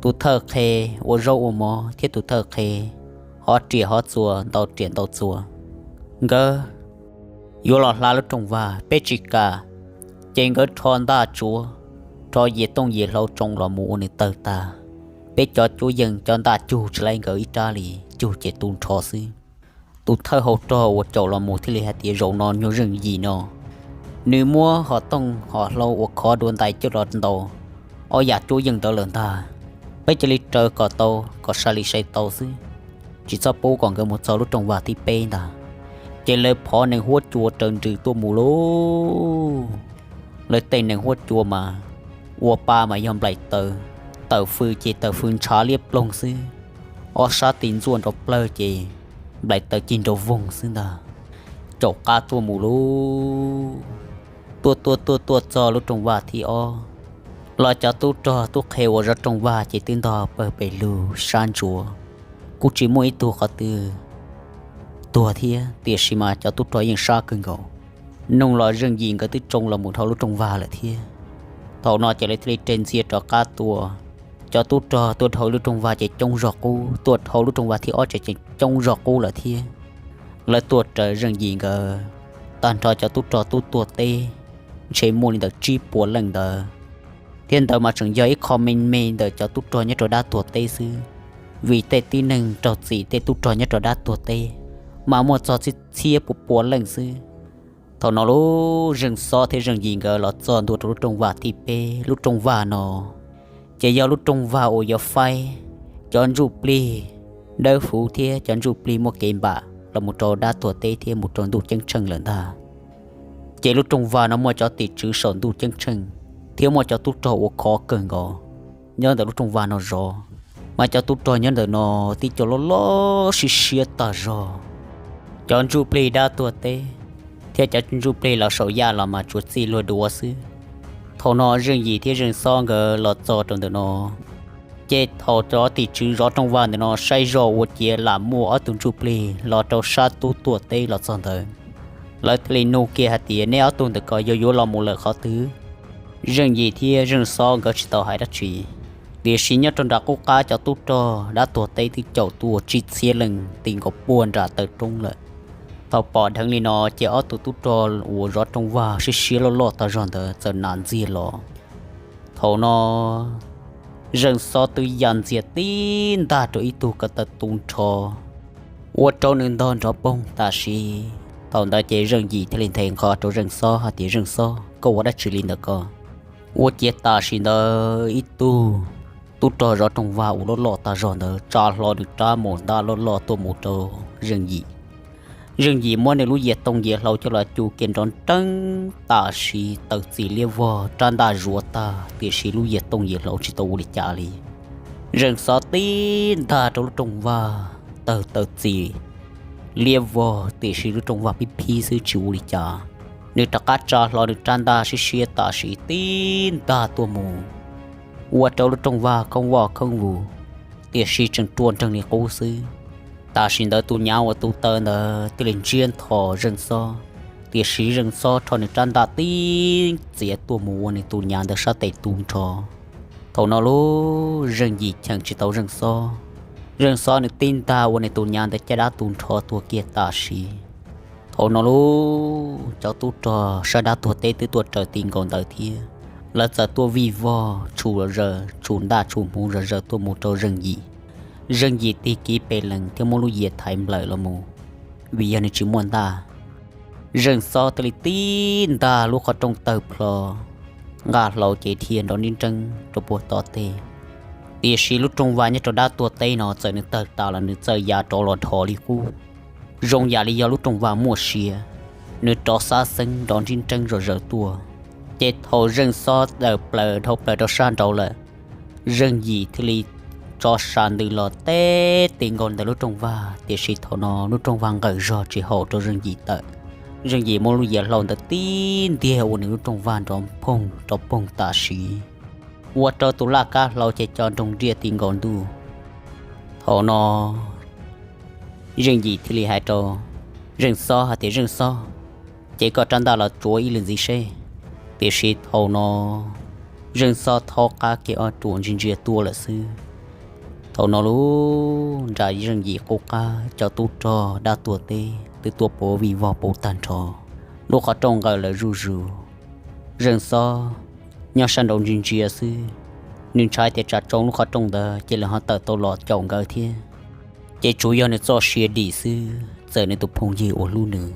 tus thawj qhe ua zaub ua mov thiab tus thawj qhe hov riam hov txuas ntaus riam ntaus txuas, nkawd yuav los hla lub rooj vag, peb tsis kam. Ces nkawd rho ntaj tsuav, rho yias tooj yias hlau tsoo los mus ua nws tawg tag. Peb cov cuab yeej cov ntaj cug tsis laib nkawd ib rab li, cug ces tu nrho xwb. Tus thawj hau rog uas caum los mus thiaj li hais tias, Zaum no nyuag Zeej Yim no, nws muab hom tooj hom hlau uas khov dua ntais coj los ntaus ob yam cuab yeej ntawd lawm ntag. Peb cia li raws kom tau, kom sai li sai tau xwb, tsis txhob pub kom nkawd mus txog lub rooj vag thib peb ntag. Ces lawv phov nees huab cua raws nrws tuaj mus lauj. Lawv tej nees huab cua mas ua pa mas yog nplaim taws, tawm fws ces tawm fws ntshav liab ploog xwb, ob sab tis ntxuaj nrov plawg ces nplaim taws cig nrov voog xwb ntag. Caum qab tuaj mus lauj. Tuaj tuaj tuaj tuaj txog lub rooj vag thib ob, los cov tub rog tub qhe uas zov rooj vag ces twb ntog pawg pes lug sab ntsuav, kuj tsis muaj ib tug qhov twg tuag thiab, tiam sis mas cov tub rog yeej sab kawg nkaus. Noog los Zeej Yim nkawd twb tsoo los mus dhau lub rooj vag lawm thiab. Thaum no ces lawv thiaj li res ntxias rov qab tua. Cov tub rog tuaj dhau lub rooj vag ces coob zog qub, tuaj dhau lub rooj vag thib ob tseem coob zog qub lawm thiab. Lawv tuaj raws Zeej Yim nkawd, tag nrho cov tub rog tub tuaj teb ntshe muaj li ntawm tsib puas leej ntawd, thiab ntawd mas tseem yog ib qho me me ntawm cov tub rog nyob rau dab tuag teb xwb, vim tej tib neeg raug txim tej tub rog nyob rau dab tuag teb mas muaj txog txhiab txhiab pua pua leej xwb. Thaum no lub Zeej Xob thiab Zeej Yim nkawd los txog ntua rau lub rooj vag thib peb. Lub rooj vag no ces yog lub rooj vag uas yuav faib cov ntsuj plig dawb huv thiab cov ntsuj plig muaj kev npam los mus rau dab tuag teb thiab mus rau ntuj ceeb tsheej lawm ntag. Ces lub rooj vag no muaj cov tim tswv saum ntuj ceeb tsheej thiab muaj cov tub rog uas khov kawg nkaus nyob ntawm lub rooj vag no zov, mas cov tub rog nyob ntawm no tib co loj loj siab siab tag zog. Cov ntsuj plig dab tuag teb thiab cov ntsuj plig los saum yaj los mas tsuas txij luag duav xwb. Thaum no Zeej Yim thiab Zeej Xob nkawd los txog rau ntawm no, ces thaum cov tim tswv zov rooj vag ntawm no saib zog ua ciav lam muaj ob tug ntsuj plig los rau sab tub tuaj teb los txog ntawd, lawv thiaj li nug kiag hais tias, neb ob tug ntawm ko yog yuav los mus lawm qhov twg? Zeej Yim thiab Zeej Xob nkawd tsis tau hais dab tsi, tiam sis nyob rau nram qub qab cov tub rog dab tuag teb twb caum tuaj tsib txhiab leej ti nkaus puag nram taw roob lawm. Thaum pom dheev li no ces ob tug tub rog uas zov rooj vag siab siab loj loj tag zog ntawd txawm hnav ntxiag los. Thaum no Zeej Xob twb ya ntxiag tib ntag rau ib tug ko taw tu nrho, ua rau nws ntog nrov poog tam sim. Thaum ntawd ces Zeej Yim thiaj li nthe nqho rau Zeej Xob hais tias, Zeej Xob, koj ua dab tsi li ntawm ko? Ua ciav tam sim ntawd ib tug tub rog zov rooj vag uas loj loj tag zog ntawd tsa hlo nws rab maum ntaj loj loj tuaj mus rau Zeej Yim. Zeej Yim muab nws lub yias tooj yias hlau coj los cu kiag nrov nreeb tam sim taw txim liab vog, rab ntaj zuav tag tiam sis lub yias tooj yias hlau tsis tau ua li cas li. Zeej Xob tib ntag rau lub rooj vag, tawg taw txim liab vog tiam sis lub rooj vag pib phib xwb tsis ua li cas. Nws rov qab tsa hlo nws rab ntaj siab siab tam sim tib ntag tuaj mus, ua rau lub rooj vag khoob voj khoob vus, tiam sis tseem rua nreeg li qub xwb. Tam sim ntawd tus nyav uas tu taw ntawd thiaj li ntsiab nthos Zeej Xob, tiam sis Zeej Xob rho nws rab ntaj tib txiav tuaj mus ua nws tus nyav ntawd sab tes tu nrho. Thaum no lub Zeej Yim cheem tsis tau Zeej Xob, Zeej Xob nws tib ntag ua nws tus nyav ntawd caj dab tu nrho tuag kiag tam sim. Thaum no lub cov tub rog sab dab tuag teb twb tuaj raws ti nkaus ntawd thiab, lawv txawm tuaj vij vog tshum zom zaws, tshum ntaj tshum hmuv zom zaws tuaj mus rau Zeej Yim. Zeej Yim tig kiv pes lees thiab muab lub yias thaiv nplawm los mus, vim yog nws tsis muaj ntaj. Zeej Xob thiaj li tib ntag lub qhov rooj tawg plho, nqaj hlau ces dhia nrov nrib nreeb rau puag tom tej. Tiam sis lub rooj vag nyob rau dab tuag teb no txawm nws tawg tas los nws txawm ya rov los dhos li qub, zoo yam li yog lub rooj vag muaj sia, nws rov xab xeeb nrov nrib nreeb zom zaws tuaj. Ces thaum Zeej Xob tawm plaws dhau plaws rau sab nraud lawm, Zeej Yim thiaj li tso sa ntws los teb ti nkaus ntawm lub rooj vag, tiam sis thaum no lub rooj vag nqawm zog tsis haum rau Zeej Yim tawm. Zeej Yim muab lub yias hlau ntawd tib ntiag ua nws lub rooj vag nrov phoog rov poog tam sim, ua rau tus laj kab hlau ces co nroo nriaj ti nkaus ntuj. Thaum no Zeej Yim thiaj li hais rau Zeej Xob hais tias, Zeej Xob, ces koj rab ntaj los tsuav ib lwm ntxiv seb. Tiam sis thaum no Zeej Xob thaub qab kiag ob ruam ntsia ntsia tuaj lawm xwb. Thaum no lub nram Zeej Yim qub qab cov tub rog dab tuag teb twb tuaj puv vij vog puv tag nrho. Lub qhov rooj nqawm lawm zuj zus. Zeej Xob nyob sab nraud ntsia ntsia xwb, nws ntshai tias tsam tsoo lub qhov rooj ntawd ces lawv ho tawm tau los caum nkawd thiab. Ces tsuas yog nws txoj sia dim xwb, txawm nws tus phooj ywg uas hlub nws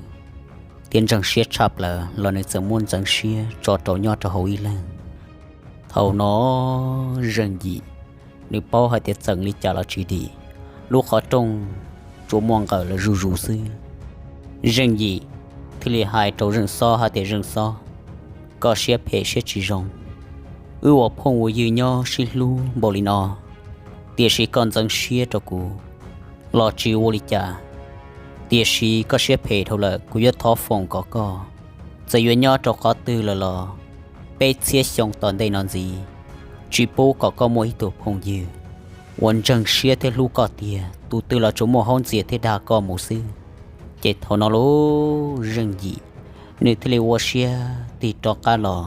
thiab ntseeg siab tshaj plaws los nws txawm muab ntxeev siab tso rau nyob rau hauv ib leeg. Thaum no Zeej Yim nws paub hais tias txeem li cas los tsis dim, lub qhov rooj tsuas muaj nqawm lawm zuj zus xwb. Zeej Yim thiaj li hais rau Zeej Xob hais tias, Zeej Xob, koj siab phem siab tsis zoo. Wb ua phooj ua ywg nyob sib hlub npaum li no, tiam sis koj ntxeev siab rau kuv los tsis ua li cas, tiam sis koj siab phem dhau lawm, kuv yuav thov foom kom koj, txawm yuav nyob rau qhov twg lawm los peb txhiab xyoo tom ntej no ntxiv, tsis pub kom koj muaj ib tug phooj ywg uas ntseeg siab thiab hlub koj tiag, tus twg los tsuas muaj haub ntxias thiab dag koj mus xwb. Ces thaum no lub Zeej Yim, nws thiaj li ua siab tig rov qab los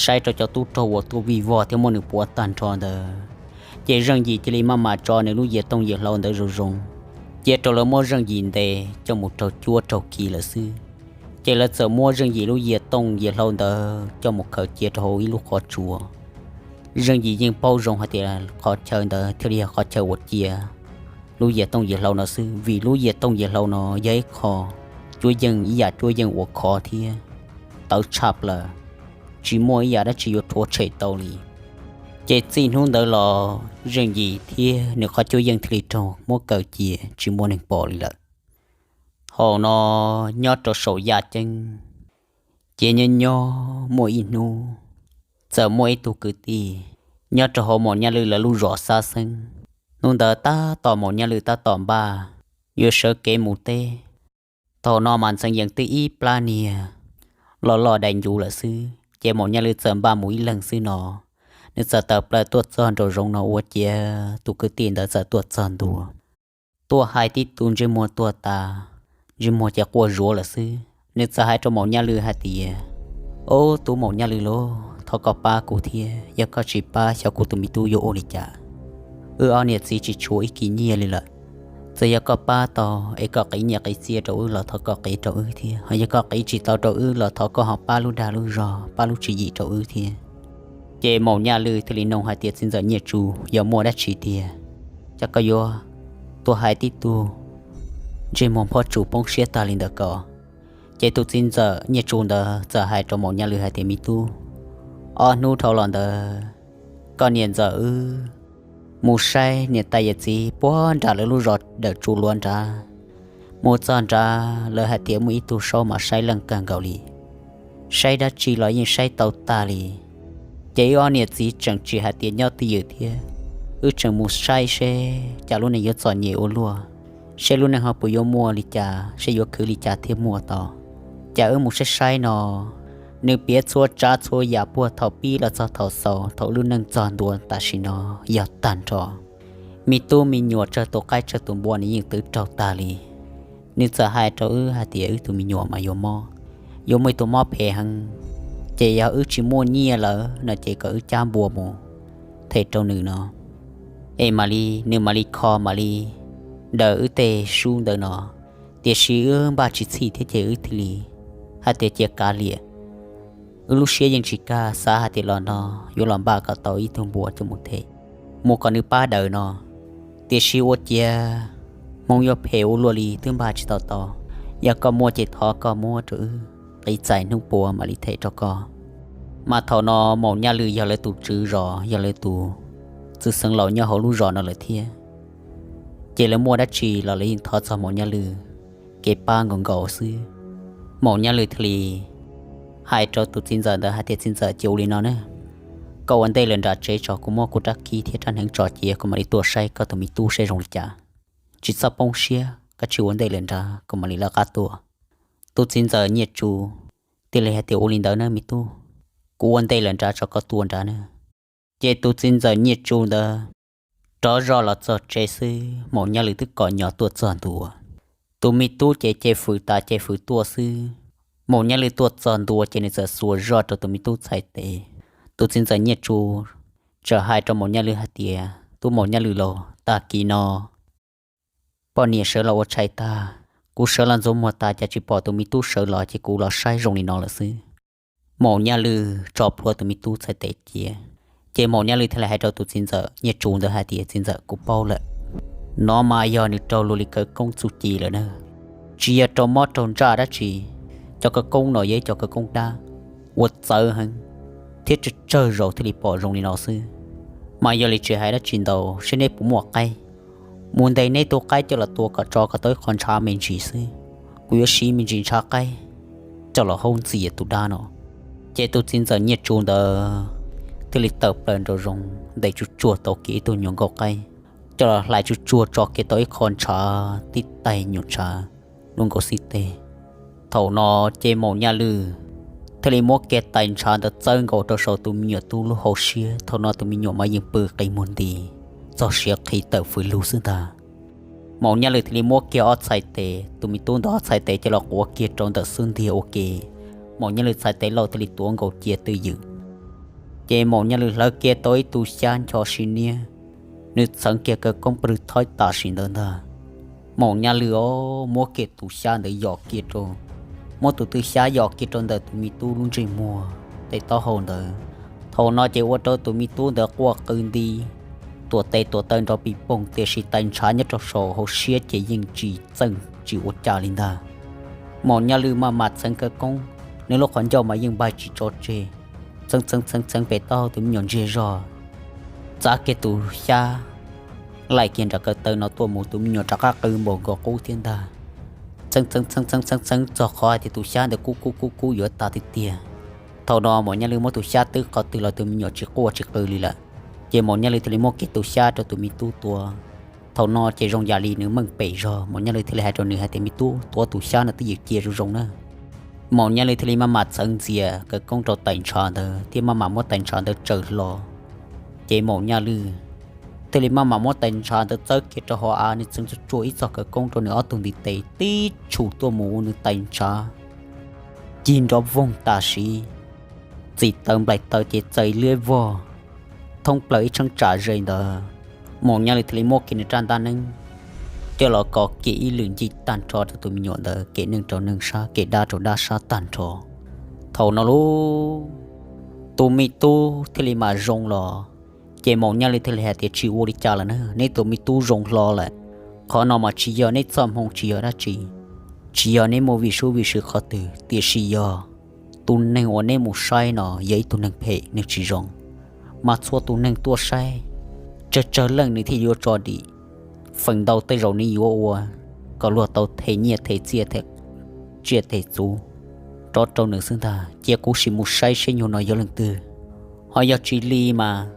saib rau cov tub rog uas tuaj vij vog thiab muab nws puav tag nrho ntawd. Ces Zeej Yim cia li maj mam tso nws lub yias tooj yias hlau ntawd zoo zoo, cia rau lawv muab Zeej Yim ntes coj mus raug cuab raug khi lawm xwb. Ces lawv txawm muab Zeej Yim lub yias tooj yias hlau ntawd coj mus khaws cia rau hauv ib lub qhov tsua. Zeej Yim yeej paub zoo hais tias qhov chaw ntawd thiaj li yog qhov chaw uas cia lub yias tooj yias hlau no xwb, vim lub yias tooj yias hlau no yog ib qho cuab yeej ib yam cuab yeej uas khov thiab tawv tshaj plaws, tsis muaj ib yam dab tsi yuav rhuav tshem tau li. Ces txij hnub ntawd los Zeej Yim thiab nws qhov cuab yeej thiaj li raug muab kaw cia tsis muaj neeg pom li lawm. Thaum no nyob rau saum yaj ceeb, ces nyob nyob muaj ib hnub, txawm muaj ib tug kwv tij nyob rau hauv Maum Nyaj Lwj lawv lub zos Xab Xeeb. Hnub ntawd tab tom Maum Nyaj Lwj tab tom npaj yuav sawv kev mus teb. Thaum no mas ntxeev yees twb ib plab niag loj loj dai ncuv lawm xwb, ces Maum Nyaj Lwj txawm npaj mus ib leeg xwb no. Nws txawm tawm plaws tuaj txog nraum zoov no ua ciav tus kwv tij ntawd txawm tuaj txog ntua, tuaj hais tib tug ntsej muag tuag tas, ntsej muag ces quaj zuav lawm xwb. Nws txawm hais rau Maum Nyaj Lwj hais tias, Ob tub Maum Nyaj Lwj lauj, thov koj pab kuv thiab, yog koj tsis pab xyov kuv tus me tub yuav ua li cas. Wb ob niam txiv tsis tshuav ib kis nyiaj li lawm. Txawm yog koj pab tau es koj qiv nyiaj qiv txiaj rau wb los thov koj qiv rau wb thiab, ho yog koj qiv tsis tau rau wb los thov koj ho pab lub dag lub zog, pab lub tswv yim rau wb thiab. Ces Maum Nyaj Lwj thiaj li nug hais tias, Txiv ntxawm Nyiaj Tsu, yog muaj dab tsi tiag, cas koj yuav tuaj hais tib tug ntsej muag phob tsu poob siab tag li ntawd ko? Ces tus txiv ntxawm Nyiaj Tsu ntawd txawm hais rau Maum Nyaj Lwj hais tias, Me tub, ob hnub dhau los ntawd koj niam ntxawm wb mus saib niam tais yawm txiv puag nram lawv lub zos Dawm Tsu Luav nrad. Mus txog nrad lawv hais tias muaj ib tug saub mas saib leej kawg nkaus li, saib dab tsi los yeej saib tau tag li. Ces wb ob niam txiv tseem tsis hais tias nyob twj ywm thiab, wb tseem mus saib seb cas lub neej yuav txom nyem ua luaj, seb lub neej ho puas yuav muaj li cas, seb yuav khwv li cas thiaj muaj tau. Cas wb mus saib saib no, nws piav txhua tsav txhua yam puag thaum pib los txog thaum xaus, thaum lub neej txog ntua tam sim no yog tag nrho. Me tub me nyuam, tsawg tus qaib tsawg tus npua nws yeej twv raug tag li. Nws txawm hais rau wb hais tias wb tus me nyuam mas yuav mob, yuav muaj ib tug mob phem heev, ces yog wb tsis muaj nyiaj lawm no ces kom wb cab npua mus them rau nws no, es mam li nws mam li kho mam li daws wb tej sub ntawd no. Tiam sis wb npaj tsis txhij thiab ces wb thiaj li hais tias cia kav liam. Wb lub siab yeej tsis kaj xav hais tias los no yuav los npaj kom tau ib tug npua coj mus them, mus kom nws pab daws no. Tiam sis ua ciav hmoov yuav phem ua luaj li twb npaj tsis tau tau. Yog koj muaj ces thov koj muab rau wb qiv txais hnub puav mam li them rau koj. Mas thaum no Maum Nyaj Lwj yog lawv tus tswv zos, yog lawv tus txwj xeev laus nyob hauv lub zos no lawm thiab. Ces lawv muaj dab tsi los lawv yeej thov txog Maum Nyaj Lwj kev pab nkaus nkaus xwb. Maum Nyaj Lwj thiaj li hais rau tus txiv ntxawm ntawd hais tias, Txiv ntxawm, cia ua li no na, koj ua ntej lawm nram tsev tso, kuv muab kuv rab khib thiab rab hneev tso cia kuv mam li tuaj saib koj tus me tub seb zoo li cas. Tsis txhob poob siab, koj cia ua ntej lawm nrad kuv mam li lawv qab tuaj. Tus txiv ntxawm Nyiaj Tsu thiaj li hais tias, Ua li ntawd na me tub, kuv ua ntej lawm nrad tso, koj tuaj nrad na. Ces tus txiv ntxawm Nyiaj Tsu ntawd rov zoj los txog tsev xwb, Maum Nyaj Lwj twb kom nyo tuaj txog ntua. Tus me tub ces ces fwm tas ces fwm tuaj xwb. Maum Nyaj Lwj tuaj txog ntua ces nws txawm xuas zoj rau tus me tub txhais tes. Tus txiv ntxawm Nyiaj Tsu txawm hais rau Maum Nyaj Lwj hais tias, Tub Maum Nyaj Lwj lauj, tag kis no poj niam sawv los ua tshais tag, kuv sawv los ntxuav muag tas cas tsis pom tus me tub sawv los, ces kuv los saib zoo li no lawm xwb. Maum Nyaj Lwj tso plhuav tus me tub txhais tes cia, ces Maum Nyaj Lwj thiaj li hais rau tus txiv ntxawm Nyiaj Tsu ntawd hais tias, Txiv ntxawm, kuv paub lawm, no mas yog nws raug luag li khawv koob txuj ci lawm na. Tsis yog raug mob raug ntsaj dab tsi, cov khawv koob no yog ib cov khawv koob dab uas txawv heev, thiab tsawg tsawg zaus thiaj li pom zoo li no xwb. Mas yog li tsis hais dab tsi ntau, seb neb puas muaj qaib, mus ntes neb tus qaib coj los tua kom tso kom tau ib qho ntshav me ntsis xwb, kuv yuav siv me ntsis ntshav qaib coj los haub ntxias tus dab no. Ces tus txiv ntxawm Nyiaj Tsu ntawd thiaj li tawm plaws nraum zoov ntes tsuj tsuag tau kiag ib tug nyuam nkauj qaib, coj los hlais tsuj tsuag tso kiag tau ib qho ntshav tib taig nyuam ntshav lub nkaus xib teg. Thaum no ces Maum Nyaj Lwj thiaj li muab kiag tais ntshav ntawd txawb nkaus rau saum tus me nyuam tub lub hauv siab. Thaum no tus me nyuam mas yeej pw qi muag nti, txog siav qhi tawm fws lug xwb ntag. Maum Nyaj Lwm thiaj li muab kiag ob txhais tes, tus me tub ntawd ob txhais tes coj los quav kiag rau ntawm xub ntiag ua ke, Maum Nyaj Lwm txhais tes lauj thiaj li tuav nkaus cia twj ywm. Ces Maum Nyaj Lwm hlawv kiag tau ib tug xyab ncho sib niab, nws txheev kiag khawv koob pw thawb tam sim ntawd ntag. Maum Nyaj Lwm os muab kiag tus xyab ntawd yos kiag rau, muab tus twj xyab yos kiag rau ntawm tus me tub lub ntsej muag tej taub hau ntawd. Thaum no ces ua rau tus me tub ntawd quaj qw nti, tuam tes tuam taw nrov pis poog, tiam sis tais ntshav nyob rau saum hauv siab ces yeej tsis txeej tsis ua cas li ntag. Maum Nyaj Lwm maj mam txheev khawv koob, nws lub qhov ncauj mas yeej npaig tsis tso tseg, txheev txheev txheev txheev pem taub hau tus me nyuam ntsiag zog, txav kiag tus xyab laij kiag nram ko taw no tuaj mus, tus me nyuam rov qab qw npaum nkaus qub thiab ntag. Txheev txheev txheev txheev txheev txheev txog qhov hais tias tus xyab ntawd kub kub kub kub yuav tas tiag tiag. Thaum no Maum Nyaj Lwm muab tus xyab twb qhov twg los tus me nyuam tsis quaj tsis qw li lawm. Ces Maum Nyaj Lwm thiaj li muab kiag tus xyab rau tus me tub tuav. Thaum no ces zoo yam li nws meej pem zog, Maum Nyaj Lwm thiaj li hais rau nws hais tias, me tub, tuav tus xyab no twj ywm cia zoo zoo na. Maum Nyaj Lwm thiaj li maj mam txheev ntxias khawv koob rau tais ntshav ntawd thiab maj mam muab tais ntshav ntawd tsaws hlo. Ces Maum Nyaj Lwm thiaj li maj mam muab tais ntshav ntawd txawb kiag rau hauv av, nws txheev tsuag tsuag ib txoj khawv koob rau nws ob tug ntiv tes tib tshum tuaj mus ua nws tais ntshav cig nrov voog tam sim, txim taws nplaim taws ces txawm liab vog thoob plaws ib cheeb tsam ze ntawd. Maum Nyaj Lwm thiaj li muab kiag nws rab ntaj neeb coj los kov kiag ib lwm ncig tag nrho rau tus me nyuam ntawd, kev neeg rau neeg sab, kev dab rau dab sab tag nrho. Thaum no lauj, tus me tub thiaj li mam zoo los. Ces Maum Nyaj Lwm thiaj li hais tias, tsis ua li cas lawm na, neb tus me tub zoo hlo lawm. Qhov no mas tsis yog neb txoj hmoo, tsis yog dab tsi, tsis yog neb muaj vim sub vim sw qhov twg, tiam sis yog tus neeg uas neb mus saib no yog ib tug neeg phem, neeg tsis zoo. Mas txhua tus neeg tuaj saib, tsawg tsawg leej nws thiaj yuav tso dim. Feem ntau tej zaum nws yuav ua kom luag tau them nyiaj them txiaj them tsiaj them txhu rov rau nws xwb ntag. Cia kuv sim mus saib seb nyuag no yog leej twg, ho yog tsis li mas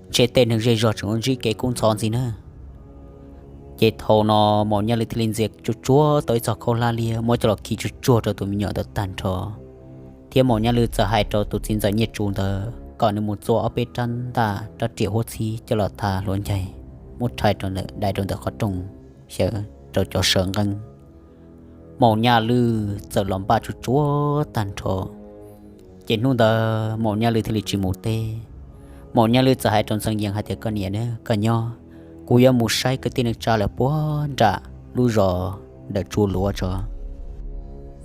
ntshe tej neeg zej zog tseem yuav ntsib kev kub ntxhov ntxiv na. Ces thaum no Maum Nyaj Lwm thiaj li ntxias tsuag tsuag tau ib txoj khaub hlab liab muab coj los khi tsuag tsuag rau tus me nyuam ntawd tag nrho, thiab Maum Nyaj Lwm txawm hais rau tus txiv ntxawm Nyiaj Tsu ntawd kom nws mus txua ob peb rab ntaj rab riam huab txhib coj los tha hluav ncaig, muab rhais rau ntawm, dai rau ntawm qhov rooj xyaw rau cov saw nqeeb. Maum Nyaj Lwm txawm los npaj tsuag tsuag tag nrho. Ces hnub ntawd Maum Nyaj Lwm thiaj li tsis mus teb. Maum Nyaj Lwm txawm hais rau Ntxhee Yees hais tias, koj niam na, koj nyob, kuv yuav mus saib kwv tij neej tsa lawm puag nram lub zos Dawm Tsua Luav tso,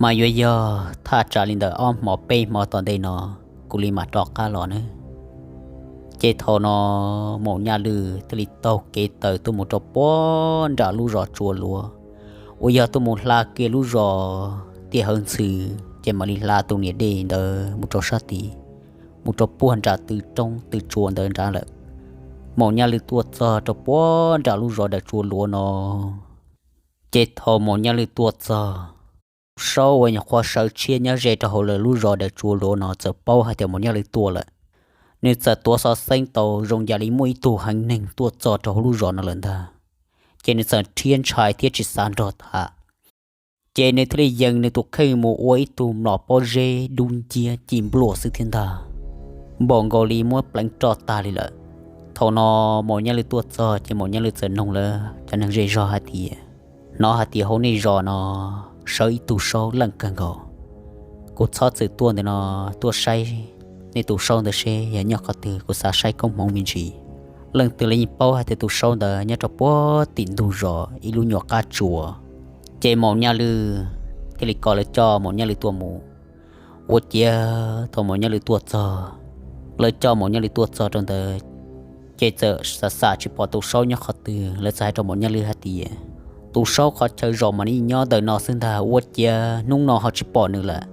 mas yuav yog thaj tsam li ntawm ob hmo peb hmo tom ntej no, kuv li mam rov qab los na. Ces thaum no Maum Nyaj Lwm thiaj li taug kev taws tuaj mus rau puag nram lub zos Tsua Luav, uas yog tuaj mus hla kiag lub zos Tiaj Hawv Ntxhw, ces mam li hla tus niam dej ntawd mus rau sab tid, mus rau puag nram tw roob tw tsua ntawd nrad lawm. Maum Nyaj Lwm tuaj txog rau puag nram lub zos Dawm Tsua Luav no, ces thaum Maum Nyaj Lwm tuaj txog, Tub Saub uas nyuam qhuav sawv tshiab nyob ze rau hauv lawv lub zos Dawm Tsua Luav no txawm paub hais tias Maum Nyaj Lwm tuaj lawm. Nws txawm tuav xov xeeb tau zoo yam li muaj ib tug heev neeg tuaj txog rau hauv lub zos no lawm ntag, ces nws txawm rhiab ntshai thiab tsis xav nrog tham. Ces nws thiaj li yees nws tus kheej mus ua ib tug mlom pob zeb dub nciab ci npluaj xwb thiab ntag, npaum nkaus li muab pleev roj tag li lawm. Thaum no Maum Nyaj Lwm tuaj txog ces Maum Nyaj Lwm txawm noog lawv cov neeg zej zog hais tias, hnov hais tias hauv nej zos no sawv ib tug Saub leej kawg nkaus. Kuv txhob txwm tuaj ntawm no tuaj saib nej tus Saub ntawd seb yog nyob qhov twg, kuv xav saib koob hmoov me ntsis. Leej twg los yeej paub hais tias tus Saub ntawd nyob rau puag tim ntug zos ib lub nyuam qab tsua. Ces Maum Nyaj Lwm thiaj li kom lawv coj Maum Nyaj Lwm tuaj mus. Ua ciav thaum Maum Nyaj Lwm tuaj txog, lawv coj Maum Nyaj Lwm tuaj txog rau ntawd, ces txawm xav xav tsis pom tus Saub nyob qhov twg. Lawv txawm hais rau Maum Nyaj Lwm hais tias, tus Saub qhov chaw zaum mas nws nyob ntawm no xwb ntag, ua ciav hnub no ho tsis pom nws lawm.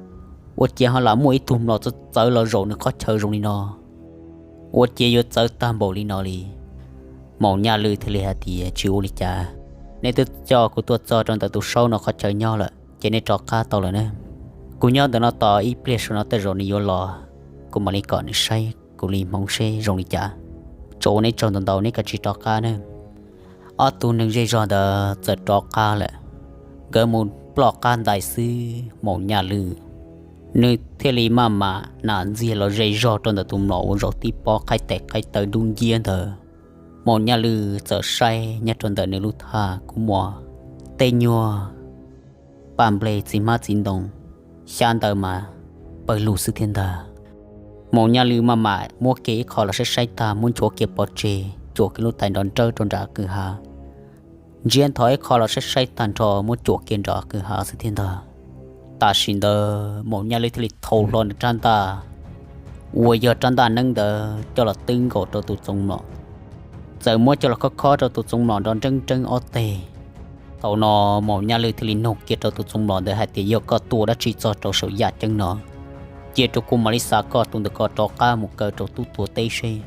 Ua ciav ho lam muaj ib tug mlom txawv txawv los zaum nws qhov chaw zoo li no, ua ciav yuav txawv tag npaum li no li. Maum Nyaj Lwm thiaj li hais tias, tsis ua li cas, nej twb coj kuv tuaj txog rau ntawm tus Saub no qhov chaw nyob lawm ces nej rov qab tau lawm na. Kuv nyob ntawm no tos ib pliag, saum no tej zaum nws yuav los, kuv mam li kom nws saib kuv li hmoov seb zoo li cas. Tsuas ua neb tsaug ntau ntau, neb kav tsij rov qab na. Ob tug neeg zej zog ntawd txawm rov qab lawm. Nkawd mus ploj qab ntais xwb, Maum Nyaj Lwm Nws thiaj li maj mam nam ntxiag los ze zog rau ntawm tus mlom uas zaum tib pob qhaib tes qhaib taw dub nciab ntawd. Maum Nyaj Lwj txawm saib nyob rau ntawm nws lub thaj kub muag, tej nyuag paj nplej txiv hmab txiv ntoo, xyab ntawv mas pawg lug xwb thiab ntag. Maum Nyaj Lwj maj mam muab kiag ib qho los saib saib tag, muab nchuav kiag pov tseg, cuam kiag lub tais nrov nrawb rau nram kwj ha. Ntsiab ntho ib qho los saib saib tag nrho, muab cuam kiag nram kwj ha xwb thiab ntag. Tam sim ntawd Maum Nyaj Lwj thiaj li thau hlo nws rab ntaj uas yog rab ntaj neeb ntawd coj los twb nkaus rau tus txoov mlom, txawm muab coj los khob khob rau tus txoov mlom nrov nreeb nreeb ob teg. Thaum no Maum Nyaj Lwj thiaj li nug kiag rau tus txoov mlom ntawd hais tias, yog koj tuaj dab tsi txog rau saum yaj ceeb no, cia rau kuv mam li xa koj tus ntawm ko rov qab mus kaw rau tub tuag teb seb.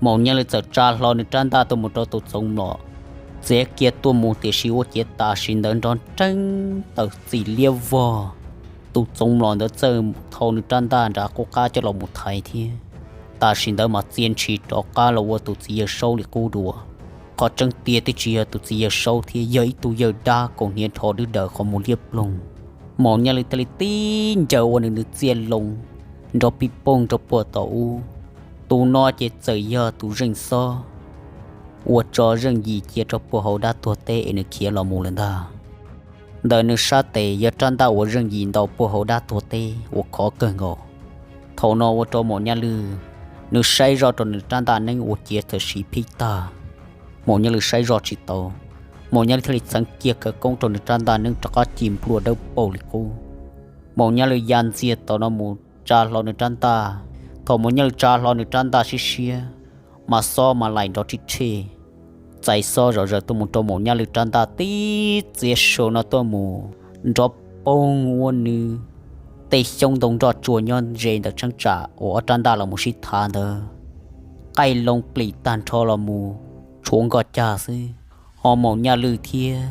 Maum Nyaj Lwj txawm tsa hlo nws rab ntaj tuaj mus rau tus txoov mlom, txiav kiag tuaj mus, tiam sis ua ciav tam sim ntawd nrov nreeb tawm txim liab vog. Tus txoov mlom ntawd txawm thau nws rab ntaj nram qub qab coj los mus thaiv thiab. Tam sim ntawd mas txia ntshis rov qab los ua tus txiv yawg saub li qub dua. Qhov tseeb tiag twb tsis yog tus txiv yawg saub thiab, yog ib tug yawg dab kaus hniav dhos dwb daws qhov muag liab ploog. Maum Nyaj Lwj thiaj li tib ncaws ua nws nws txiaj loo nrov pij pooj rau puag tom ub. Tus no ces txawm yog tus zeej xob uas tso zeej yim cia rau puag hauv dab tuag teb es nws khiav los mus lawm ntag. Ntawm nws sab tes yog rab ntaj uas zeej yim ntaus puag hauv dab tuag teb uas khov kawg nkaus. Thaum no ua rau Maum Nyaj Lwj, nws saib zoj rau nws rab ntaj neeb ua ciav txawm siv phib tag. Maum Nyaj Lwj saib zoj tsis tau, Maum Nyaj Lwj thiaj li txeev kiag khawv koob rau nws rab ntaj neeb rov qab ci nplua dawb paug li qub. Maum Nyaj Lwj ya ntxiag tom no mus tsa hlo nws rab ntaj. Thaum Maum Nyaj Lwj tsa hlo nws rab ntaj siab siab, mas xob mas laim nrov rib rhe, txais xob zom zaws tuaj mus rau Maum Nyaj Lwj rab ntaj tib txiav saum no tuaj mus, nrov poog ua nws tej xyoob ntoo nroj tsuag nyob ze ntawm cheeb tsam uas ob rab ntaj los mus sib thav ntawd, qaij loo plim tag nrho los mus tshuav nkoj cag xwb. Ho Maum Nyaj Lwj thiab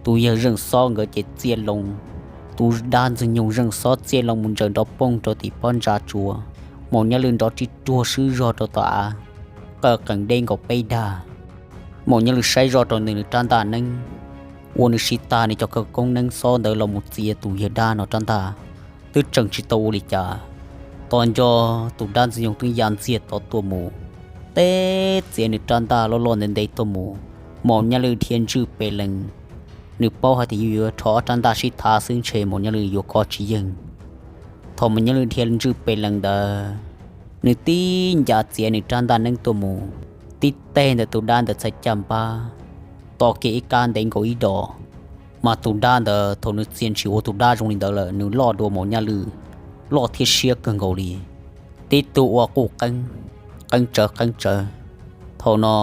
tus yawg zeej xob nkawd ces txiaj loo, tus dab ntxwg nyoog zeej xob txiaj loo mus ntsaws nrov poog rau tim pob ntsa tsuas. Maum Nyaj Lwj nrov rib ruag swb zog rau tom av, qawj qees deb nkaus peb dag. Maum Nyaj Lwj saib zoj rau nws nws rab ntaj neeb, ua nws siv tag nws cov khawv koob neeb xob ntawd los mus txiav tus yawg dab no rab ntaj, twb tseem tsis tau ua li cas, tos nco tus dab ntxwg nyoog twb ya ntxiag tod tuaj mus, teb txiav nws rab ntaj loj loj ntev ntev tuaj mus. Maum Nyaj Lwj dhia ntswj pes lees, nws paub hais tias yus yuav rho ob rab ntaj sib thav xwb ntshe Maum Nyaj Lwj yuav kov tsis yeej. Thaum Maum Nyaj Lwj dhia ntswj pes lees ntawd, nws tib ncav txiav nws rab ntaj neeb tuaj mus, tib teg ntawm tus dab ntawd txhais caj npab, to kiag ib kab ntev nkaus ib dos. Mas tus dab ntawd thaum nws txia ntshis ua tus dab zoo li ntawd lawm nws loj dua Maum Nyaj Lwj, loj thiab siab kawg nkaus li, tib tug ua quj qeeb, qeeb tsawv qeeb tsawv. Thaum no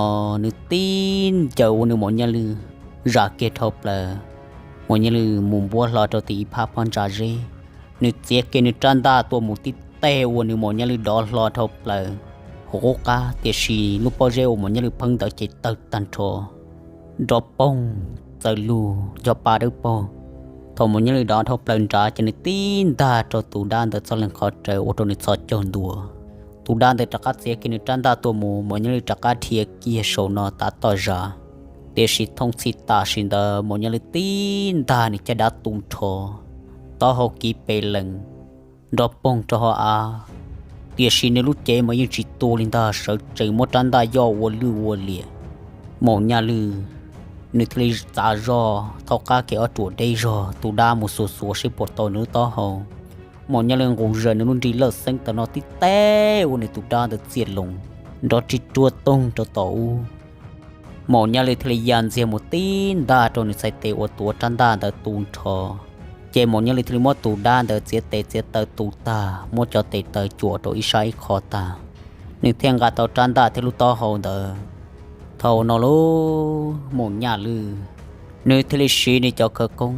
nws tib ncaws ua nws Maum Nyaj Lwj zam kiag dhau plaws, Maum Nyaj Lwj mus npuab hlo rau tim ib phab pob ntsa zeb. Nws txiav kiag nws rab ntaj tuaj mus tib teg ua nws Maum Nyaj Lwj dov hlo dhau plaws hauv qub qab, tiam sis lub pob zeb uas Maum Nyaj Lwj pheeb ntawd ces tawg tag nrho, nrov poog, txawm lug nco pa dawb paug. Thaum Maum Nyaj Lwj dov dhau plaws nrad ces nws tib ntag rau tus dab ntawd txoj leeg qhov rawv ua rau nws txhos caug ntua. Tus dab ntawd rov qab txiav kiag nws rab ntaj tuaj mus, Maum Nyaj Lwj rov qab dhia kiag saum no tav toj zas. Tiam sis thooj txhij tam sim ntawd Maum Nyaj Lwj tib ntag nws caj dab tu nrho, taub hau kiv pes lees, nrov poog rau hauv av. Tiam sis nws lub cev mas yeej tsis tu li ntag, sawv tsees muab rab ntaj yoj ua lwj ua liam. Maum Nyaj Lwj, nws thiaj li txav zoj thaub qab kiag ob ruam deb zog, tus dab mus xuas xuas seb puas tau nws lub taub hau. Maum Nyaj Lwj nqus zaws nws lub nrig lawj xeeb tam no tib teg ua nws tus dab ntawd txiaj loo, nrov rig ruag toog rau tom ub. Maum Nyaj Lwj thiaj li ya ntxiag mus tib ntag rau nws txhais tes uas tuav rab ntaj ntawd tu nrho. Ces Maum Nyaj Lwj thiaj li muab tus dab ntawd txiav tes txiav taw tu tag, muab cov tes taw cuam rau ib sab ib qho tag, nws thiaj nqa tau rab ntaj thiab lub taub hau ntawd. Thaum no lauj, Maum Nyaj Lwj, nws thiaj li siv nws cov khawv koob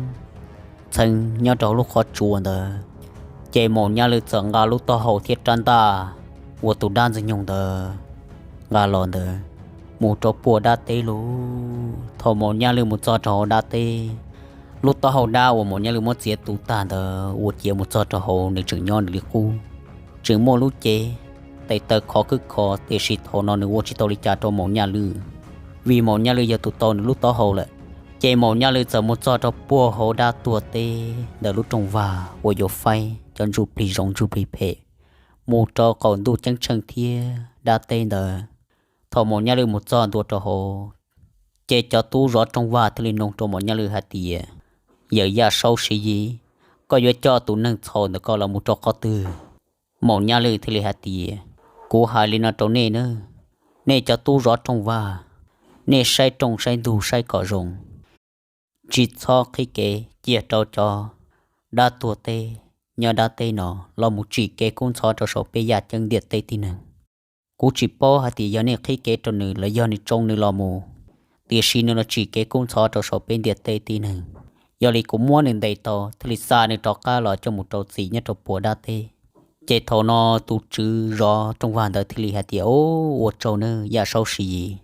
txheev nyob rau hauv lub qhov tsua ntawd, ces Maum Nyaj Lwj txawm nqa lub taub hau thiab rab ntaj uas tus dab ntxwg nyoog ntawd nqa los ntawd mus rau puag dab teb lauj. Thaum Maum Nyaj Lwj mus txog rau hauv dab teb, lub taub hau dab uas Maum Nyaj Lwj muab txiav tu tag ntawd ua ciav mus txog rau hauv nws tseem nyob nws li qub, tseem muaj lub cev, tes taw khov khwb kho, tiam sis thaum no nws ua tsis tau li cas rau Maum Nyaj Lwj, vim Maum Nyaj Lwj yog tus tau nws lub taub hau lawm. Ces Maum Nyaj Lwj txawm mus txog rau puag hauv dab tuag teb ntawm lub rooj vag uas yuav faib. cov ntsuj plig zoo ntsuj plig phem mus rau qaum ntuj ceeb tsheej thiab dab teb ntawd. Thaum Maum Nyaj Lwj mus txog ntua rau hauv, ces cov tub zov rooj vag thiaj li nug rau Maum Nyaj Lwj hais tias, Yawm Yaj Saub Siv Yis, koj yuav coj tus neeg txhaum ntawm ko los mus rau qhov twg? Maum Nyaj Lwj thiaj li hais tias, Kuv hais li no rau nej na, nej cov tub zov rooj vag, nej saib rooj saib ntug saib kom zoo, tsis txhob qhib kev cia rau cov dab tuag teb nyob dab teb no los mus tsim kev kub ntxhov rau saum peb yaj ceeb ntiaj teb tib neeg. Kuv tsis paub hais tias yog nej qhib kev rau nws los yog nws tsoo nws los mus, tiam sis nws los tsim kev kub ntxhov rau saum peb ntiaj teb tib neeg. Yog li kuv muab nws ntes tau thiaj li xa nws rov qab los coj mus rau txim nyob rau puag dab teb. Ces thaum no tus tswv zov rooj vag ntawd thiaj li hais tias, Ua tsaug nawb Yaj Saub Siv Yis,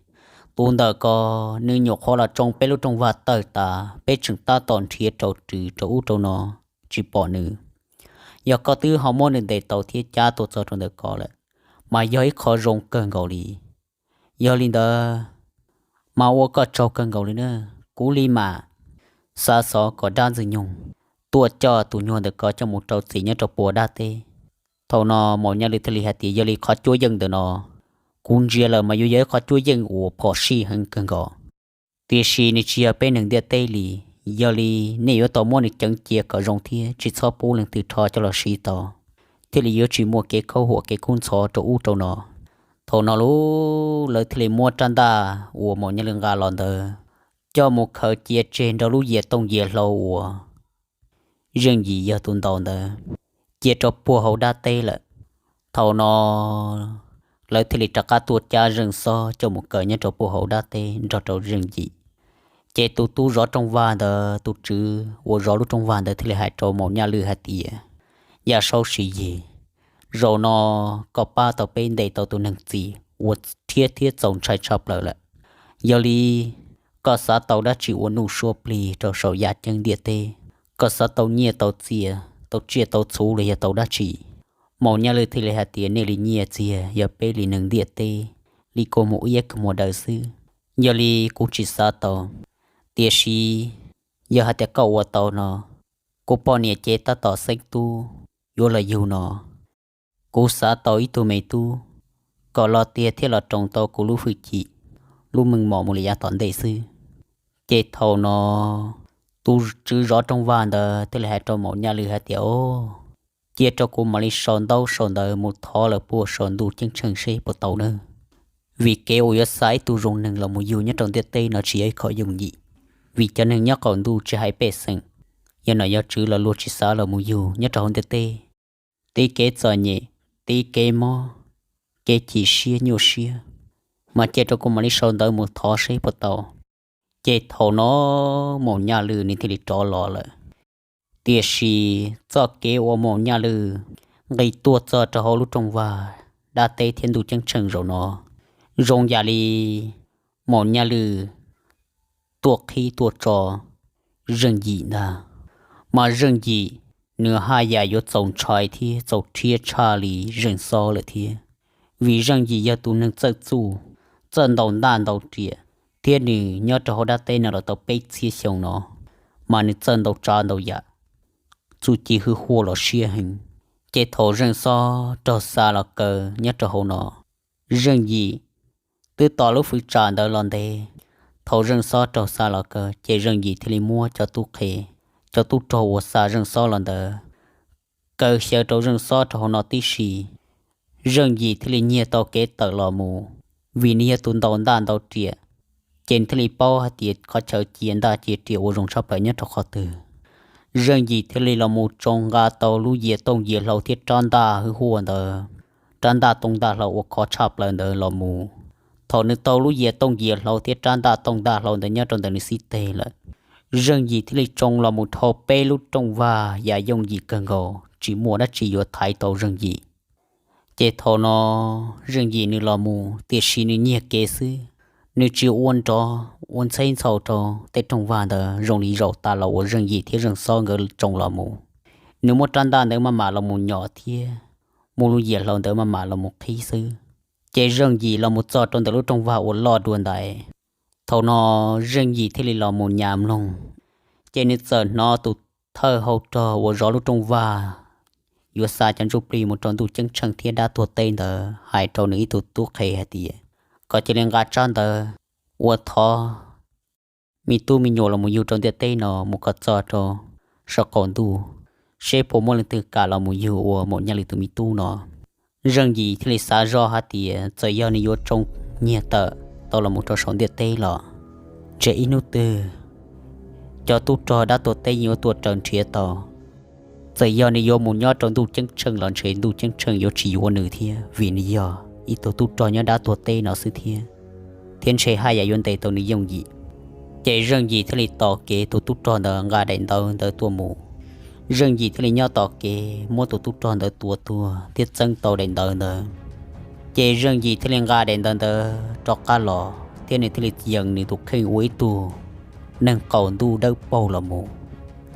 tus ntawm ko nws nyuam qhuav los tsoo peb lub rooj vag tawg tas, peb tseem tab tom nrhiav rau rws rau ub rau no tsis pom nws. Yog koj twb ho muab nws ntes tau thiab cab tuaj txog rau ntawm ko lawm, mas yog ib qho zoo kawg nkaus li. Yog li ntawd, mas ua koj tsaug kawg nkaus li na, kuv li mam xa xov kom dab Ntxwg Nyoog tuaj coj tus nyuag ntawm ko coj mus rau txim nyob rau puag dab teb. Thaum no Maum Nyaj Lwj thiaj li hais tias, Yog li qhov cuab yeej ntawm no, kuv ntsia lawm mas yuav yog ib qhov cuab yeej uas phom sij heev kawg nkaus, tiam sis nws tsis yog peb neeg ntiaj teb li. Yog li nej yuav tau muab nws ceev cia kom zoo thiab tsis txhob pub leej twg rho coj los siv tau, thiaj li yuav tsis muaj kev khaub huam kev kub ntxhov rau ub rau no. Thaum no lawv thiaj li muab rab ntaj uas Maum Nyaj Lwj nqa los ntawd coj mus khaws cia tseg nrog lub yias tooj yias hlau uas Zeej Yim yog tus ntaus ntawd cia rau puag hauv dab teb lawm. Thaum no lawv thiaj li rov qab tuaj cab Zeej Xob coj mus kaw nyob rau puag hauv dab teb nrog rau Zeej Yim. Ces tus tub zov rooj vag ntawd, tus tswv uas zov lub rooj vag ntawd thiaj li hais rau Maum Nyaj Lwj hais tias, Yaj Saub Siv Yis, zaum no koj pab tau peb ntes tau tus neeg txim uas rhiab thiab txaus ntshai tshaj plaws lawm. Yog li koj xav tau dab tsi ua nuj suab plig rau saum yaj ceeb ntiaj teb? Koj xav tau nyiaj tau txiaj, tau tsiaj tau txhuv los yog tau dab tsi? Maum Nyaj Lwj thiaj li hais tias, Nej li nyiaj txiag yog peb li neeg ntiaj teb li kua muag iab kua muag daw xwb, yog li kuv tsis xav tau. Tiam sis yog hais tias koj ua tau no, kuv poj niam ces tab tom xeeb tub yuav los yug no, kuv xav tau ib tug me tub kom los tiag thiab los roos tau kuv lub hwj chim, lub meej mom mus li yav tom ntej xwb. Ces thaum no tus tswv zov rooj vag ntawd thiaj li hais rau Maum Nyaj Lwj hais tias, Cia rau kuv mam li sau ntaub sau ntawv mus thov lawv puag saum ntuj ceeb tsheej seb puas tau nawb. Vim kev uas yuav xa ib tug zoo neeg los mus yug nyob rau ntiaj teb no tsis yog ib qho yooj yim, vim cov neeg nyob qaum ntuj tsis hais pej xeem, yog nom yog tswv los luag tsis xav los mus yug nyob rau hauv ntiaj teb. Tib kev txom nyem, tib kev mob, kev chim siab nyuaj siab, mas cia rau kuv mam li sau ntawv mus thov seb puas tau. Ces thaum no Maum Nyaj Lwj nws thiaj li rov los lawm. Tiam sis txoj kev uas Maum Nyaj Lwj nqis tuaj txog rau hauv lub rooj vag dab teb thiab ntuj ceeb tsheej zaum no zoo yam li Maum Nyaj Lwj tuaj qhib tuaj tso Zeej Yim ntag. Mas Zeej Yim nws haj yam yuav txaus ntshai thiab txaus rhiab tshaj li Zeej Xob lawm thiab. Vim Zeej Yim yog tus neeg txawj txuj, txawj ntaus ntaj ntaus riam, thiab nws nyob rau hauv dab teb no los tau peb txhiab xyoo no, mas nws txawj ntau tsav ntau yam, txuj ci hwj huaj los siab heev. Ces thaum Zeej Xob raug xa los kaw nyob rau hauv no, Zeej Yim twb tos lub fwv tsam ntawd los ntev. Thaum Zeej Xob raug xa los kaw ces Zeej Yim thiaj li muab cov tub qhe, cov tub rog uas xa Zeej Xob los ntawd kaw xyaw rau Zeej Xob rau hauv no tib si. Zeej Yim thiaj li nyiag tau kev tawm los mus, vim nws yog tus ntaus ntaj ntaus riam, ces nws thiaj li paub hais tias qhov chaw cia ntaj cia riam ua zoo tshaj plaws nyob rau qhov twg. Zeej Yim thiaj li los mus tsoo nqa tau lub yias tooj yias hlau thiab rab ntaj hwj huaj ntawd, rab ntaj tooj ntaj hlau uas khov tshaj plaws ntawd los mus. Thaum nws tau lub yias tooj yias hlau thiab rab ntaj tooj ntaj hlau ntawd nyob rau ntawm nws xib teg lawm, Zeej Yim thiaj li tsoo los mus dhau peb lub rooj vag yam yooj yim kawg nkaus tsis muaj dab tsi yuav thaiv tau Zeej Yim. Ces thaum no Zeej Yim nws los mus tiam sis nws nyiag kev xwb, nws tsis ua nrov ua ntxheb ntxhau rau tej rooj vag ntawd zoo li zaum tas los uas Zeej Yim thiab Zeej Xob nkawd tsoo los mus. Nws muab rab ntaj ntawd maj mam los mus nyom thiab muab lub yias hlau ntawd maj mam los mus qhib xwb. Ces Zeej Yim los mus txog rau ntawm lub rooj vag uas loj dua ntais. Thaum no Zeej Yim thiaj li los mus nyas mloog, ces nws txawm hnov tus thawj hau rog uas zov lub rooj vag yuav xa cov ntsuj plig mus rau ntuj ceeb tsheej thiab dab tuag teb ntawd hais rau nws ib tug tub qhe hais tias kom cia li nqa tsab ntawv uas thov me tub me nyuam los mus yug rau ntiaj teb no mus kom txog rau saum qaum ntuj, seb puas muaj leej twg kam los mus yug ua Maum Nyaj Lwm tus me tub no. Zeej Yim thiaj li xav zoj hais tias txawm yog nws yuav tsoo nyiag tawm tau los mus rau saum ntiaj teb los, ntshe ib hnub twg cov tub rog dab tuag teb yeej yuav tuaj raws nrhiav tau. Txawm yog nws yuav mus nyob rau ntuj ceeb tsheej los ntshe ntuj ceeb tsheej yuav tsis yuav nws thiab, vim nws yog ib tug tub rog nyob dab tuag teb no xwb thiab, thiab ntshe haj yam yuav ntes tau nws yooj yim. Ces Zeej Yim thiaj li tos kev tus tub rog ntawd nqa daim ntawv ntawd tuaj mus. Zeej Yim thiaj li nyob tos kev muab tus tub rog ntawd tua tuag thiab txeeb tau daim ntawv ntawd. Ces Zeej Yim thiaj li nqa daim ntawv ntawd rov qab los thiab nws thiaj li yees nws tus kheej ua ib tug neeg qaum ntuj dawb paug los mus.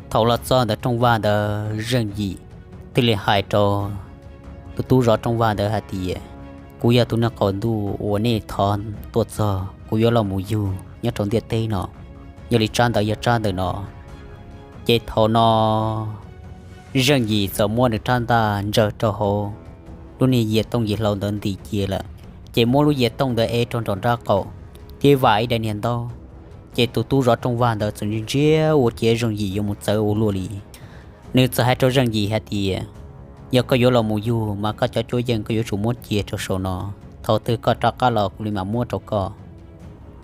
Thaum los txog ntawm rooj vag ntawd Zeej Yim thiaj li hais rau tus tub zov rooj vag ntawd hais tias, kuv yog tus neeg qaum ntuj uas nej thov tuaj txog, kuv yuav los mus yug nyob rau ntiaj teb no. Yog li tsab ntawv yog tsab ntawm no. Ces thaum no Zeej Yim txawm muab nws rab ntaj ntsaws rau hauv lub niag yias tooj yias hlau ntawd ntim cia lawm, ces muab lub yias tooj ntawd ev rau nram nraub qaum thiab vam ib daim niag ntaub. Ces tus tub zov rooj vag ntawd txawm ntsia ntsia ua ciav Zeej Yim yuav mus txawv ua luaj li. Nws txawm hais rau Zeej Yim hais tias, yog koj yuav los mus yug mas koj cov cuab yeej koj yuav tsum muab cia rau saum no, thaum twg koj rov qab los kuv li mam muab rau koj.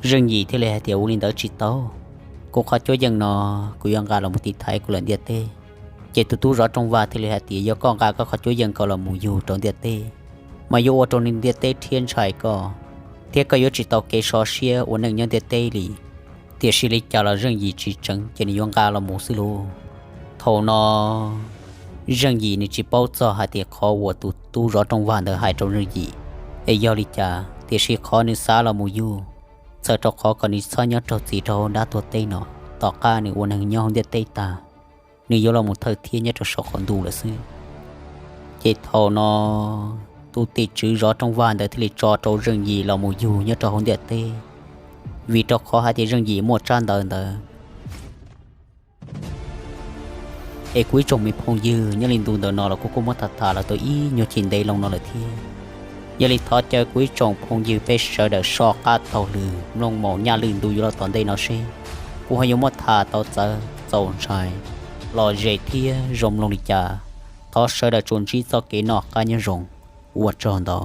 Zeej Yim thiaj li hais tias, ua li ntawd tsis tau, kuv qhov cuab yeej no kuv yuav nqa los mus tiv thaiv kuv lawm ntiaj teb. Ces tus tub zov rooj vag thiaj li hais tias, yog koj nqa koj qhov cuab yeej ko los mus yug rau ntiaj teb, mas yuav ua rau ntiaj teb rhiab ntshai koj, thiab koj yuav tsis tau kev sov siab ua neej nyob ntiaj teb li. Tiam sis li cas los Zeej Yim tsis tseev, ces nws yuav nqa los mus xwb lauj. Thaum no Zeej Yim nws tsis paub txog hais tias qhov uas tus tub zov rooj vag ntawd hais rau Zeej Yim es yog li cas, tiam sis qhov nws xav los mus yug, txhawm rau qhov kom nws txhob nyob raug txim rau hauv dab tuag teb no, tom qab nws ua neeg nyob hauv ntiaj teb tag, nws yuav los mus thawj thiab nyob rau saum qaum ntuj lawm xwb. Ces thaum no tus tim tswv zov rooj vag ntawd thiaj li tso rau Zeej Yim los mus yug nyob rau hauv ntiaj teb, vim rau qhov hais tias Zeej Yim muaj tsab ntawv ntawd. Es kuv ib tsoom me phooj ywg, nyob li ntu ntawm no los kuv kuj muab tham tham los tau ib nyuag chim ntev loo no lawm thiab. Yog li thov caw kuv ib tsoom phooj ywg peb sawv daws soj qab taug lw mloog Maum Nyaj Lwm ntu yuav los tom ntej no seb kuv ho yuav muab tham tau txawv txaus ntshai, lom zem thiab zoo mloog li cas. Thov sawv daws tsuas ntsib txoj kev noj qab nyob zoo, ua tsaug ntau.